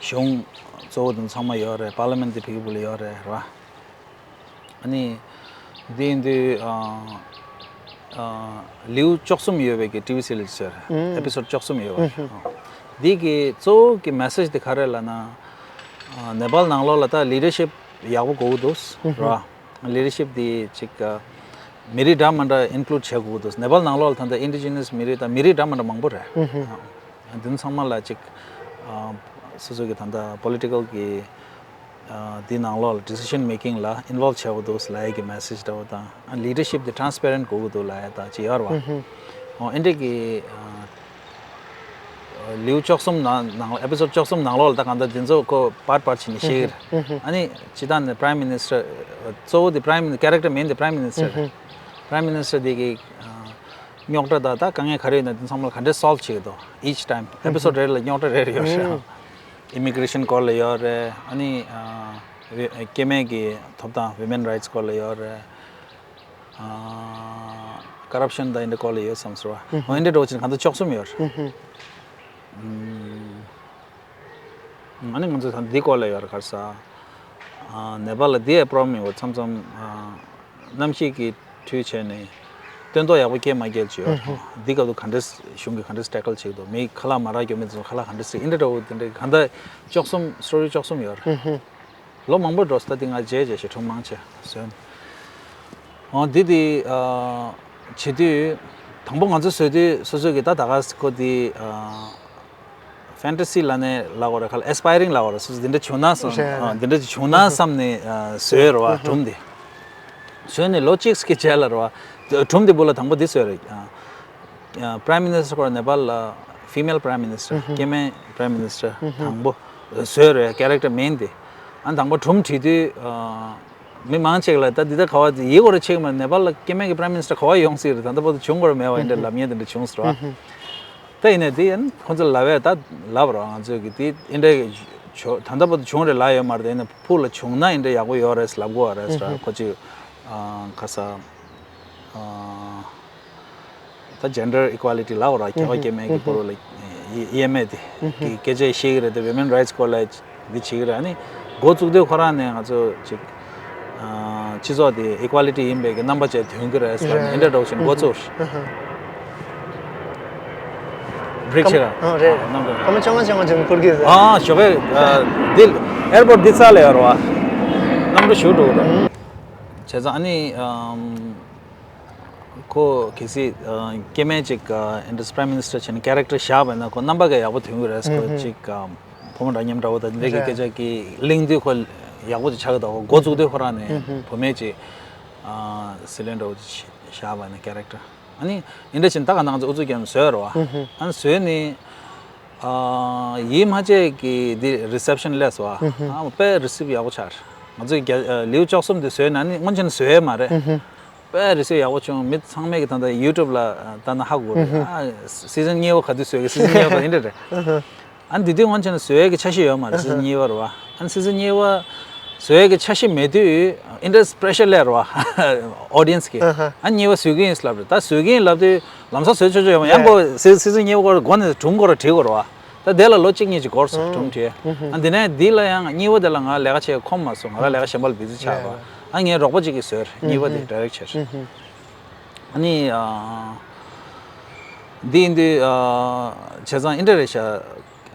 གཞུང་གཙོ་བོ་དེ་ཚང་མ་ཡོད་རེད། པར་ལི་མེན་ཊི་དེ་ཕ་གི་བུ་ལ་ཡོད་རེད་ར། ཨ་ནི་འདི་འདི་ཨ་ཨ་ལེའུ་བཅུ་གསུམ་ཡོད་པའི་གི་ཊི་ཝི་སི་རི་ཛི་ཟེར། ཨེ་པི་སོཌ་བཅུ་གསུམ་ཡོད་པ། འདི་གི་གཙོ་བོ་གི་མེ་སེཇ་དེ་ག་རེ་ལབ་ན། ཨ་ནེ་པཱལ་ནང་ལོགས་ལ་ད་ལི་ཌར་ཤིབ་ཡག་པོ་དགོས་ཀྱི་འདུག་ར། ལི་ཌར་ཤིབ་དེ་ཅིག་ཨ་མི་རིགས་འདྲ་མི་འདྲ་ཨིན་ཀླུཌ་བྱེད་དགོས་ཀྱི་འདུག་ནེ་པཱལ་ནང་ལོགས་ལ་ད་ལྟ་ཨིན་ཌི་ཇི་ནས་མི་རིགས་དང་མི་རིགས་འདྲ་མི་འདྲ་མང་པོ་རེད། ཨ་འདི་ཚང་མ་ལ་ཅིག་ཨ་སོ་སོ་གི་ད་ལྟ་པོ་ལི་ཊི་ཀལ་གི་ཨ་འདི་ནང་ལོགས་ལ་ཌི་སི་ཤན་མེ་ཀིང་ལ་ཨིན་ཝོལབ་བྱེད་དགོས་འདུག་ལབ་ཡ་གི་མེ་སེཇ་འདྲ་བོ་དང་། ཨ་ལི་ཌར་ཤིབ་དེ་ཊ་རན་སི་པེ་རེན་ཊི་དགོས་ཀྱི་འདུག་ལབ་ཡ་དང་ཅིག་ཡོད་རེད་བ། ཨོ་ཨེ་འདྲས་ཀྱི་ཨ་ལེའུ་བཅུ་གསུམ་ནང་ནང་ལ་ཨེ་པི་སོཌ་བཅུ་གསུམ་ནང་ལོགས་ལ་ད་གང་ལྟར་འདི་ཚོ་ཁོ་པར་ཊི་པར་ཊི་བྱས་ནས་བཤད་ཀྱི་རེད། ཨ་ནི་སྤྱིར་བཏང་ནས་པ་རའིམ་མི་ནི་སི་ཊར་གཙོ་བོ་དེ་པ་རའིམ་མི་ནི་ཀེ་རེག་ཊར་མེན་དེ་པ་རའིམ་མི་ནི་སི་ཊར་རེད། པ་རའིམ་མི་ནི་སི་ཊར་དེ་གི་ཨ་རྙོག་དྲ་དང་ད་དཀའ་ངལ་ག་རེ་ཡོད་ན་དེ་ཚང་མ་ལ་ག་འདྲས་སོལབ་བྱེད་ཀྱི་འདུག་ཨིཆ་ཊའིམ་ཨེ་པི་སོཌ་རེ་རེ་ལ་རྙོག་དྲ་རེ་རེ་ཡོད་རེད། ཨི་མི་གི་རེ་ཤན་སྐོར་ལ་ཡོད་རེད། ཨ་ནི་ཨ་སྐྱེ་དམན་གྱི་ཐོབ་ཐང་ཝི་མེན་རའིཊ་སི་སྐོར་ལ་ཡོད་རེད། ཨ་ཀ་རབ་ཤན་དང་ཨེ་འདྲས་སྐོར་ལ་ཡོད་བསམ་སོང་བ། ཨོ་ཨེ་འདྲས་འདྲ་བོ་ཅིག་གང་ལྟར་བཅུ་གསུམ་ཡོད་རེད། ཨ་ནི་ང་ཚོ་ད་འདི་སྐོར་ལ་ཡོད་རེད། ག་རེ་ཟེར། ཨ་ནེ་པཱལ་ལ་འདི་ཡ་པྲོབ་ལེམ་ཡོད་པ་མཚམས་མཚམས་ཨ་གནམ་གཤིས་ཀྱི་འཕྲུལ་བྱས་ནས་སྟོན་ཐོག་ཡག་པོ་སྐྱེལ་མ་སྐྱེལ་ཅིག་ཡོད་རེད། འདི་སྐབས་དུ་ག་འདྲས་གཞུང་གིས་ག་འདྲས་ཊེ་ཀལ་བྱེད་ཀྱི་འདུག་མི་ཁ་ལག་མ་རག་རྒྱུ་མེད་ཚོ་ཁ་ལག་ག་འདྲས་ཟེར་ཨེ་འདྲས་འདྲ་བོ་དེ་འདྲས་གང་ལྟར་བཅུ་གསུམ་སི་ཊོ་རི་བཅུ་གསུམ་ཡོད་རེད། ལོ་མང་པོ་འགྲོ་སོང་། ད་འདི་ང་རྗེས་རྗེས་ཤིག་གྲུང་མང་ཆེ་བཟོས་ནས། འོ་འདི་འདི་ཨ་བྱེད་དུས་དང་པོ་ང་ཚོ་བཟོས་དུས་སོ་སོ་གི་ད་ད་ག་སི་ཁོ་འདི་ཨ་ཕན་ཊ་སི་ལབ་ནས་ལབ་དགོས་རེད། ག་ལ་ཨེ་སི་པའི་རིང་ལབ་དགོས་རེད། སོ་སོ་འདི་འདྲ་བྱུང་ན་བསམ། རེད་ཨ་རེད། འདི་འདྲ་ཅིག་བྱུང་ན་བསམ་ནས་ཨ་བཟོས་རེད་བ། སྒྲུང་འདི་བཟོས་ནས་ལོ་གཅིག་ཙམ་གྱི་རྗེས་ལ་རེད་བ། སྒྲུང་འདི་སྦུག་ལ་དང་པོ་འདི་བཟོས་རེད། ཨ་ཨ་པ་རའིམ་མི་ནི་སི་ཊར་སྐོར་ནེ་པཱལ་ལ་ཕི་མེལ་པ་རའིམ་མི་ནི་སི་ཊར། སྐྱེ་དམན་པ་རའིམ་མི་ནི་སི་ཊར་དང་པོ་བཟོས་རེད། ཀེ་རེག་ཊར་མེན་དེ། ཨ་དང་པོ་སྒྲུང་བྲིས་དུས་ཨ་མི་མང་ཆེ་ག་ལ་ད་འདི་ད་ག་བ་ཡིན་དགོས་རེད་ཆེ་གི་མ་རེད། ནེ་པཱལ་ལ་སྐྱེ་དམན་གྱི་པ་རའིམ་མི་ནི་སི་ཊར་ག་བ་ཡོང་སྲིད་རེད། ད་ལྟ་བར་དུ་བྱུང་དགོས་རེད་མེད་པ་ཡིན་འདྲ་ལབ་མཁན་དེ་འདྲ་བྱུང་སོང་ར། ད་ཡིན་ནའི་དེ་ཡང་ཁོང་ཚོ་ལབ་པས་ད་ལབ་རོགས། ང་ཚོས་གི་དེ་ཨེ་འདྲའི་ད་ལྟ་བར་དུ་བྱུང་རེད་ལབ་ཡོད་མ་རེད། ཡིན་ནའི་ཕུགས་ལ་བྱུང་ན་ཨེ་འདྲ་ཡག་པོ་ཡོད་རེད་ལབ་དགོས་རེད་ཟེར། ཁོ་ཅིག་ཨ་ག་ས་ཨ་ད་ཇེན་ཌར་ཨི་ཀུ་ཨེ་ལི་ཊི་ལབ་ར། རྒྱ་གར་སྐྱེ་དམན་གྱི་སྐོར་ལ་དབྱེ་དབྱེ་མེད་དེ་གི་སྐད་ཆ་བཤད་ཀྱི་རེད་དེ། ཝི་མེན་རའིཊ་སི་སྐོར་ལ་འདི་བྱེད་ཀྱི་རེད། ཨ་ནི་འགོ་བཙུགས་དུས་ཁོ་རང་ནས་ང་ཚོ་ཅིག་ཨ་སྤྱི་ཚོགས་དེ་ཨི་ཀུ་ཨེ་ལི་ཊི་ཡིན་པའི་གི་རྣམ་པ་བཅས་ཐོན་གྱི་རེད་ཟེར་ནས་ཨེ་འདྲ་འདྲ་བོ་ཞིག་འགོ་བཙུགས། བྷི་རེག་བྱེད་ག་ཨ་རེད། རྣམ་པ་སྐར་མ་བཅོ་ལྔ་བཅོ་ལྔ་ཅན་འཁོར་གྱི་ཟེར། ཨ་ཞོགས་པའི་ཨ་འདི་ཨེར་པོར་ཊི་འདི་རྩ་ལ་ཡོད་རེད་བ། གནམ་གྲུ་ཞུ་འགྲོ་གི་རེད། བྱས་ཙང་ཨ་ནི་ཨམ། ཁོ་གལ་སྲིད་ཨ་སྐྱེ་དམན་ཅིག་ཨ་ཨིན་ཌི་ཡཱ་པ་རའི་མི་ནི་སི་ཊར་བྱས་ནས་ཀེ་རེག་ཊར་བཞག་པ་ཡིན་ན་ཁོ་རྣམ་པ་གས་ཡག་པོ་ཐོན་གྱི་རེད། ཁོ་ཅིག་ཨ་ཕོ་མོ་འདྲ་མཉམ་འདྲ་བོ་དང་འདི་འདྲའི་གི་རེད། སྐད་ཆ་གི་གླེང་དུས་ཁོ་ཡག་པོ་ཅིག་ཆགས་ཀྱི་འདུག་འགོ་བཙུགས་དུས་ཁོ་རང་ནས་བུད་མེད་ཅིག་ཨ་སྲིད་བློན་འདྲ་བོ་ཅིག་བཞག་པ་ཡིན་ན་ཀེ་རེག་ཊར། ཨ་ནི་ཨིན་ཌི་ཡཱ་ཅིག་ད་ག་ནང་ཚོ་ཨུ་ཚུགས་རྒྱབ་ནས་བཟོས་རེད་བ། ཨ་ནི་བཟོས་ནས། ཨ་ཡིད་མ་ཆེས་ཀྱི་འདི་རི་སེབ་ཤན་སླེབས་སོང་། ཨ་དཔེ་རི་སིབ་ཡག་པོ་ཆགས། ང་ཚོས་རྒྱ་ཨ་ལེའུ་བཅུ་གསུམ་འདི་བཟོས་ན་ནི་སྔོན་ཆད་ནས་བཟོས་ཡས་མ་རེད། དཔེ་རི་སིབ་ཡག་པོ་བྱུང་། མི་ཚང་མས་ཀྱི་ད་ལྟ་ཡུ་ཊུབ་ལ་ལྟ་ན་ཧ་གོ་རེད། ཨ་སི་ཛན་གཉིས་པ་ག་དུས་བཟོས་ཀྱི། སི་ཛན་གཉིས་པ་ག་དུས་འདྲ་རེད། ཨ་ནི་འདི་དུས་སྔོན་ཆད་ནས་བཟོ་ཡས་ཀྱི་འཆར་གཞི་ཡོད་མ་རེད། སི་ཛན་གཉིས་པ་རེད་བ། ཨ་ནི་སི་ཛན་གཉིས་པ་བཟོ་ཡས་ཀྱི་འཆར་གཞི་མེད་དུས་ཨིན་ཌི་ཡཱ་པྲེ་ཤར་སླེབས་རེད་བ། ཨོ་ཌི་ཡེན་སི་གི། ཨ་ནི་གཉིས་པ་བཟོ་གི་ཡིན་ལབ་རེད། ད་བཟོ་གི་ཡིན་ལབ་དུས་ལམ་སང་བཟོས་ཆོག་ཆོག་ཡོད་མ། ཡང་ཁོ་སི་སི་ཛན་གཉིས་པ་སྐོར་མགོ་ནས་སྒྲུང་སྐོར་བྲིས་དགོས་རེད་བ། ད་དེ་ལ་ལོ་གཅིག་གཉིས་ཅིག་འགོར་སོང་། སྒྲུང་བྲིས། ཨ་འདི་ནས་འདི་ལ་ཡང་གཉིས་པ་དེ་ལ་ང་ལས་ཀ་བྱེད་ཁོམ་མ་སོང་། ང་རང་ལས་ཀ་གཞན་པ་ལ་བི་ཛི་ཆགས་པ། ཨ་ངའི་རོགས་པ་གཅིག་གིས་བཟོས་རེད། གཉིས་པ་དེ་ཌི་རེག་བྱས་རེད། ཨ་ནི་ཨ་འདི་ཡིན་དུས་ཨ་བྱས་ཙང་ཨིན་ཌི་ཡཱ་རེད་ཤག་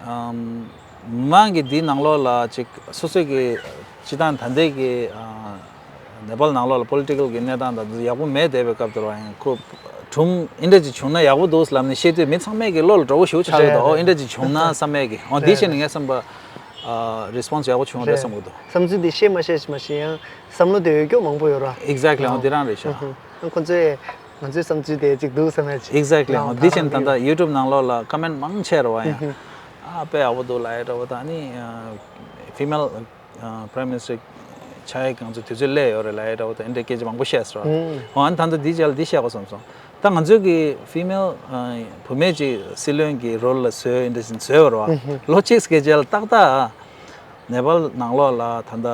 ཨམ། མི་མང་གིས་འདིའི་ནང་ལོགས་ལ་ཅིག་སོ་སོ་གི་སྤྱི་བཏང་ད་ལྟའི་གི་ཨ་ནེ་པཱལ་ནང་ལོགས་ལ་པོ་ལི་ཊི་ཀལ་གི་གནས་སྟངས་དང་འདི་ཡག་པོ་མེད་བསྡད་པའི་སྐབས་དེར་བ་ཡང་ཁོ་སྒྲུང་ཨིན་འདྲ་ཅིག་བྱུང་ན་ཡག་པོ་འདུག་ལབ་ནས་བཤད་དུས་མི་ཚང་མས་གི་བློ་ལ་དྲོ་པོ་ཞེ་པོ་ཆགས་ཀྱི་འདུག་རེད། ཨོ་ཨིན་འདྲ་ཅིག་བྱུང་ན་བསམ་མས་གི། ཨོ་འདི་རེད་བྱས་ནས་ངའི་བསམ་པ་ཨ་རི་སི་པོན་སི་ཡག་པོ་བྱུང་རེད་བསམ་གི་འདུག་བསམ་ཚུལ་འདི་བཤད་མ་ཤེས་མ་ཤེས་ཡང་བསམ་བློ་དེ་འོས་སྐྱོ་མང་པོ་ཡོད་ར། ཨེག་ཛེག་ལི། ཨོ་འདི་རང་རེད་ཤག་ཨ་ཁོ་ཚོས་ང་ཚོའི་བསམ་ཚུལ་དེ་གཅིག་འདུག་བསམ་ཡ་ཅིག་ཨེག་ཛེག་ལི། ཨོ་འདི་བྱས་ནས་ད་ལྟ་ཡུ་ཊུབ་ནང་ལོགས་ལ་ཀོ་མེན་ཊི་མང་ཆེ་རེད་བ། ཡང་ཨ་དཔེ་ཡག་པོ་འདུག་ལབ་ཡ་འདྲ་བོ་དང་། ཨ་ནི་ཕི་མེལ་པ་རའི་མི་ནི་སི་ཊར་ཆགས་ཡ་གི་ང་ཚོ་དུས་ཚོད་སླེབས་ཡོད་རེད་ལབ་ཡ་འདྲ་བོ་དང་། ཨེ་འདྲའི་སྐད་ཆ་མང་པོ་བཤད་སོང་། ཨོ་ཨ་ནི་ད་ལྟ་འདི་རྗེས་ལ་འདི་བཤད་དགོས་བསམ་སོང་། ད་ང་ཚོའི་གི་ཕི་མེལ་བུད་མེད་ཅིག་སྲིད་བློན་གྱི་རོལ་ལ་བཟོས་འདྲ་ཞིག་བཟོས་ཡོད་རེད་བ། ལོ་གཅིག་སྐད་ཆ་ལ་ཏག་ཏག་ནེ་པཱལ་ནང་ལོགས་ལ་ད་ལྟ་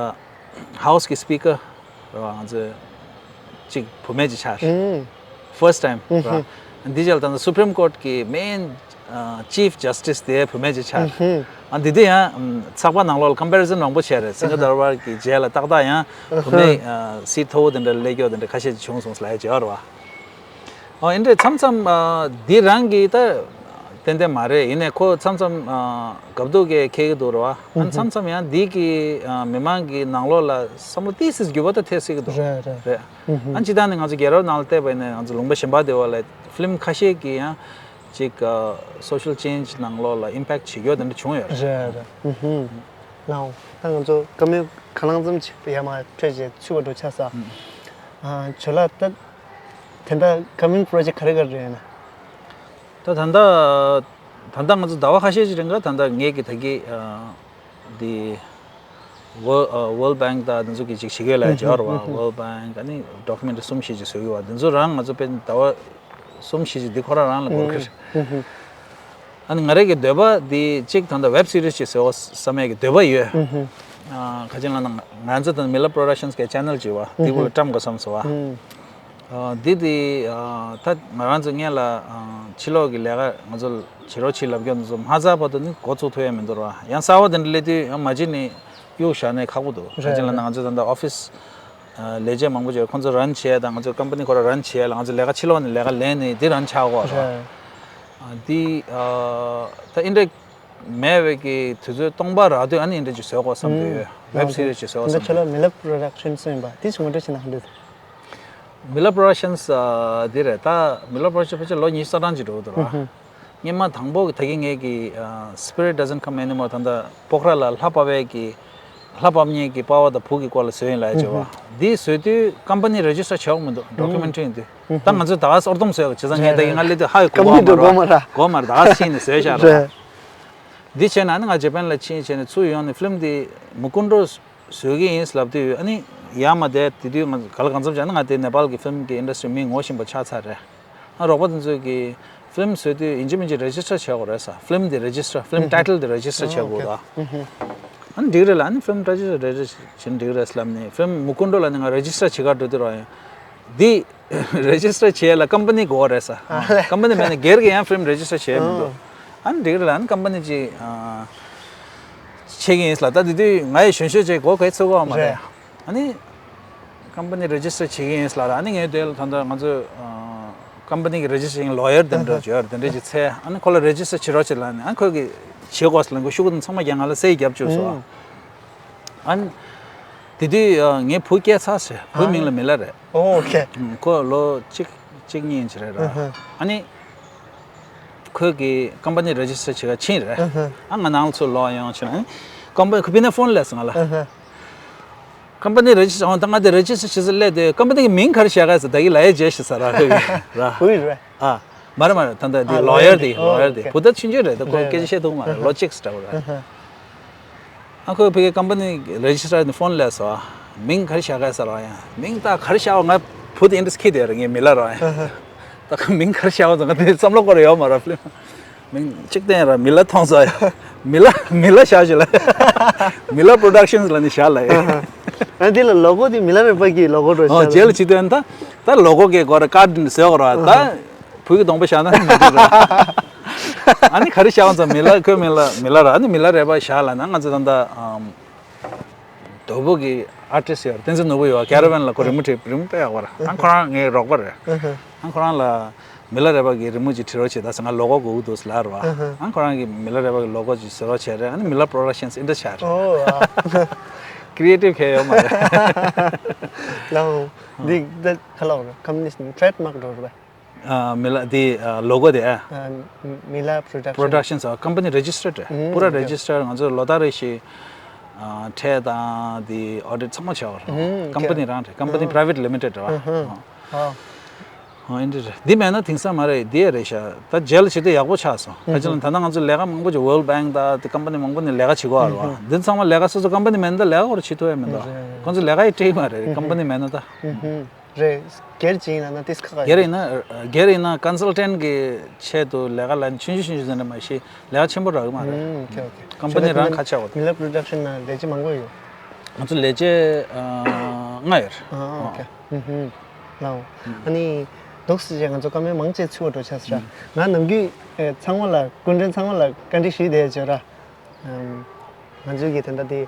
ཧའུ་སི་གི་སི་པི་ཀར་རེད་བ། ང་ཚོའི་གཅིག་བུད་མེད་ཅིག་ཆགས། ཕར་སི་ཊི་ཊའིམ་རེད་བ། འདི་རྗེས་ལ་ད་ལྟ་སུ་པི་རིམ་ཀོར་ཊི་གི་མེན་ཅིཕ་ཇ་སི་ཊི་སི་དེ་བུད་མེད་ཅིག་ཆགས། ཨ་འདི་དུས་ཡང་ཚགས་པར་ནང་ལོགས་ལ་ཀམ་པེ་རི་ཛན་མང་པོ་བྱས་རེད། སིང་ག་དར་བར་གྱི་རྗེས་ལ་ཏག་ཏག་ཡང་བུད་མེད་ཨ་སྲིད་མཐོ་པོ་དེ་འདྲ་སླེབས་ཀྱོག་དེ་འདྲ་ཁ་ཤས་ཅིག་བྱུང་སོང་ལབ་ཡ་ཅིག་ཡོད་རེད་བ། ཨོ་ཨེ་འདྲས་མཚམས་མཚམས་ཨ་འདི་རང་གི་ད་ཏན་ཏན་མ་རེད། ཡིན་ནའི་ཁོ་མཚམས་མཚམས་ཨ་དགའ་སྡུག་གི་འཁེལ་གི་འདུག་རེད་བ། ཨ་མཚམས་མཚམས་ཡང་འདི་གི་ཨ་མི་མང་གི་ནང་ལོགས་ལ་བསམ་བློ་ཏོག་ཙམ་འགྱུར་བ་ད་ཐེབས་སྲིད་ཀྱི་འདུག་རེད་རེད། རེད། ཨ་སྤྱིར་བཏང་ནས་ང་ཚོ་རྒྱལ་རབས་ནང་ལ་བལྟས་པ་ཡིན་ན་ང་ཚོ་ལུང་པ་གཞན་པ་དེ་བ་ལ་ཕི་ལིམ་ཁ་ཤས་ཀྱིས་ཡང་ཅིག་ཨ་སོ་ཤལ་ཅེན་ཇི་ནང་ལོགས་ལ་ཨིམ་པེག་བྱེད་རྒྱུ་དེ་འདྲ་བྱུང་ཡོད་རེད། རེད་རེད། ལའོ། ད་ང་ཚོ་བཀའ་མོལ་གང་ལང་ཙམ་ཅིག་ཡར་མར་འཕྲོད་བྱས་ཚུད་པ་འགྲོ་ཆགས་ས། ཨ་ཇོ་ལགས་ད་དེ་འདྲ་ཀ་མིང་པོ་རོ་ཇེག་ག་རེ་ག་རེ་རེད་ན། ད་ད་ལྟ་ད་ལྟ་ང་ཚོ་ཟླ་བ་ཁ་ཤས་ཅིག་རིང་ག་ད་ལྟ་ངེད་ཀྱི་ད་གི་ཨ་འདི་World World Bank ད་འདི་ཚོ་གི་ཅིག་བྱེད་ཀྱི་ཡོད་ལབ་ཡ་ཅིག་ཡོད་རེད་བ། World Bank ཨ་ནི་ཌོ་ཀུ་མེན་ཊི་རི་གསུམ་བཞི་ཅིག་བཟོ་གི་ཡོད་བ། འདི་ཚོ་རང་ང་ཚོ་དཔེ་ཟླ་བ་གསུམ་བཞི་ཅིག་འདི་ཁོ་རང་རང་ལ་འགོར་གི་རེད། ཨ་ནི་ང་རང་གི་འདོད་པ་འདི་གཅིག་ད་ལྟ་ཝེབ་སི་རིས་ཅིག་བཟོ་དགོས་བསམ་ཡས་ཀྱི་འདོད་པ་ཡོད། ཨ་ག་ཅི་ལབ་ན་ང་ཚོ་ད་མི་ལ་པོ་རོ་ཌག་ཤན་སི་གི་ཆེ་ནལ་ཅིག་ཡོད་བ། འདི་གུ་ལ་བཀྲམ་དགོས་བསམ་སོང་བ། ཨ་འདི་འདི་ཨ་ད་ང་རང་ཚོ་སྔོན་ལ་ཨ་ཕྱི་ལོགས་ཀྱི་ལས་ཀ་ང་ཚོ་བྱེད་རོགས་བྱེད་ལབ་རྒྱུ་འདི་ཚོ་མ་ཚར་བར་དུ་ནི་འགོ་ཚུགས་ཐུབ་ཡ་མི་འདུག་ར། ཡང་གསར་བ་དེ་འདྲ་སླེབས་དུས་ཡང་མ་བྱེད་ནི་གཡུག་བཞག་ནས་ཁག་པོ་འདུག་ག་ཅི་ལབ་ན་ང་ཚོ་ད་ལྟ་ཨོ་ཕི་སི་ཨ་ལས་བྱེད་མང་པོ་ཅིག་ཁོང་ཚོ་རན་བྱས་དང་ང་ཚོ་ཀམ་པ་ནི་ཁོ་རང་རན་བྱས་ལ་ང་ཚོ་ལས་ཀ་ཕྱི་ལོགས་ནས་ལས་ཀ་ལེན་ནས་འདི་རན་ཆགས་དགོས་ར། ཨ་འདི་ཨ་ད་ཨིན་འདྲ་མེད་པའི་གི་དུས་ཚོད་སྟོང་པ་རག་དུས་ཨ་ནི་ཨིན་འདྲ་ཅིག་བཟོ་དགོས་བསམ་གྱི་ཡོད། ཝེབ་སི་རིས་ཅིག་བཟོ་དགོས་བསམ་གྱི་ཡོད། ཁྱོད་ལ་མི་ལ་པོ་རོ་ཌག་ཤན་སི་ཡིན་པ་དེ་ཞིག་ངོ་སྤྲོད་བྱེད་ན་ག་འདྲ་འདུག་མི་ལ་པོ་རོ་ཌག་ཤན་སི་ཨ་འདི་རེད། ད་མི་ལ་པོ་རོ་ཌག་ཤན་སི་ཕལ་ཆེར་ལོ་ཉི་ཤུ་རྩ་གྲངས་ཅིག་འགྲོ་གི་འདུག་ར། སྔོན་མ་དང་པོ་གི་ད་གིན་ངས་ཀྱི་ཨ་Spirit Doesn't Come Anymore ད་ལྟ་སྤོག་ར་ལ་ལྷ་ཕབ་པའི་གི་ལྷ་ཕབ་མཁན་གྱི་པ་ཕ་དང་བུ་གི་སྐོར་ལ་བཟོས་ཡིན་ལབ་ཡ་ཅིག་ཡོད་བ། འདི་བཟོ་དུས་ཀམ་པ་ནི་རེ་ཇི་སི་ཊར་བྱེད་དགོས་མི་འདུག་ཌོ་ཀུ་མེན་ཊི་རི་ཡིན་དུས། ད་ང་ཚོས་ད་ག་སོར་སྡོམ་བཟོས་ཡོད་གི། བྱས་ཙང་ངས་ད་གིན་ང་སླེབས་དུས་ཧ་ཡི་གོ་གོ་མ་ར་གོ་མ་ར་ད་ག་ཕྱིན་ནས་བཟོས་བཞག་ར། འདི་བྱས་ན་ནི་ང་ཇེ་པན་ལ་ཕྱིན་བྱས་ནས་ཚུར་ཡོང་ནས་ཕི་ལིམ་འདི་མུ་ཀུན་ཌོ་བཟོ་གི་ཡིན་ལབ་དུས་ཨ་ནི་ཡར་མར་བསྡད་དེ་དུས་ང་ག་ལ་གང་འཚམ་བྱས་ན་ང་དེ་ནེ་པཱལ་གི་ཕི་ལིམ་གི་ཨིན་ཌ་སི་ཊི་རི་མི་ངོ་ཤེས་པ་ཆགས་ཚར་རེད། ཨ་རོགས་པ་དེ་ཚོས་ཀྱིས་ཕི་ལིམ་བཟོས་དུས་ཡིན་གཅིག་མིན་གཅིག་རེ་ཇི་སི་ཊར་བྱེད་དགོས་རེད་ས། ཕི་ལིམ་འདི་རེ་ཇི་སི་ཊར་ཕི་ལིམ་ཊའི་ཊལ་འདི་རེ་ཇི་སི་ཊར་བྱེད་དགོས་ད། ཨ་ནི་འགྲིག་རེད་ལ། ཨ་ནི་ཕི་ལིམ་ཊའི་ཊལ་རེ་ཇི་སི་ཊར་བྱེད་འགྲིག་རེད་ལབ་ནས་ཕི་ལིམ་མུ་ཀུན་ཌོ་ལ་ནི་ང་རེ་ཇི་སི་ཊར་བྱེད་ག་འགྲོ་དུས་རོགས་ཡང་འདི་རེ་ཇི་སི་ཊར་བྱེད་ལ་ཀམ་པ་ནི་དགོས་རེད་ས། ཀམ་པ་ནི་མེད་ན་སྒེར་གྱི་ཡང་ཕི་ལིམ་རེ་ཇི་སི་ཊར་བྱེད་མི་འདུག་ཨ་ནི་འགྲིག་རེད་ལ། ཨ་ནི་ཀམ་པ་ནི་ཅིག་ཨ་བྱེད་ཀྱི་ཡིན་ལ། ད་དེ་དུས་ང་ཡི་གཞོན་ཤོས་ཅིག་གོ་གལ་ཚུགས་གོ་མ་རེད། ཨ་ནི་ཀམ་པ་ནི་རེ་ཇི་སི་ཊར་བྱེད་ཀྱི་ཡིན་ལ། ཨ་ནི་ངས་དེ་ལ་ད་ལྟ་ང་ཚོ་ཀམ་པ་ནི་གི་རེ་ཇི་སི་ཊར་ཡིན་ལོ་ཡར་དེ་འདྲ་ཅིག་ཡོད་རེད། དེ་འདྲ་ཅིག་འཚོལ། ཨ་ནི་ཁོ་ལ་རེ་ཇི་སི་ཊར་བྱེད་རོགས་བྱེད་ལབ་ནས་ཨ་ནི་ཁོས་ཀྱི་བྱེད་དགོས་ལབ་ཁོ་ཤོག་གུ་དེ་ཚང་མ་རྒྱག་ང་ལ་སེ་བརྒྱབ་བཅུག་སོང་། ཨ་ནི་དེ་དུས་ཨ་ངའི་བུ་སྐྱེས་ཚར་ཟེར། བུའི་མིང་ལ་མི་ལ་རེད། ཨོ་ཨོ་ཁེ། ཁོ་ལོ་གཅིག་ གཅིག་གཉིས་ཡིན་ཆེ་རེད་ར། ཨ་ནི་ཁོས་ཀྱི་ཀམ་པ་ནི་རེ་ཇི་སི་ཊར་བྱེད་ག་ཕྱིན་རེད། ཨ་ང་ནང་ཚུར་ལོག་ཡོང་ཕྱིན། ཨ་ནི་ཀམ་པ་ཁོ་ཕི་ནས་ཕོན་སླེབས་སོང་ང་ལ། ཀམ་པ་ནི་རེ་ཇི་སི་ཊར་འོང་ད་ང་དེ་རེ་ཇི་སི་ཊར་བྱེད་ས་སླེབས་དེ་ཀམ་པ་ནི་གི་མིང་ག་རེ་བཞག་ག་ཟེར་ད་གི་ལ་ཡའི་རྗེས་ཤི་ས་ར་ཁོས་ཀྱི་ར། ཧུའི་རེད། ཨ། མ་རེད་མ་རེད། ད་ལྟ་དེ་ཨ་ལོ་ཡར་དེ་ལོ་ཡར་དེ་ཨོ་བུ་ད་ཆུང་ཆུང་རེད། ད་ཁོ་རེད་སྐད་ཆ་བཤད་ཐུབ་མ་རེད། ལོ་གཅིག་ཙམ་འདྲ་བོ་རེད། ཨ་ཁོས་ཕ་གི་ཀམ་པ་ནི་རེ་ཇི་སི་ཊར་ནས་ཕོན་སླེབས་སོང་། མིང་ག་རེ་བཞག་ག་ཟེར་རོགས་ཡ། མིང་ད་ག་རེ་བཞག་པ་ང་བུ་དེ་ཨིན་ཊི་རེ་སི་ཊི་ཁྱེར་དེ་རེད། ངའི་མི་ལ་རོགས་ཡ། ད་ཁོ་མིང་ག་རེ་བཞག་པ་ང་དེ་བསམ་བློ་འཁོར་ཡོད་མ་རེད་ཕི་ལིམ། མིང་གཅིག་བསྟན་ར་མི་ལ་མཐོང་སོང་ཡ། མི་ལ་མི་ལ་བཞག་ཞིག་ལ། མི་ལ་པྲོ་ཌག་ཤན་ལ་ནི་བཞག་ལ་ཡ། ཨ་འདི་ལ་ལོ་གོ་དེ་མི་ལ་རེད་པ་གི་ལོ་གོ་འགྲོ་ཨོ་ཤག་རྗེས་ལ་ཅི་སྟོན་ད། ད་ལོ་གོ་གི་སྐོར་ཀར་འདི་བཟོས་གོ་ར་ད། བུ་གི་གདོང་པ་བཞག་ན་མི་འགྲིག་ར། ཨ་ནི་ག་རེ་བཞག་ཙམ་མི་ལ་ཁོས་མི་ལ་མི་ལ་ར་ཨ་ནི་མི་ལ་རེད་པ་བཞག་ལ་ན་ང་ཚོ་ད་ལྟ་ཨམ། རྡོ་བུ་གི་ཨར་ཊིསི་ཡོད་བསྟན་འཛིན་ནོར་བུ་ཡོད་ཀེ་ར་ཝན་ལ་ཁོ་རི་མོ་བྲིས་རི་མོ་དཔེ་ཡག་པ་རེད། ཨ་ཁོ་རང་ངའི་རོགས་པ་རེད། ཨ་ཁོ་རང་ལ་མི་ལ་རེད་པ་གི་རི་མོ་ཅིག་བྲིས་རོགས་བྱེད་ད་ཟེར་ང་ལོ་གོ་དགོས་འདུག་ལབ་ར་བ། ཨ་ཁོ་རང་གི་མི་ལ་རེད་པ་གི་ལོ་གོ་ཅིག་བཟོ་རོགས་བྱས་རེད། ཨ་ནི་མི་ལ་པྲོ་ཌག་ཤན་ཨིན་ཊི་རེ་སི་ཊི་བྱས་རེད། ཨོ་ཨ། ཀི་རི་ཨེ་ཊིབ་གང་ཡོད་མ་རེད། ལའོ། འདི་འདི་ག་ལ་བར་ཀམ་པ་ནི་ཊེ་རེ་ཌི་མཱག་འགྲོ་རེད་པ། ཨ་མི་ལ་དེ་ཨ་ལོ་གོ་དེ་ཨ། ཨ་མི་ལ་པྲོ་ཌག་ཤན། པྲོ་ཌག་ཤན་ཟེར་ཀམ་པ་ནི་རེ་ཇི་སི་ཊར་རེད། ཨུམ་པུ་ར་རེ་ཇི་སི་ཊར། ང་ཚོ་ལོ་ལྟར་རེ་བཞིན་ཨ་ཁྲལ་དང་དེ་ཨོ་ཌི་ཊི་ཚང་མ་བྱས་པ་རེད། ཨུམ་ཀམ་པ་ནི་རང་རེད། ཀམ་པ་ནི་པ་རའི་ཝེ་ཊི་ལི་མི་ཊེཌ་རེད་བ། ཨ་ཧ། ཨ་ཧ། ཨོ་ཨིན་ཌི་རེད། འདི་མེད་ན་དེང་སང་མ་རེད། འདི་ཡ་རེད་ཤག་ད་རྗེས་ལ་བྱེད་དུས་ཡག་པོ་ཆགས་སོང་། ཁ་ཅིག་ལ་ད་ལྟ་ང་ཚོ་ལས་ཀ་མང་པོ་ཅིག་ཝརལ་ཌི་བེང་ད་དེ་ཀམ་པ་ནི་མང་པོ་ནས་ལས་ཀ་བྱེད་དགོས་རེད་བ། འདི་ཚང་མ་ལས་ཀ་སོ་སོ་ཀམ་པ་ནི་མེད་ན་ད་ལས་ཀ་ཁོ་ར་བྱེད་ཐུབ་ཡ་མི་འདུག་ཁོང་ཚོ་ལས་ཀ་ཡི་སྤྲད་མ་རེད་ཀམ་པ་ནི་མེད་ན་ད། རེད། སྒེར་གྱི་ཡིན་ན་ན་ཏིས་ཁ་ཁ་སྒེར་ཡིན་ན་སྒེར་ཡིན་ན་ཀོན་སལ་ཊན་གྱི་ཆེད་དུ་ལས་ཀ་ལ་ཆུང་ཆུང་ཆུང་ཆུང་ཟེར་ན་མ་ཤེས་ལས་ཀ་ཆེན་པོ་རག་གི་མ་རེད། ཨུམ་ཨོ་ཁེ་ཨོ་ཁེ། ཀམ་པ་ནི་རང་ཁ་ཆེ་བ་དང་། མི་ལ་པྲོ་ཌག་ཤན་ནང་ལས་བྱེད་མང་པོ་ཡོད། ང་ཚོ་ལས་བྱེད་ཨ་ལྔ་ཡོད་རེད། ཨ་ཨོ་ཨོ་ཁེ། ཨུམ་ཧུམ། ལའོ། ཨ་ནི་འདུག་སེ་བྱས་ང་ཚོ་བཀའ་མོལ་མང་ཆེ་ཚུད་པ་འགྲོ་ཆགས་སོང་ར། ང་ནམ་རྒྱུན་ཨེ་ཚང་མ་ལ་སྐུ་མགྲོན་ཚང་མ་ལ་བཀའ་འདྲི་ཞུས་བསྡད་ཡོད་ར། ཨམ། ང་ཚོའི་གི་དེ་འདྲ་དེ་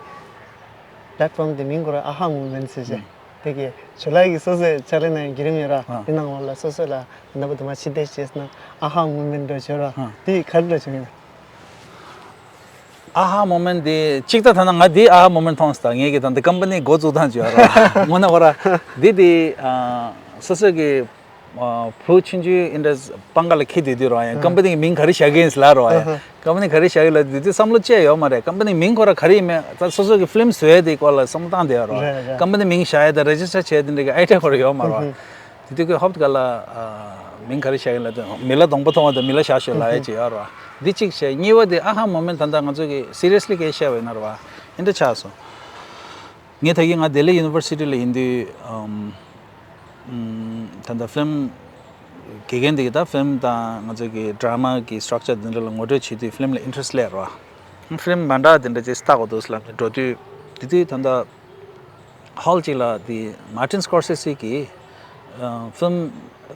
པླེ་ཊི་ཕོམ་དེ་མིང་ཁོ་ར་ཨ་ཧ་མུ་མེན་ཊི་ཟེར་བྱས། དེ་གི་ཇོ་ལགས་ཀྱི་སོ་སོའི་ཕྱག་ལས་གནང་བའི་བརྒྱུད་རིམ་ཡོད་ར། ཨ་དེ་ནང་ལོགས་ལ་སོ་སོ་ལ་དེ་འདྲ་པོ་དུ་མ་ཕྱི་བལྟས་བྱས་ན་ཨ་ཧ་མུ་མེན་ཊི་འདྲ་བྱོས་ར། ཨ་དེ་ག་རེ་འདྲ་བྱུང་ཡོད། ཨ་ཧ་མུ་མེན་ཊི་དེ་གཅིག་ད་ཐ་ན་ང་དེ་ཨ་ཧ་མུ་མེན་ཊི་མཐོང་སོང་། ད་ངས་ཀྱི་ད་འདི་ཀམ་པ་ནི་འགོ་བཙུགས་སྟངས་བྱོས་ར། དངོས་གནས་ཁོ་ར་དེ་དེ་ཨ་སོ་སོ་གི་བུ་ཆུང་ཆུང་ཨིན་ཌི་སྤང་ཁ་ལ་འཁྱེར་བསྡད་དུས་རོ་ཡང་ཀམ་པ་ནི་གི་མིང་ག་རེ་བཞག་གི་ཡིན་ཟེར་ལབ་རོ་ཡང་ཀམ་པ་ནི་ག་རེ་བཞག་གི་ལབ་དུས་དེ་བསམ་བློ་བཅད་ཡོད་མ་རེད། ཀམ་པ་ནི་མིང་ཁོ་ར་ག་རེ་ཡིན་མིན་ད་སོ་སོ་གི་ཕི་ལིམ་བཟོས་དེ་སྐོར་ལ་བསམ་བློ་བཏང་བསྡད་ཡོད་རོ། ཀམ་པ་ནི་མིང་བཞག་ཡ་ད་རེ་ཇི་སི་ཊར་བྱས་དེ་འདྲ་གི་ཨའི་ཌི་ཡ་ཁོ་ར་ཡོད་མ་རོ། དེ་དུས་ཁོས་ཧོབ་ཏེ་ག་ལ་མིང་ག་རེ་བཞག་གི་ལབ་དུས་མི་ལ་གདོང་པ་མཐོང་བ་དང་མི་ལ་བཞག་ཤོག་ལབ་ཡ་ཅིག་ཡོད་རོ། འདི་གཅིག་བྱས། གཉིས་པ་དེ་ཨ་ཧ་མུ་མེན་ཊི་ད་ལྟ་ང་ཚོ་གི་སི་རི་ཡས་ལི་སྐད་བཤད་པ་ཡིན་ན་རོ་ཨིན་ཌི་ཆགས་སོང་། ངས་ད་གིན་ང་ལྡི་ལི་ཡུ་ནི་ཝར་སི་ཊི་ལ་ཡིན་དུས་ཨམ། ཨམ། ད་ལྟ་ཕི་ལིམ་དགེ་རྒན་འདི་གི་ད་ཕི་ལིམ་དང་ང་ཚོ་གི་ཌ་ར་མ་གི་སི་ཊྲག་ཅར་འདི་འདྲ་ལ་ངོ་སྤྲོད་བྱེད་དུས་ཕི་ལིམ་ལ་ཨིན་ཊི་རེ་སི་ཊི་སླེབས་རོ། ཕི་ལིམ་མ་འདྲ་འདི་འདྲ་ཅིག་ལྟ་དགོས་འདུག་ལབ་ནས་འགྲོ་དུས་དེ་དུས་ད་ལྟ་ཧོལ་གཅིག་ལ་དེ་མར་ཊིན་སི་ཀོར་སེ་སི་གི་ཨ་ཕི་ལིམ་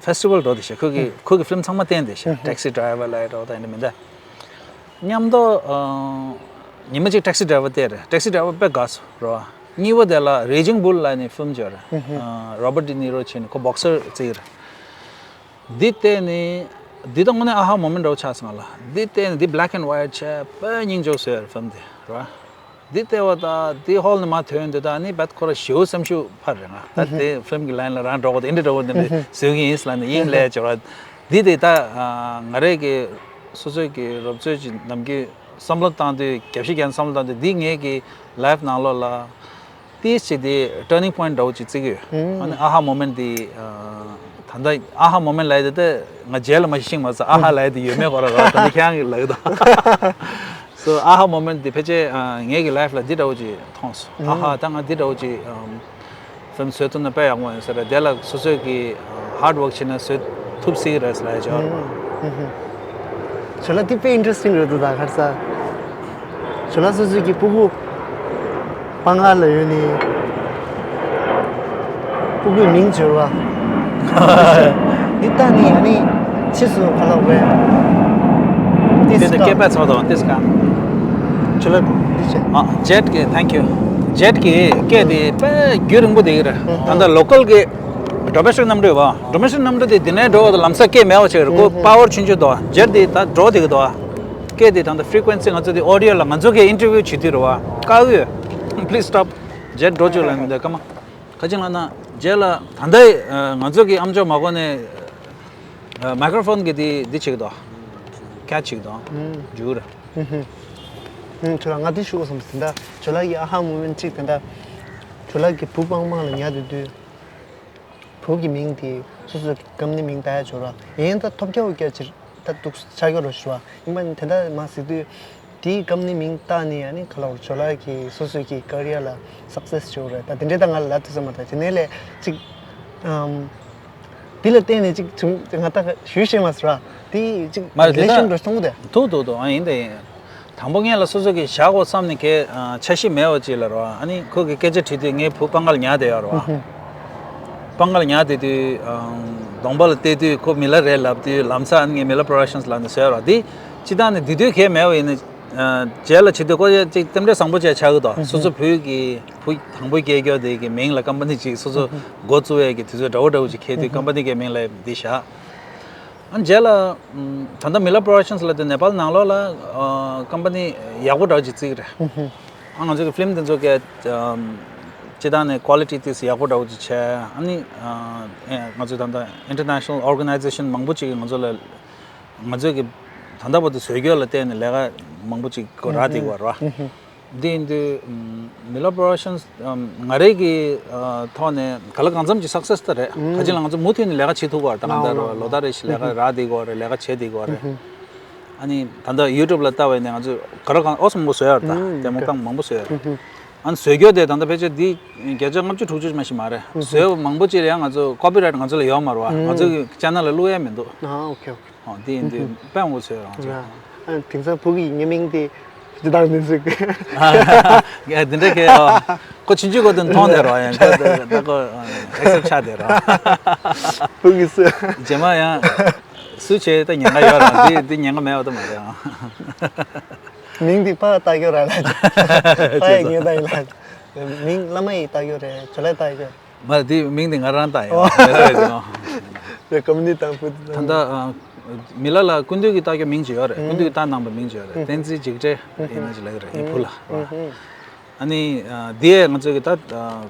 ཕེ་སི་ཊི་ཝལ་འགྲོ་དེ་ཤག་ཁོ་གི་ཁོ་གི་ཕི་ལིམ་ཚང་མ་བསྟན་དེ་ཤག་ཊེག་སི་ཌ་རའི་ཝར་ལ་ཡ་འགྲོ་ད་ཡིན་མིན་ད། མཉམ་དུ་ཨ་ཉི་མ་གཅིག་ཊེག་སི་ཌ་རའི་ཝར་བལྟས་རེད། ཊེག་སི་ཌ་རའི་ཝར་དཔེ་དགའ་སོང་རོ། གཉིས་པ་དེ་ལ་རེ་ཇིང་བུལ་ལབ་ནས་ཕི་ལིམ་ཅིག་ཡོད་རེད། ཨ་རོ་བར་ཌི་ནི་རོ་བྱས་ནས་ཁོ་བོག་སར་རྩེ་རེད། འདི་བལྟས་ནས་འདི་ད་དངོས་གནས་ཨ་ཧ་མོ་མེན་ཊི་འདྲ་བོ་ཆགས་སོང་ང་ལ། འདི་བལྟས་ནས་འདི་བྷི་ལེག་ཨེན་ཝའིཊ་བྱས་དཔེ་སྙིང་རྗེ་བཟོས་རེད་ཕི་ལིམ་དེ་རོ། འདི་བལྟས་པ་ད་འདི་ཧོལ་ནས་མར་ཐོན་དུས་ད་ཨ་ནི་བད་ཁོ་ར་ཞེ་པོ་སེམས་ཤུགས་འཕར་རེད། ང་ད་དེ་ཕི་ལིམ་གི་ལའིན་ལ་རང་འགྲོ་དགོས་དེ་འདྲ་འདྲ་བོ་འདི་འདྲ་བཟོས་ཀྱི་ཡིན་ཟེར་ལབ་ནས་དབྱིངས་སླེབས་བྱས་རོ། འདི་དེ་ད་ང་རང་གི་སོ་སོའི་གི་རོབ་ཚོད་ཅིག་ནམ་རྒྱུན་བསམ་བློ་བཏང་དུས་རྒྱབ་ཤིག་རྒྱབ་ནས་བསམ་བློ་བཏང་དུས་འདི་ངའི་གི་ལའིཕ་ནང་ལོགས་ལ་ཏིས་ཅིག་དེ་ཊར་ནིང་པོ་ཡིན་ཊི་འདྲ་བོ་ཅིག་བརྩི་གི་ཡོད། ཨ་ནི་ཨ་ཧ་མོ་མེན་ཊི་དེ་ད་ལྟ་ཨ་ཧ་མོ་མེན་ཊི་ལབ་ཡ་དེ་ད་ང་རྗེས་ལ་མ་ཤི་ཤིང་མ་ཟ་ཨ་ཧ་ལབ་ཡ་དེ་ཡོད་མེད་སྐོར་ལ་རོ། ད་ལྟ་ཁྱེད་རང་གིས་ལབ་ཀྱི་འདུག་སོ་ཨ་ཧ་མོ་མེན་ཊི་དེ་ཕལ་ཆེར་ངའི་གི་ལའིཕ་ལ་འདི་འདྲ་བོ་ཅིག་མཐོང་སོང་། ཨ་ཧ་ད་ང་འདི་འདྲ་བོ་ཅིག་ཕི་ལིམ་བཟོས་ཐུབ་ན་དཔེ་ཡག་མོ་ཡོང་ས་རེད། དེ་ལ་སོ་སོས་ཀྱི་ཧར་ཌི་ཝོག་བྱས་ན་བཟོ་ཐུབ་སྲིད་ཀྱི་རེད་ལབ་ཡ་ཅིག་ཡོད་རེད་པ། ཞོ་ལ་དེ་དཔེ་ཨིན་ཊི་རེ་སི་ཊིང་རེད་འདུག་ད་ག་རེ་ཟ། ཞོ་ལ་སོ་སོའི་གི་སྤུ་གུ་སྤང་ཁ་ལ་ཡོད་ནི་སྤུ་གུའི་མིང་བརྗོད་པ། འདི་ལྟ་ནི་ཡ་ནི་ཕྱིས་སུ་ག་ལ་བས། དེ་དེ་སྐད་པ་ཚོགས་དང་དེ་སྐད། ཞོ་ལ་འདི་བྱས། ཨ་ཇེཊ་གི་ཐེང་ཀིའུ། ཇེཊ་གི་སྐད་དེ་དཔེ་རྒྱུན་རིང་པོ་བསྡད་ཀྱི་རེད། ད་ལྟ་ལོ་ཀལ་གི་ཌོ་མེ་སི་ཊིག་གནམ་གྲུ་བ། ཌོ་མེ་སི་ཊིག་གནམ་གྲུ་དེ་འདི་ནས་འགྲོ་བ་དང་ལམ་སང་སྐད་མེད་པ་ཆགས་ཀྱི་རེད། ཁོ་པ་ཝར་ཆུང་ཆུང་འདུག་ཇེཊ་དེ་ད་འགྲོ་བསྡད་ཀྱི་འདུག་སྐད་དེ་ད་ལྟ་ཕི་རི་ཀུ་ཝེན་སི་ང་ཚོ་དེ་ཨོ་ཌི་ཡོ་ལ་ང་ཚོ་གིས་ཨིན་ཊར་བིའུ་བྱེད་དུས་རེད་པ། བཀག་ཡོད། པི་ལི་ཛི་སི་ཊོབ། ཇེཊ་འགྲོ་བཅུག་ལབ་ནས་འདུག་སྐར་མ། ག་ཅིག་ལབ་ན་ཇེཊ་ལ་ད་ལྟ་ང་ཚོ་གི་ཨ་མཆོག་མ་གོ་ནས་ མའི་ཀྲོ་ཕོན་གྱི་དེ་འདི་བྱེད་ཀྱི་འདུག་ཁེ་ཆེ་བྱེད་ཀྱི་འདུག་ཨུམ། འཇུར། ཨུམ། ཁྱོད་ལ་ང་དེ་ཞུ་དགོས་བསམ་སོང་། དེ་འདྲ་ཁྱོད་ལ་གི་ཨ་ཧ་མོ་མེན་ཊི་གཅིག་དེ་འདྲ་ཁྱོད་ལ་གི་བུ་སྤང་སྤང་ལ་ཉལ་དུས་དུས། བུ་གི་མིང་དེ་སོ་སོ་གི་ཀམ་ནི་མིང་བཏགས་ཡ་བྱོས་ར། ཡིན་ད་ཐོབ་རྒྱ་བོ་རྒྱ་ཕྱིར་ད་འདུག་ཆ་རྒྱ་རོ་ཞུ་བ། ཡིན་པ་ནི་དེ་འདྲ་མ་ཟེར་དུས། དེའི་ཀམ་ནི་མིང་བཏགས་ནི་ཡ་ནི་ག་ལ་བར་ཇོ་ལགས་ཀྱི་སོ་སོ་གི་ཀ་རི་ཡར་ལ་སག་སེ་སི་བྱུང་རེད། ད་དེ་འདྲའི་ད་ང་ལ་ལབ་ཐུབ་ས་མ་རེད། དེ་ནས་ལས་ཅིག་ཨམ། དེ་ལ་བརྟེན་ནས་ཅིག་བྱུང་ང་ད་ཞུས་ཤེས་མ་སོང་ར། དེ་ཅིག་མ་རེད་དེ་རི་ལེ་ཤན་ད་འགྲོ་སོང་དེ། ཐུག་ཐུག་ཐུག་ཨ་ཡིན་དེ་ཡིན། དང་པོ་ངས་ལ་སོ་སོ་གི་བཞག་དགོས་བསམ་ནས་ཁེ་འཆར་གཞི་མེད་པ་ཅིག་ལ་རོ། ཨ་ནི་ཁོ་གི་སྐད་ཆ་དྲིས་དུས་ངའི་བུ་སྤང་ཁ་ལ་ཉལ་བསྡད་ཡོད་རོ། སྤང་ཁ་ལ་ཉལ་བསྡད་དུས་གདོང་པ་ལ་བལྟས་དུས་ཁོ་མི་ལ་རེད་ལབ་དུས་ལམ་སང་ཨ་ནི་ངས་མི་ལ་པོ་རོ་ཌག་ཤན་སི་ལབ་ནས་བཟོས་རོ། དེ་སྤྱི་བཏང་ནས་དེ་དུས་གལ་མེད་པ་ཡིན་ན། རྗེས་ལ་བྱེད་དུས་ཁོ་ཅིག་རྟེན་འབྲེལ་བཟང་པོ་བྱས་ཆགས་ཀྱི་འདུག་སོ་སོ་བུ་གི་བུ་དང་པོ་སྐྱེས་རྒྱུ་དེ་གི་མིང་ལ་ཀམ་པ་ནི་ཅིག་སོ་སོ་འགོ་བཙུགས་ཡས་ཀྱི་དུས་ཚོད་འདྲ་བོ་འདྲ་བོ་ཅིག་འཁེལ་དུས་ཀམ་པ་ནི་གི་མིང་ལ་འདི་བཞག་ཨ་ནི་རྗེས་ལ་ཨམ། ད་ལྟ་མི་ལ་པོ་རོ་ཌག་ཤན་སི་ལབ་དེ་ནེ་པཱལ་ནང་ལོགས་ལ་ཨ། ཀམ་པ་ནི་ཡག་པོ་འདྲ་བོ་ཅིག་བརྩི་གི་རེད། ཨ་ང་ཚོ་གི་ཕི་ལིམ་དེ་ཚོ་གི་ཨམ། སྤྱི་བཏང་ནས་ཀོ་ལི་ཊི་དེ་ཚོ་ཡག་པོ་འདྲ་བོ་ཅིག་བྱས། ཨ་ནི་ཨ། ཨེ་ང་ཚོ་ད་ལྟ་ཨིན་ཊར་ནེ་ཤ་ནལ་ཨོར་ག་ནའི་ཛེ་ཤན་མང་པོ་ཅིག་གིས་ང་ཚོ་ལ་ང་ཚོ་གི་ད་ལྟ་བར་དུ་བཟོ་བཀོད་ལ་བརྟེན་ནས་ལས་ཀ་མང་པོ་ཅིག་གོ་རག་བསྡད་ཀྱི་ཡོད་རེད་བ། འདི་ཡིན་དུས་ཨམ། མི་ལ་པོ་རོ་ཌག་ཤན་སི་ཨམ། ང་རའི་གི་ཨ། ཐོག་ནས་ག་ལ་གང་འཚམ་གྱི་སག་སེ་སི་ད་རེད། ད་ཅི་ལ་ང་ཚོ་མུ་མཐུད་ནས་ལས་ཀ་བྱེད་ཐུབ་ཀྱི་ཡོད་རེད། ད་གང་ལྟར་ལོ་ལྟར་རེ་བཞིན་ལས་ཀ་རག་བསྡད་ཀྱི་ཡོད་རེད། ལས་ཀ་བྱེད་བསྡད་ཀྱི་ཡོད་རེད། ཨ་ནི་ད་ལྟ་ཡུ་ཊུབ་ལ་ལྟ་བ་ཡིན་ན་ང་ཚོ་ག་ལ་གང་ཨོ་སོ་མང་པོ་བཟོས་ཡོད་རེད། ད་ལྟད་མོ་རྐང་མང་པོ་བཟོས་ཡོད་རེད། ཨ་ནི་བཟོ་བཀོད་དེ་ད་ལྟ་ཕལ་ཆེར་འདི་བརྒྱ་ཆ་ལྔ་བཅུ་དྲུག་ཅུ་མ་ཞིག་མ་རེད། བཟོས་པ་མང་པོ་ཅིག་ལ་ཡང་ང་ཚོ་ཀོ་པི་རའེ་ཊི་ང་ཚོ་ལ་ཡོད་མ་རེད་བ། ང་ཚོ་གི་ཅེ་ནལ་ལ་བླུག་ཡ་མི་འདུག་ཨ་ཨོ་ཁེ་ཨོ་ཁེ། ཨོ་དེ་ཡིན་དུས་དཔེ་མང་པོ་བཟོས་རང་ཚོ། ཨ་དེང་སང་བུ་གི་ཉེས་མིང་དེ་ཇི་ལྟར་མིན་ཟིག་ཨ་དེ་འདྲ་གི་ཨོ། ཁོ་ཆུང་ཆུང་གོ་དུ་མཐོང་དེ་རོ། ཡང་ཁོ་དེ་ད་ཁོ་ཨེག་སེབ་ཆགས་དེ་རོ། བུ་གི་སུ། རྗེས་མ་ཡང་སུ་བྱས་ད་ཉེན་ཁ་ཡོད་རང་དེ་དེ་ཉེན་ཁ་མེད་པ་ད་མ་རེད་ཨང་། མིང་འདི་ཕ་ལྟ་རྒྱུ་ར་ལ། ཕ་ཡི་ཉེ་ད་ཡིན་ལ། མིང་བླ་མ་ཡིས་ལྟ་རྒྱུ་རེད། ཇོ་ལགས་ལྟ་རྒྱུ། མ་འདི་མིང་འདི་ང་རང་ལྟ་ཡིན་ཨང་། མི་ལ་རེད་ཟེར་ཨང་། རེད་ཀམ་ནི་དང་བུ་དང་། ད་ལྟ་མི་ལ་ལ་ཀུན་འདུས་ཀྱིས་ལྟ་རྒྱུ་མིང་ཅིག་ཡོད་རེད། ཀུན་འདུས་ཀྱིས་བཏགས་གནང་པའི་མིང་ཅིག་ཡོད་རེད། བསྟན་འཛིན་འཇིགས་བྲལ་ཡིན་ན་ཅིག་ལབ་ཀྱི་རེད། ངའི་བུ་ལ། ཨ་ནི་འདི་ཡས་ང་ཚོས་ཀྱི་ད་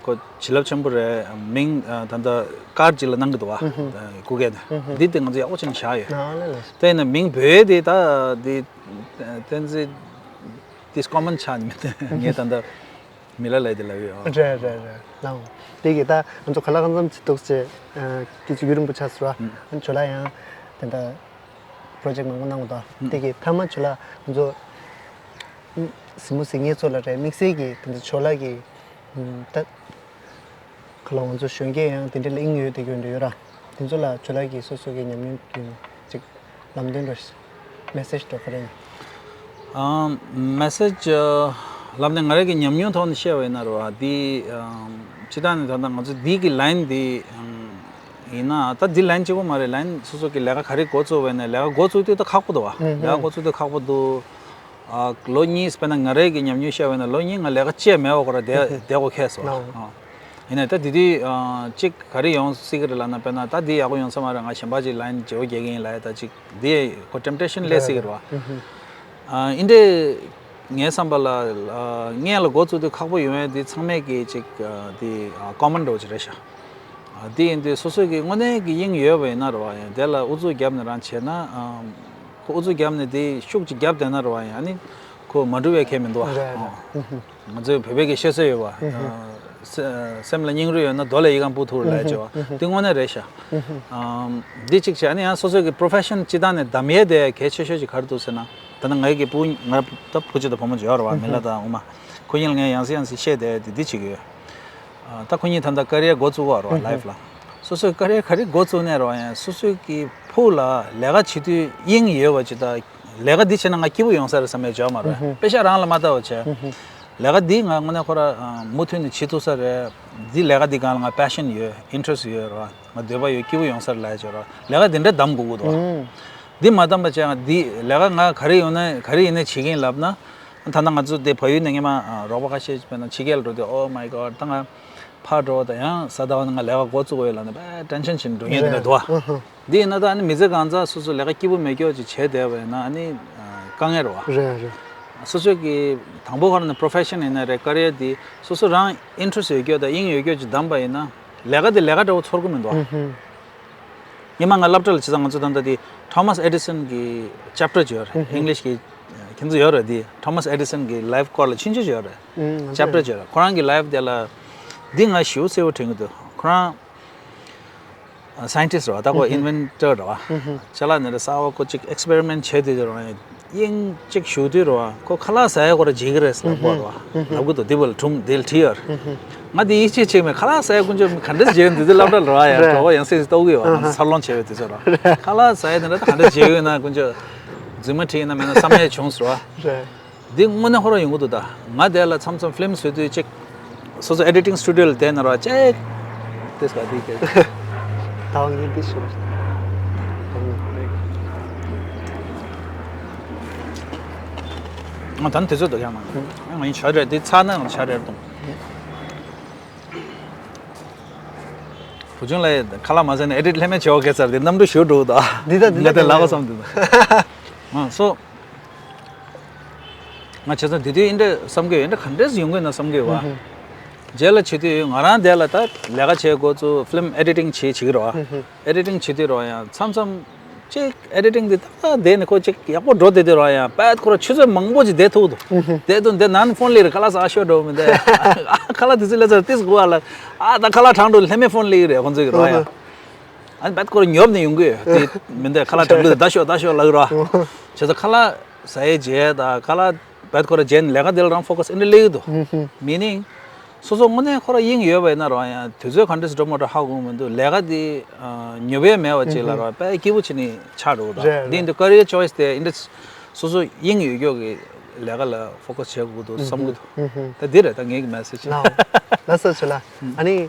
ཁོ་བྱིན་རླབས་ཆེན་པོ་རེད། མིང་ད་ལྟ་ཀར་ཌི་ཅིག་ལ་གནང་གི་འདུག་བ། སྐུ་སྒེར་ནས་འདི་དེ་ང་ཚོ་ཡག་པོ་བྱས་ནས་བཞག་ཡོད། དེ་ཡིན་ན་མིང་བོད་དེ་ད་འདི་བསྟན་འཛིན་འདི་ཀོ་མན་ཆགས་ནས་མེད། ངས་ད་ལྟ་མི་ལ་ལས་དེ་ལབ་ཡོད། རེད་རེད་རེད་ལགས། དེ་གི་ད་ང་ཚོ་ག་ལ་གང་འཚམ་ཅིག་འདུག་ཅེས་ཀྱི་ཅིག་རྒྱུན་རིང་པོ་ཆགས་སོང་ར། ཨ་ནི་ཇོ་ལགས་ཡང་དེ་འདྲ་པོ་རོ་ཇེག་མང་པོ་གནང་གི་འདུག་དེ་གི་མཐའ་མ་ཇོ་ལགས་ང་ཚོ་གཟིགས་མོ་གཟིགས་མཁན་ཚོ་ལ་རེད། དམིགས་བསལ་གྱི་དེ་འདྲ་ཇོ་ལགས་ཀྱི་ད་ག་ལ་ང་ཚོ་གཞོན་སྐྱེས་ཡང་དེ་འདྲ་ལ་དབྱིངས་ཡོད་དེ་ཡོད་འདྲ་ཡོད་ར། དེ་ཚོ་ལ་ཇོ་ལགས་ཀྱི་སོ་སོ་གི་ཉམས་མྱོང་གི་ཅིག་ལམ་སྟོན་འདྲ་ཞིག་མེ་སེ་ཇི་འདྲ་ག་རེ་ཡིན། ཨམ། མེ་སེ་ཇི་ལབ་ནས་ང་རང་གི་ཉམས་མྱོང་ཐོག་ནས་བཤད་པ་ཡིན་ན་རེད་བ། འདི་ཨམ། སྤྱིར་བཏང་ནས་ད་ལྟ་ང་ཚོ་འདི་གི་ལའིན་འདི་ཨམ། ཡིན་ན་ད་འདི་ལའིན་གཅིག་པོ་མ་རེད། ལའིན་སོ་སོ་གི་ལས་ཀ་ག་རེ་འགོ་བཙུགས་པ་ཡིན་ན་ལས་ཀ་འགོ་བཙུགས་དུས་ད་ཁག་པོ་འདུག་བ། ལས་ཀ་འགོ་བཙུགས་དུས་ཁག་པོ་འདུག་ཨ། ལོ་གཉིས་དཔེར་ན་ང་རའི་གི་ཉམས་མྱོང་བཤད་པ་ཡིན་ན་ལོ་གཉིས་ང་ལས་ཀ་བྱས་མེད་པ་ཁོ་ར་བསྡད་བསྡད་དགོས་ཁེལ་སོང་། ཨ། ཡིན་ནའི་ད་དེ་དུས་ཨ། གཅིག་ག་རེ་ཡོང་སྲིད་ཀྱི་རེད་ལབ་ན། དཔེར་ན་ད་འདི་ཡག་པོ་ཡོང་ས་མ་རེད། ང་གཞན་པ་ཅིག་ལའིན་བརྗེ་པོ་རྒྱག་གི་ཡིན་ལབ་ཡ་ད་ཅིག་འདི་ཁོ་ཊེམ་ཊེ་ཤན་སླེབས་སྲིད་ཀྱི་རེད་བ། ཨ། ཨིན་འདྲས་ངའི་བསམ་པ་ལ་ཨ། སྔོན་ལ་འགོ་བཙུགས་དུས་ཁག་པོ་ཡོང་ཡ་འདི་ཚང་མས་ཀྱི་ཅིག་ཨ། འདི་ཨ། ཀོ་མན་འདྲ་བོ་ཅིག་རེད་ཤག་ཨ། འདི་ཡིན་དུས་སོ་སོ་གི་དངོས་གནས་ཀྱི་དབྱིངས་ཡོད་པ་ཡིན་ན་རེད་བ། ཡང་དེ་ལ་ཨུ་ཚུགས་བརྒྱབ་ནས་རང་བྱས་ན་ཨ། ཁོ་ཨུ་ཚུགས་བརྒྱབ་ནས་དེ་ཤུགས་ཅིག་བརྒྱབ་བསྡད་ན་རེད་བ། ཡང་ཨ་ནི་ཁོ་མ་འགྲུབ་པའི་ཁེལ་མི་འདུག་བ། རེད་རེད། ཨོ། ང་ཚོའི་བོད་པའི་གི་བཤད་སྲོལ་ཡོད་པ། ཨ། སེ- སེམས་ལ་སྙིང་རུས་ཡོད་ན་རྡོ་ལ་ཡི་ག་སྤུ་འཐུག་ལབ་ཡ་བྱས་པ། འདི་དངོས་གནས་རེད་ཤག་ཨ། འདི་གཅིག་བྱས། ཨ་ནི་ཡང་སོ་སོ་གི་པོ་རོ་ཕེ་ཤན་སྤྱི་བཏང་ནས་གདམ་ཡས་དེ་གལ་ཆེ་ཤོས་ཅིག་ག་རེ་འདུག་ཟེར་ན། ད་ལྟ་ངའི་གི་བུ་ང་ད་བུ་གཅིག་དང་བུ་མོ་གཅིག་ཡོད་རེད་བ། མི་ལ་དང་ཨུ་མ། ཁོ་གཉིས་ལ་ངས་ཡང་སེ་ཡང་སེ་བཤད་བསྡད་དེ་འདི་བྱེད་ཀྱི་ཡོད། ཨ། ད་ཁོ་གཉིས་ད་ལྟ་ཀ་རི་ཡར་འགོ་བཙུགས་པ་རེད་བ། ལའིཕ་ལ། སོ་སོའི་ཀ་རི་ཡར་ག་རེ་འགོ་བཙུགས་ནས་རེད་བ། ཡང་སོ་སོའི་གི་བུ་ལ་ལས་ཀ་བྱེད་དུས་དབྱིངས་ཡོད་པ་ཅིག་དང་། ལས་ཀ་འདི་བྱས་ན་ང་སྐྱིད་པོ་ཡོང་ས་རེད་བསམ་ཡས་བྱས་མ་རེད། པེ་ཤག་རང་ལ་མ་ལྟ་བ་བྱས། ལས་ཀ་འདི་ང་དངོས་གནས་ཁོ་ར་མུ་མཐུད་ནས་བྱེད་ཐུབ་ས་རེད། འདི་ལས་ཀ་འདི་སྒང་ལ་ང་པེ་ཤན་ཡོད། ཨིན་ཊི་རེ་སི་ཊི་ཡོད་རེད་བ། ང་འདོད་པ་ཡོད། སྐྱིད་པོ་ཡོང་ས་རེད་ལབ་ཡས་བྱས་རེད་བ། ལས་ཀ་འདི་འདྲ་གདམ་དགོས་ཀྱི་འདུག་འདི་མ་གདམ་པ་བྱས། ང་འདི་ལས་ཀ་ང་ག་རེ་ཡོང་ན་ག་རེ་ཡིན་ན་བྱེད་ཀྱི་ཡིན་ལབ་ན། ད་ལྟ་ང་ཚོ་འདི་བལ་ཡུལ་ནས་སྔོན་མ་རོགས་པ་ཁ་ཤས་དཔེར་ན་ཕྱི་རྒྱལ་ལ་འགྲོ་དུས། Oh my God, ད་ང་ཕར་འགྲོ་དང་ཡང་གཟའ་ཟླ་བ་ནས་ང་ལས་ཀ་འགོ་བཙུགས་དགོས་ཡོད་ལབ་ནས་དཔེ་ཊེན་ཤན་བྱས་ནས་འགྲོ་མཁན་དེ་འདྲ་འདུག་བ། འདི་ཡིན་ན་ད་ཨ་ནི་མི་ཚེ་གང་ཚང་སོ་སོ་ལས་ཀ་སྐྱིད་པོ་མེད་སྐྱོ་ཅིག་བྱས་བསྡད་པ་ཡིན་ན་ཨ་ནི་དཀའ་ངལ་རེད་བ། རེད་རེད། སོ་སོ་གི་དང་པོ་ཁོ་རང་ནས་པོ་རོ་ཕེ་ཤན་ཡིན་ན་རེད། ཀ་རི་ཡར་འདི་སོ་སོ་རང་ཨིན་ཊི་རེ་སི་ཊི་ཡོད་སྐྱོ་དང་དབྱིངས་ཡོད་སྐྱོ་ཅིག་གདམ་པ་ཡིན་ན་ལས་ཀ་འདི་ལས་ཀ་འདྲ་བོ་ཚོར་གི་མི་འདུག་བ། ཉི་མ་ང་སློབ་གྲྭ་ལ་བྱས་ཙང་ང་ཚོ་ད་ལྟ་དེ་Thomas Edison་གི་chapter་ཅིག་ཡོད་རེད། English་གི་ཁྱེད་ཚོ་ཡོད་རེད། དེ་Thomas Edison་གི་life་སྐོར་ལ་ཕྱིན་ཆད་ཅིག་ཡོད་རེད། chapter་ཅིག་ཡོད་རེད། ཁོ་རང་གི་life་དེ་ལ་འདི་ང་ཞེ་པོ་གསལ་པོ་དྲན་གྱི་འདུག་ཁོ་རང་scientist་རེད་བ། ད་ཁོ་inventor་རེད་བ། ཅ་ལག་ནི་རེད་གསར་པ་ཁོ་གཅིག་experiment་བྱས་དུས་དེ་རང་དབྱིངས་གཅིག་ཞུགས་དུས་རེད་བ། ཁོ་ཁ་ལག་ཟ་ཡ་ཁོ་རང་བརྗེད་ཀྱི་རེད་ལབ་གོ་རེད་བ། ལབ་གི་འདུག་དེ་བ་ལ་དྲུང་དེ་ལ་བྲིས་ཡོད་རེད། ང་དེ་ཡིད་ཆེས་བྱེད་མེད། ཁ་ལག་ཟ་ཡ་དཀོན་མཆོག་ག་འདྲས་བརྗེད་ཡོད་འདི་དེ་སློབ་གྲྭ་ལ་རེད་བ། ཡང་གྲོགས་པོ་ཡང་སེམས་སུ་ལྟོགས་ཀྱི་ཡོད་བ། ང་ཚོ་འཚར་ལོངས་བྱས་པའི་དུས་ཚོད་རེད་བ། ཁ་ལག་ཟ་ཡ་དེ་འདྲ་ད་ག་འདྲས་བརྗེད་ཡོད་ན་དཀོན་མཆོག་རྫུན་མ་ཁྲིད་ཡིན་ན་མིན་ན་བསམ་ཡས་བྱུང་ཟེར་བ། འདི་དངོས་གནས་ཁོ་རང་ཡོང་གི་འདུག་ད་ང་དེ་ལ་མཚམས་མཚམས་ཕི་ལིམ་བཟོས་དུས་གཅིག་སོ་སོ་editing studio་ལ་བསྡད་ན་ར་གཅིག་དེ་སྐད་དེ་སྐད། ད་ངས་འདི་ཞུ། ང་ད་ནི་དུས་ཚོད་འདུག་ཡང་ན་ང་ཡིན་ཆ་རེད། འདི་ཚར་ན་ང་ཆ་རེད་གཏོང་། བུ་ཆུང་ལ་ཁ་ལག་མ་ཟ་ནས་edit་ལྷད་མེད་བྱེད་འོ་གེ་ཚར་དེ་གནམ་གྲུ་ཞུ་འགྲོ་གི་འདུག་འདི་ད་འདི་ད་ང་དེ་ལག་པ་བསམ་འདུག་ཨ་སོ། ང་བྱས་ཙང་དེ་དུས་ཨིན་འདྲ་བསམ་གི་ཡོད། ཨིན་འདྲ་ག་འདྲས་ཡོང་གི་ཡོད་ན་བསམ་གི་ཡོད་བ། རྗེས་ལ་བྱེད་དུས་ང་རང་དེ་ལ་ད་ལས་ཀ་བྱེད་དགོས་ཚུལ་ཕི་ལིམ་editing་བྱེད་བྱེད་ཀྱི་རེད་བ། editing་བྱེད་དུས་རེད་བ་ཡང་མཚམས་མཚམས་ཅིག་editing་དེ་ད་བསྡད་ནས་ཁོ་ཅིག་ཡག་པོ་འགྲོ་བསྡད་དུས་རེད་བ་ཡང་བད་ཁོ་ར་ཆུ་ཚོད་མང་པོ་ཅིག་བསྡད་ཐུབ་འདུག་བསྡད་དུས་དེ་ནང་ཕོན་ལེགས་རེད། ཁ་ལག་ཟ་ཤོར་འགྲོ་མི་འདུག་ཨ་ཁ་ལག་དེ་ཚོ་ལས་ཚར་ཏིས་གོ་ཨ་ལ་ཨ་ད་ཁ་ལག་གྲང་འགྲོ་ལྷད་མེད་ཕོན་ལེགས་རེད་ཁོང་ཚོ་གི་རེད་བ་ཡང་། ཨ་ནི་བད་ཁོ་ར་ཉོབ་ནས་ཡོང་གི་ཡོད་དེ་མི་འདུག་ཁ་ལག་གྲང་འགྲོ་དེ་ད་ཤོག་ད་ཤོག་ལབ་གི་རེད་བ། བྱས་ཙང་ཁ་ལག་ཟ་ཡས་བརྗེད་ད་ཁ་ལག་བད་ཁོ་ར་བརྗེད་ནས་ལས་ཀ་དེ་ལ་རང་focus་ཨིན་འདྲ་སླེབས་ཀྱི་འདུག meaning་སོ་སོ་དངོས་གནས་ཁོ་ར་དབྱིངས་ཡོད་པ་ཡིན་ན་རང་ཡང་དུས་ཚོད་ག་འདྲས་འགྲོ་མ་འགྲོ་ཧ་གོ་མི་འདུག་ལས་ཀ་དེ་ཉོབ་ཡས་མེད་པ་ཅིག་ལ་རང་དཔེ་སྐྱིད་པོ་བྱས་ནས་ཆགས་འགྲོ་གི་འདུག་རེད་འདི་འདི་career choice་དེ་ཨིན་འདྲ་སོ་སོ་དབྱིངས་ཡོད་ཀྱོག་གི་ལས་ཀ་ལ་focus་བྱེད་དགོས་འདུག་བསམ་གི་འདུག་ད་འདི་རེད་ད་ངའི་གི་message། ལགས་སོ་ལགས་སོ་ལགས། ཨ་ནི།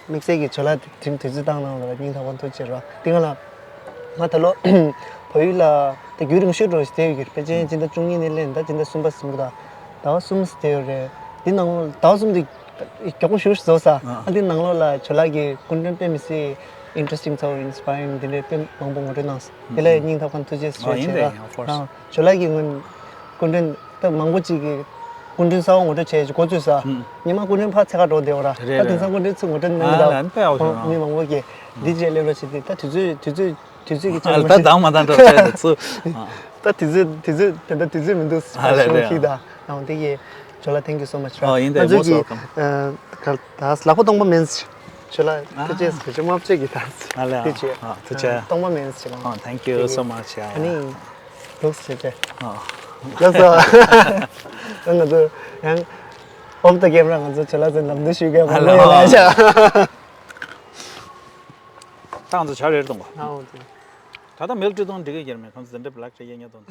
དམིགས་བསལ་གྱི་ཇོ་ལགས་དེ་དུས་ཚོད་བཏང་གནང་བ་ལ་སྙིང་ཐག་པ་ཐུགས་རྗེ་ཆེ་རོ། དེ་སྔ་ལ་ང་ད་ལོ་བལ་ཡུལ་ལ་ད་རྒྱུན་རིང་ཤོས་འགྲོ་ཞིག་བསྡད་ཡོད་ཀྱི་རེད། ཕལ་ཆེར་སྤྱི་ཟླ་བཅུ་གཉིས་ནས་ལེན་ད་སྤྱི་ཟླ་གསུམ་པ་ཟིན་གི་ད་ཟླ་བ་གསུམ་ཙམ་བསྡད་ཡོད་རེད། འདི་ནང་ལོགས་ཟླ་བ་གསུམ་དེ་མགྱོགས་པོ་ཞེ་པོ་ཞིག་རྫོགས་ས། ཨ་འདི་ནང་ལོགས་ལ་ཇོ་ལགས་ཀྱི་སྐུ་མགྲོན་དཔེ་མི་སྲིད་interesting་ཚ་བོ་inspiring་དེ་འདྲའི་དཔེ་མང་པོ་ངོ་སྤྲོད་གནང་སོང་། དེ་ལ་སྙིང་ཐག་པ་ཐུགས་རྗེ་ཆེ་ཞུ་ཡིན་ཆེ་ར། ད་ཇོ་ལགས་ཀྱི་སྔོན་སྐུ་མགྲོན། ད་མང་པོ་ཅིག་གིས་སྐུ་མགྲོན་གསར་པ་ངོ་སྤྲོད་བྱས་ཀྱི་འགོ་བཙུགས་ས། ཨུམ། ཉི་མ་སྐུ་མགྲོན་ཕར་འཚོལ་ག་འགྲོ་བསྡད་པ་ར། རེད་ད་དེང་རེད། སང་སྐུ་མགྲོན་ཚུར་ངོ་སྤྲོད་གནང་གི་ཨ་ལ་ཨ་ནི་དཔེ་ཡག་པོ་བྱུང་ཨ། མི་མང་པོ་གིས་འདི་རྗེས་སླེབས་རོགས་བྱེད་དེ་ད་དུས་ཚོད་དུས་ཚོད་དུས་ཚོད་ཀྱི་ཨ་ལ་ད་དང་མ་དང་འགྲོ་བྱས་ད་ཚུར། ཨ། ད་དུས་ཚོད་དུས་ཚོད་དེ་འདྲ་དུས་ཚོད་མི་འདུག་ཨ་ལ་ཞུ་རེད་ཁྱི་ད་ནང་དེ་གི་ཇོ་ལགས་thank you so much ར། ཨ་ཡིན་ད་ང་ཚོ་most གི welcome། ཨ་ད་ལག་པ་སྟོང་པ་མིན། ཇོ་ལགས་ཨ། ཐུགས་རྗེ་ཆེ་ཇོ་མ་བཅོས་ཀྱི་ད་ཨ་ལ་ཐུགས་རྗེ་ཨ་ཐུགས་རྗེ་ཆེ། སྟོང་པ་མིན་ཇོ་ལགས། ཨ་thank you so much ཨ་ཡ། ཨ་ནི། ལུགས་བྱས་ཏེ། ཨ། ལགས་སོ། ང་ཚོ་ཡང་off the camera ང་ཚོ་ཇོ་ལགས་ཚོ་ལམ་སྟོན་ཞུ་གི་ཡོད་པ་ཨ་ལ་ལོས་ཡོད་ལ་ཤ། ད་ང་ཚོ་ཇ་རེར་གཏོང་གོ། ཨ་འོ་དེ། ད་ལྟ་milk tea་གཏོང་འགྲིག་གི་ཡོད་མེད་ཁོང་ཚོ་འདི་འདྲ་black tea་ཡེ་ཉེ་གཏོང་།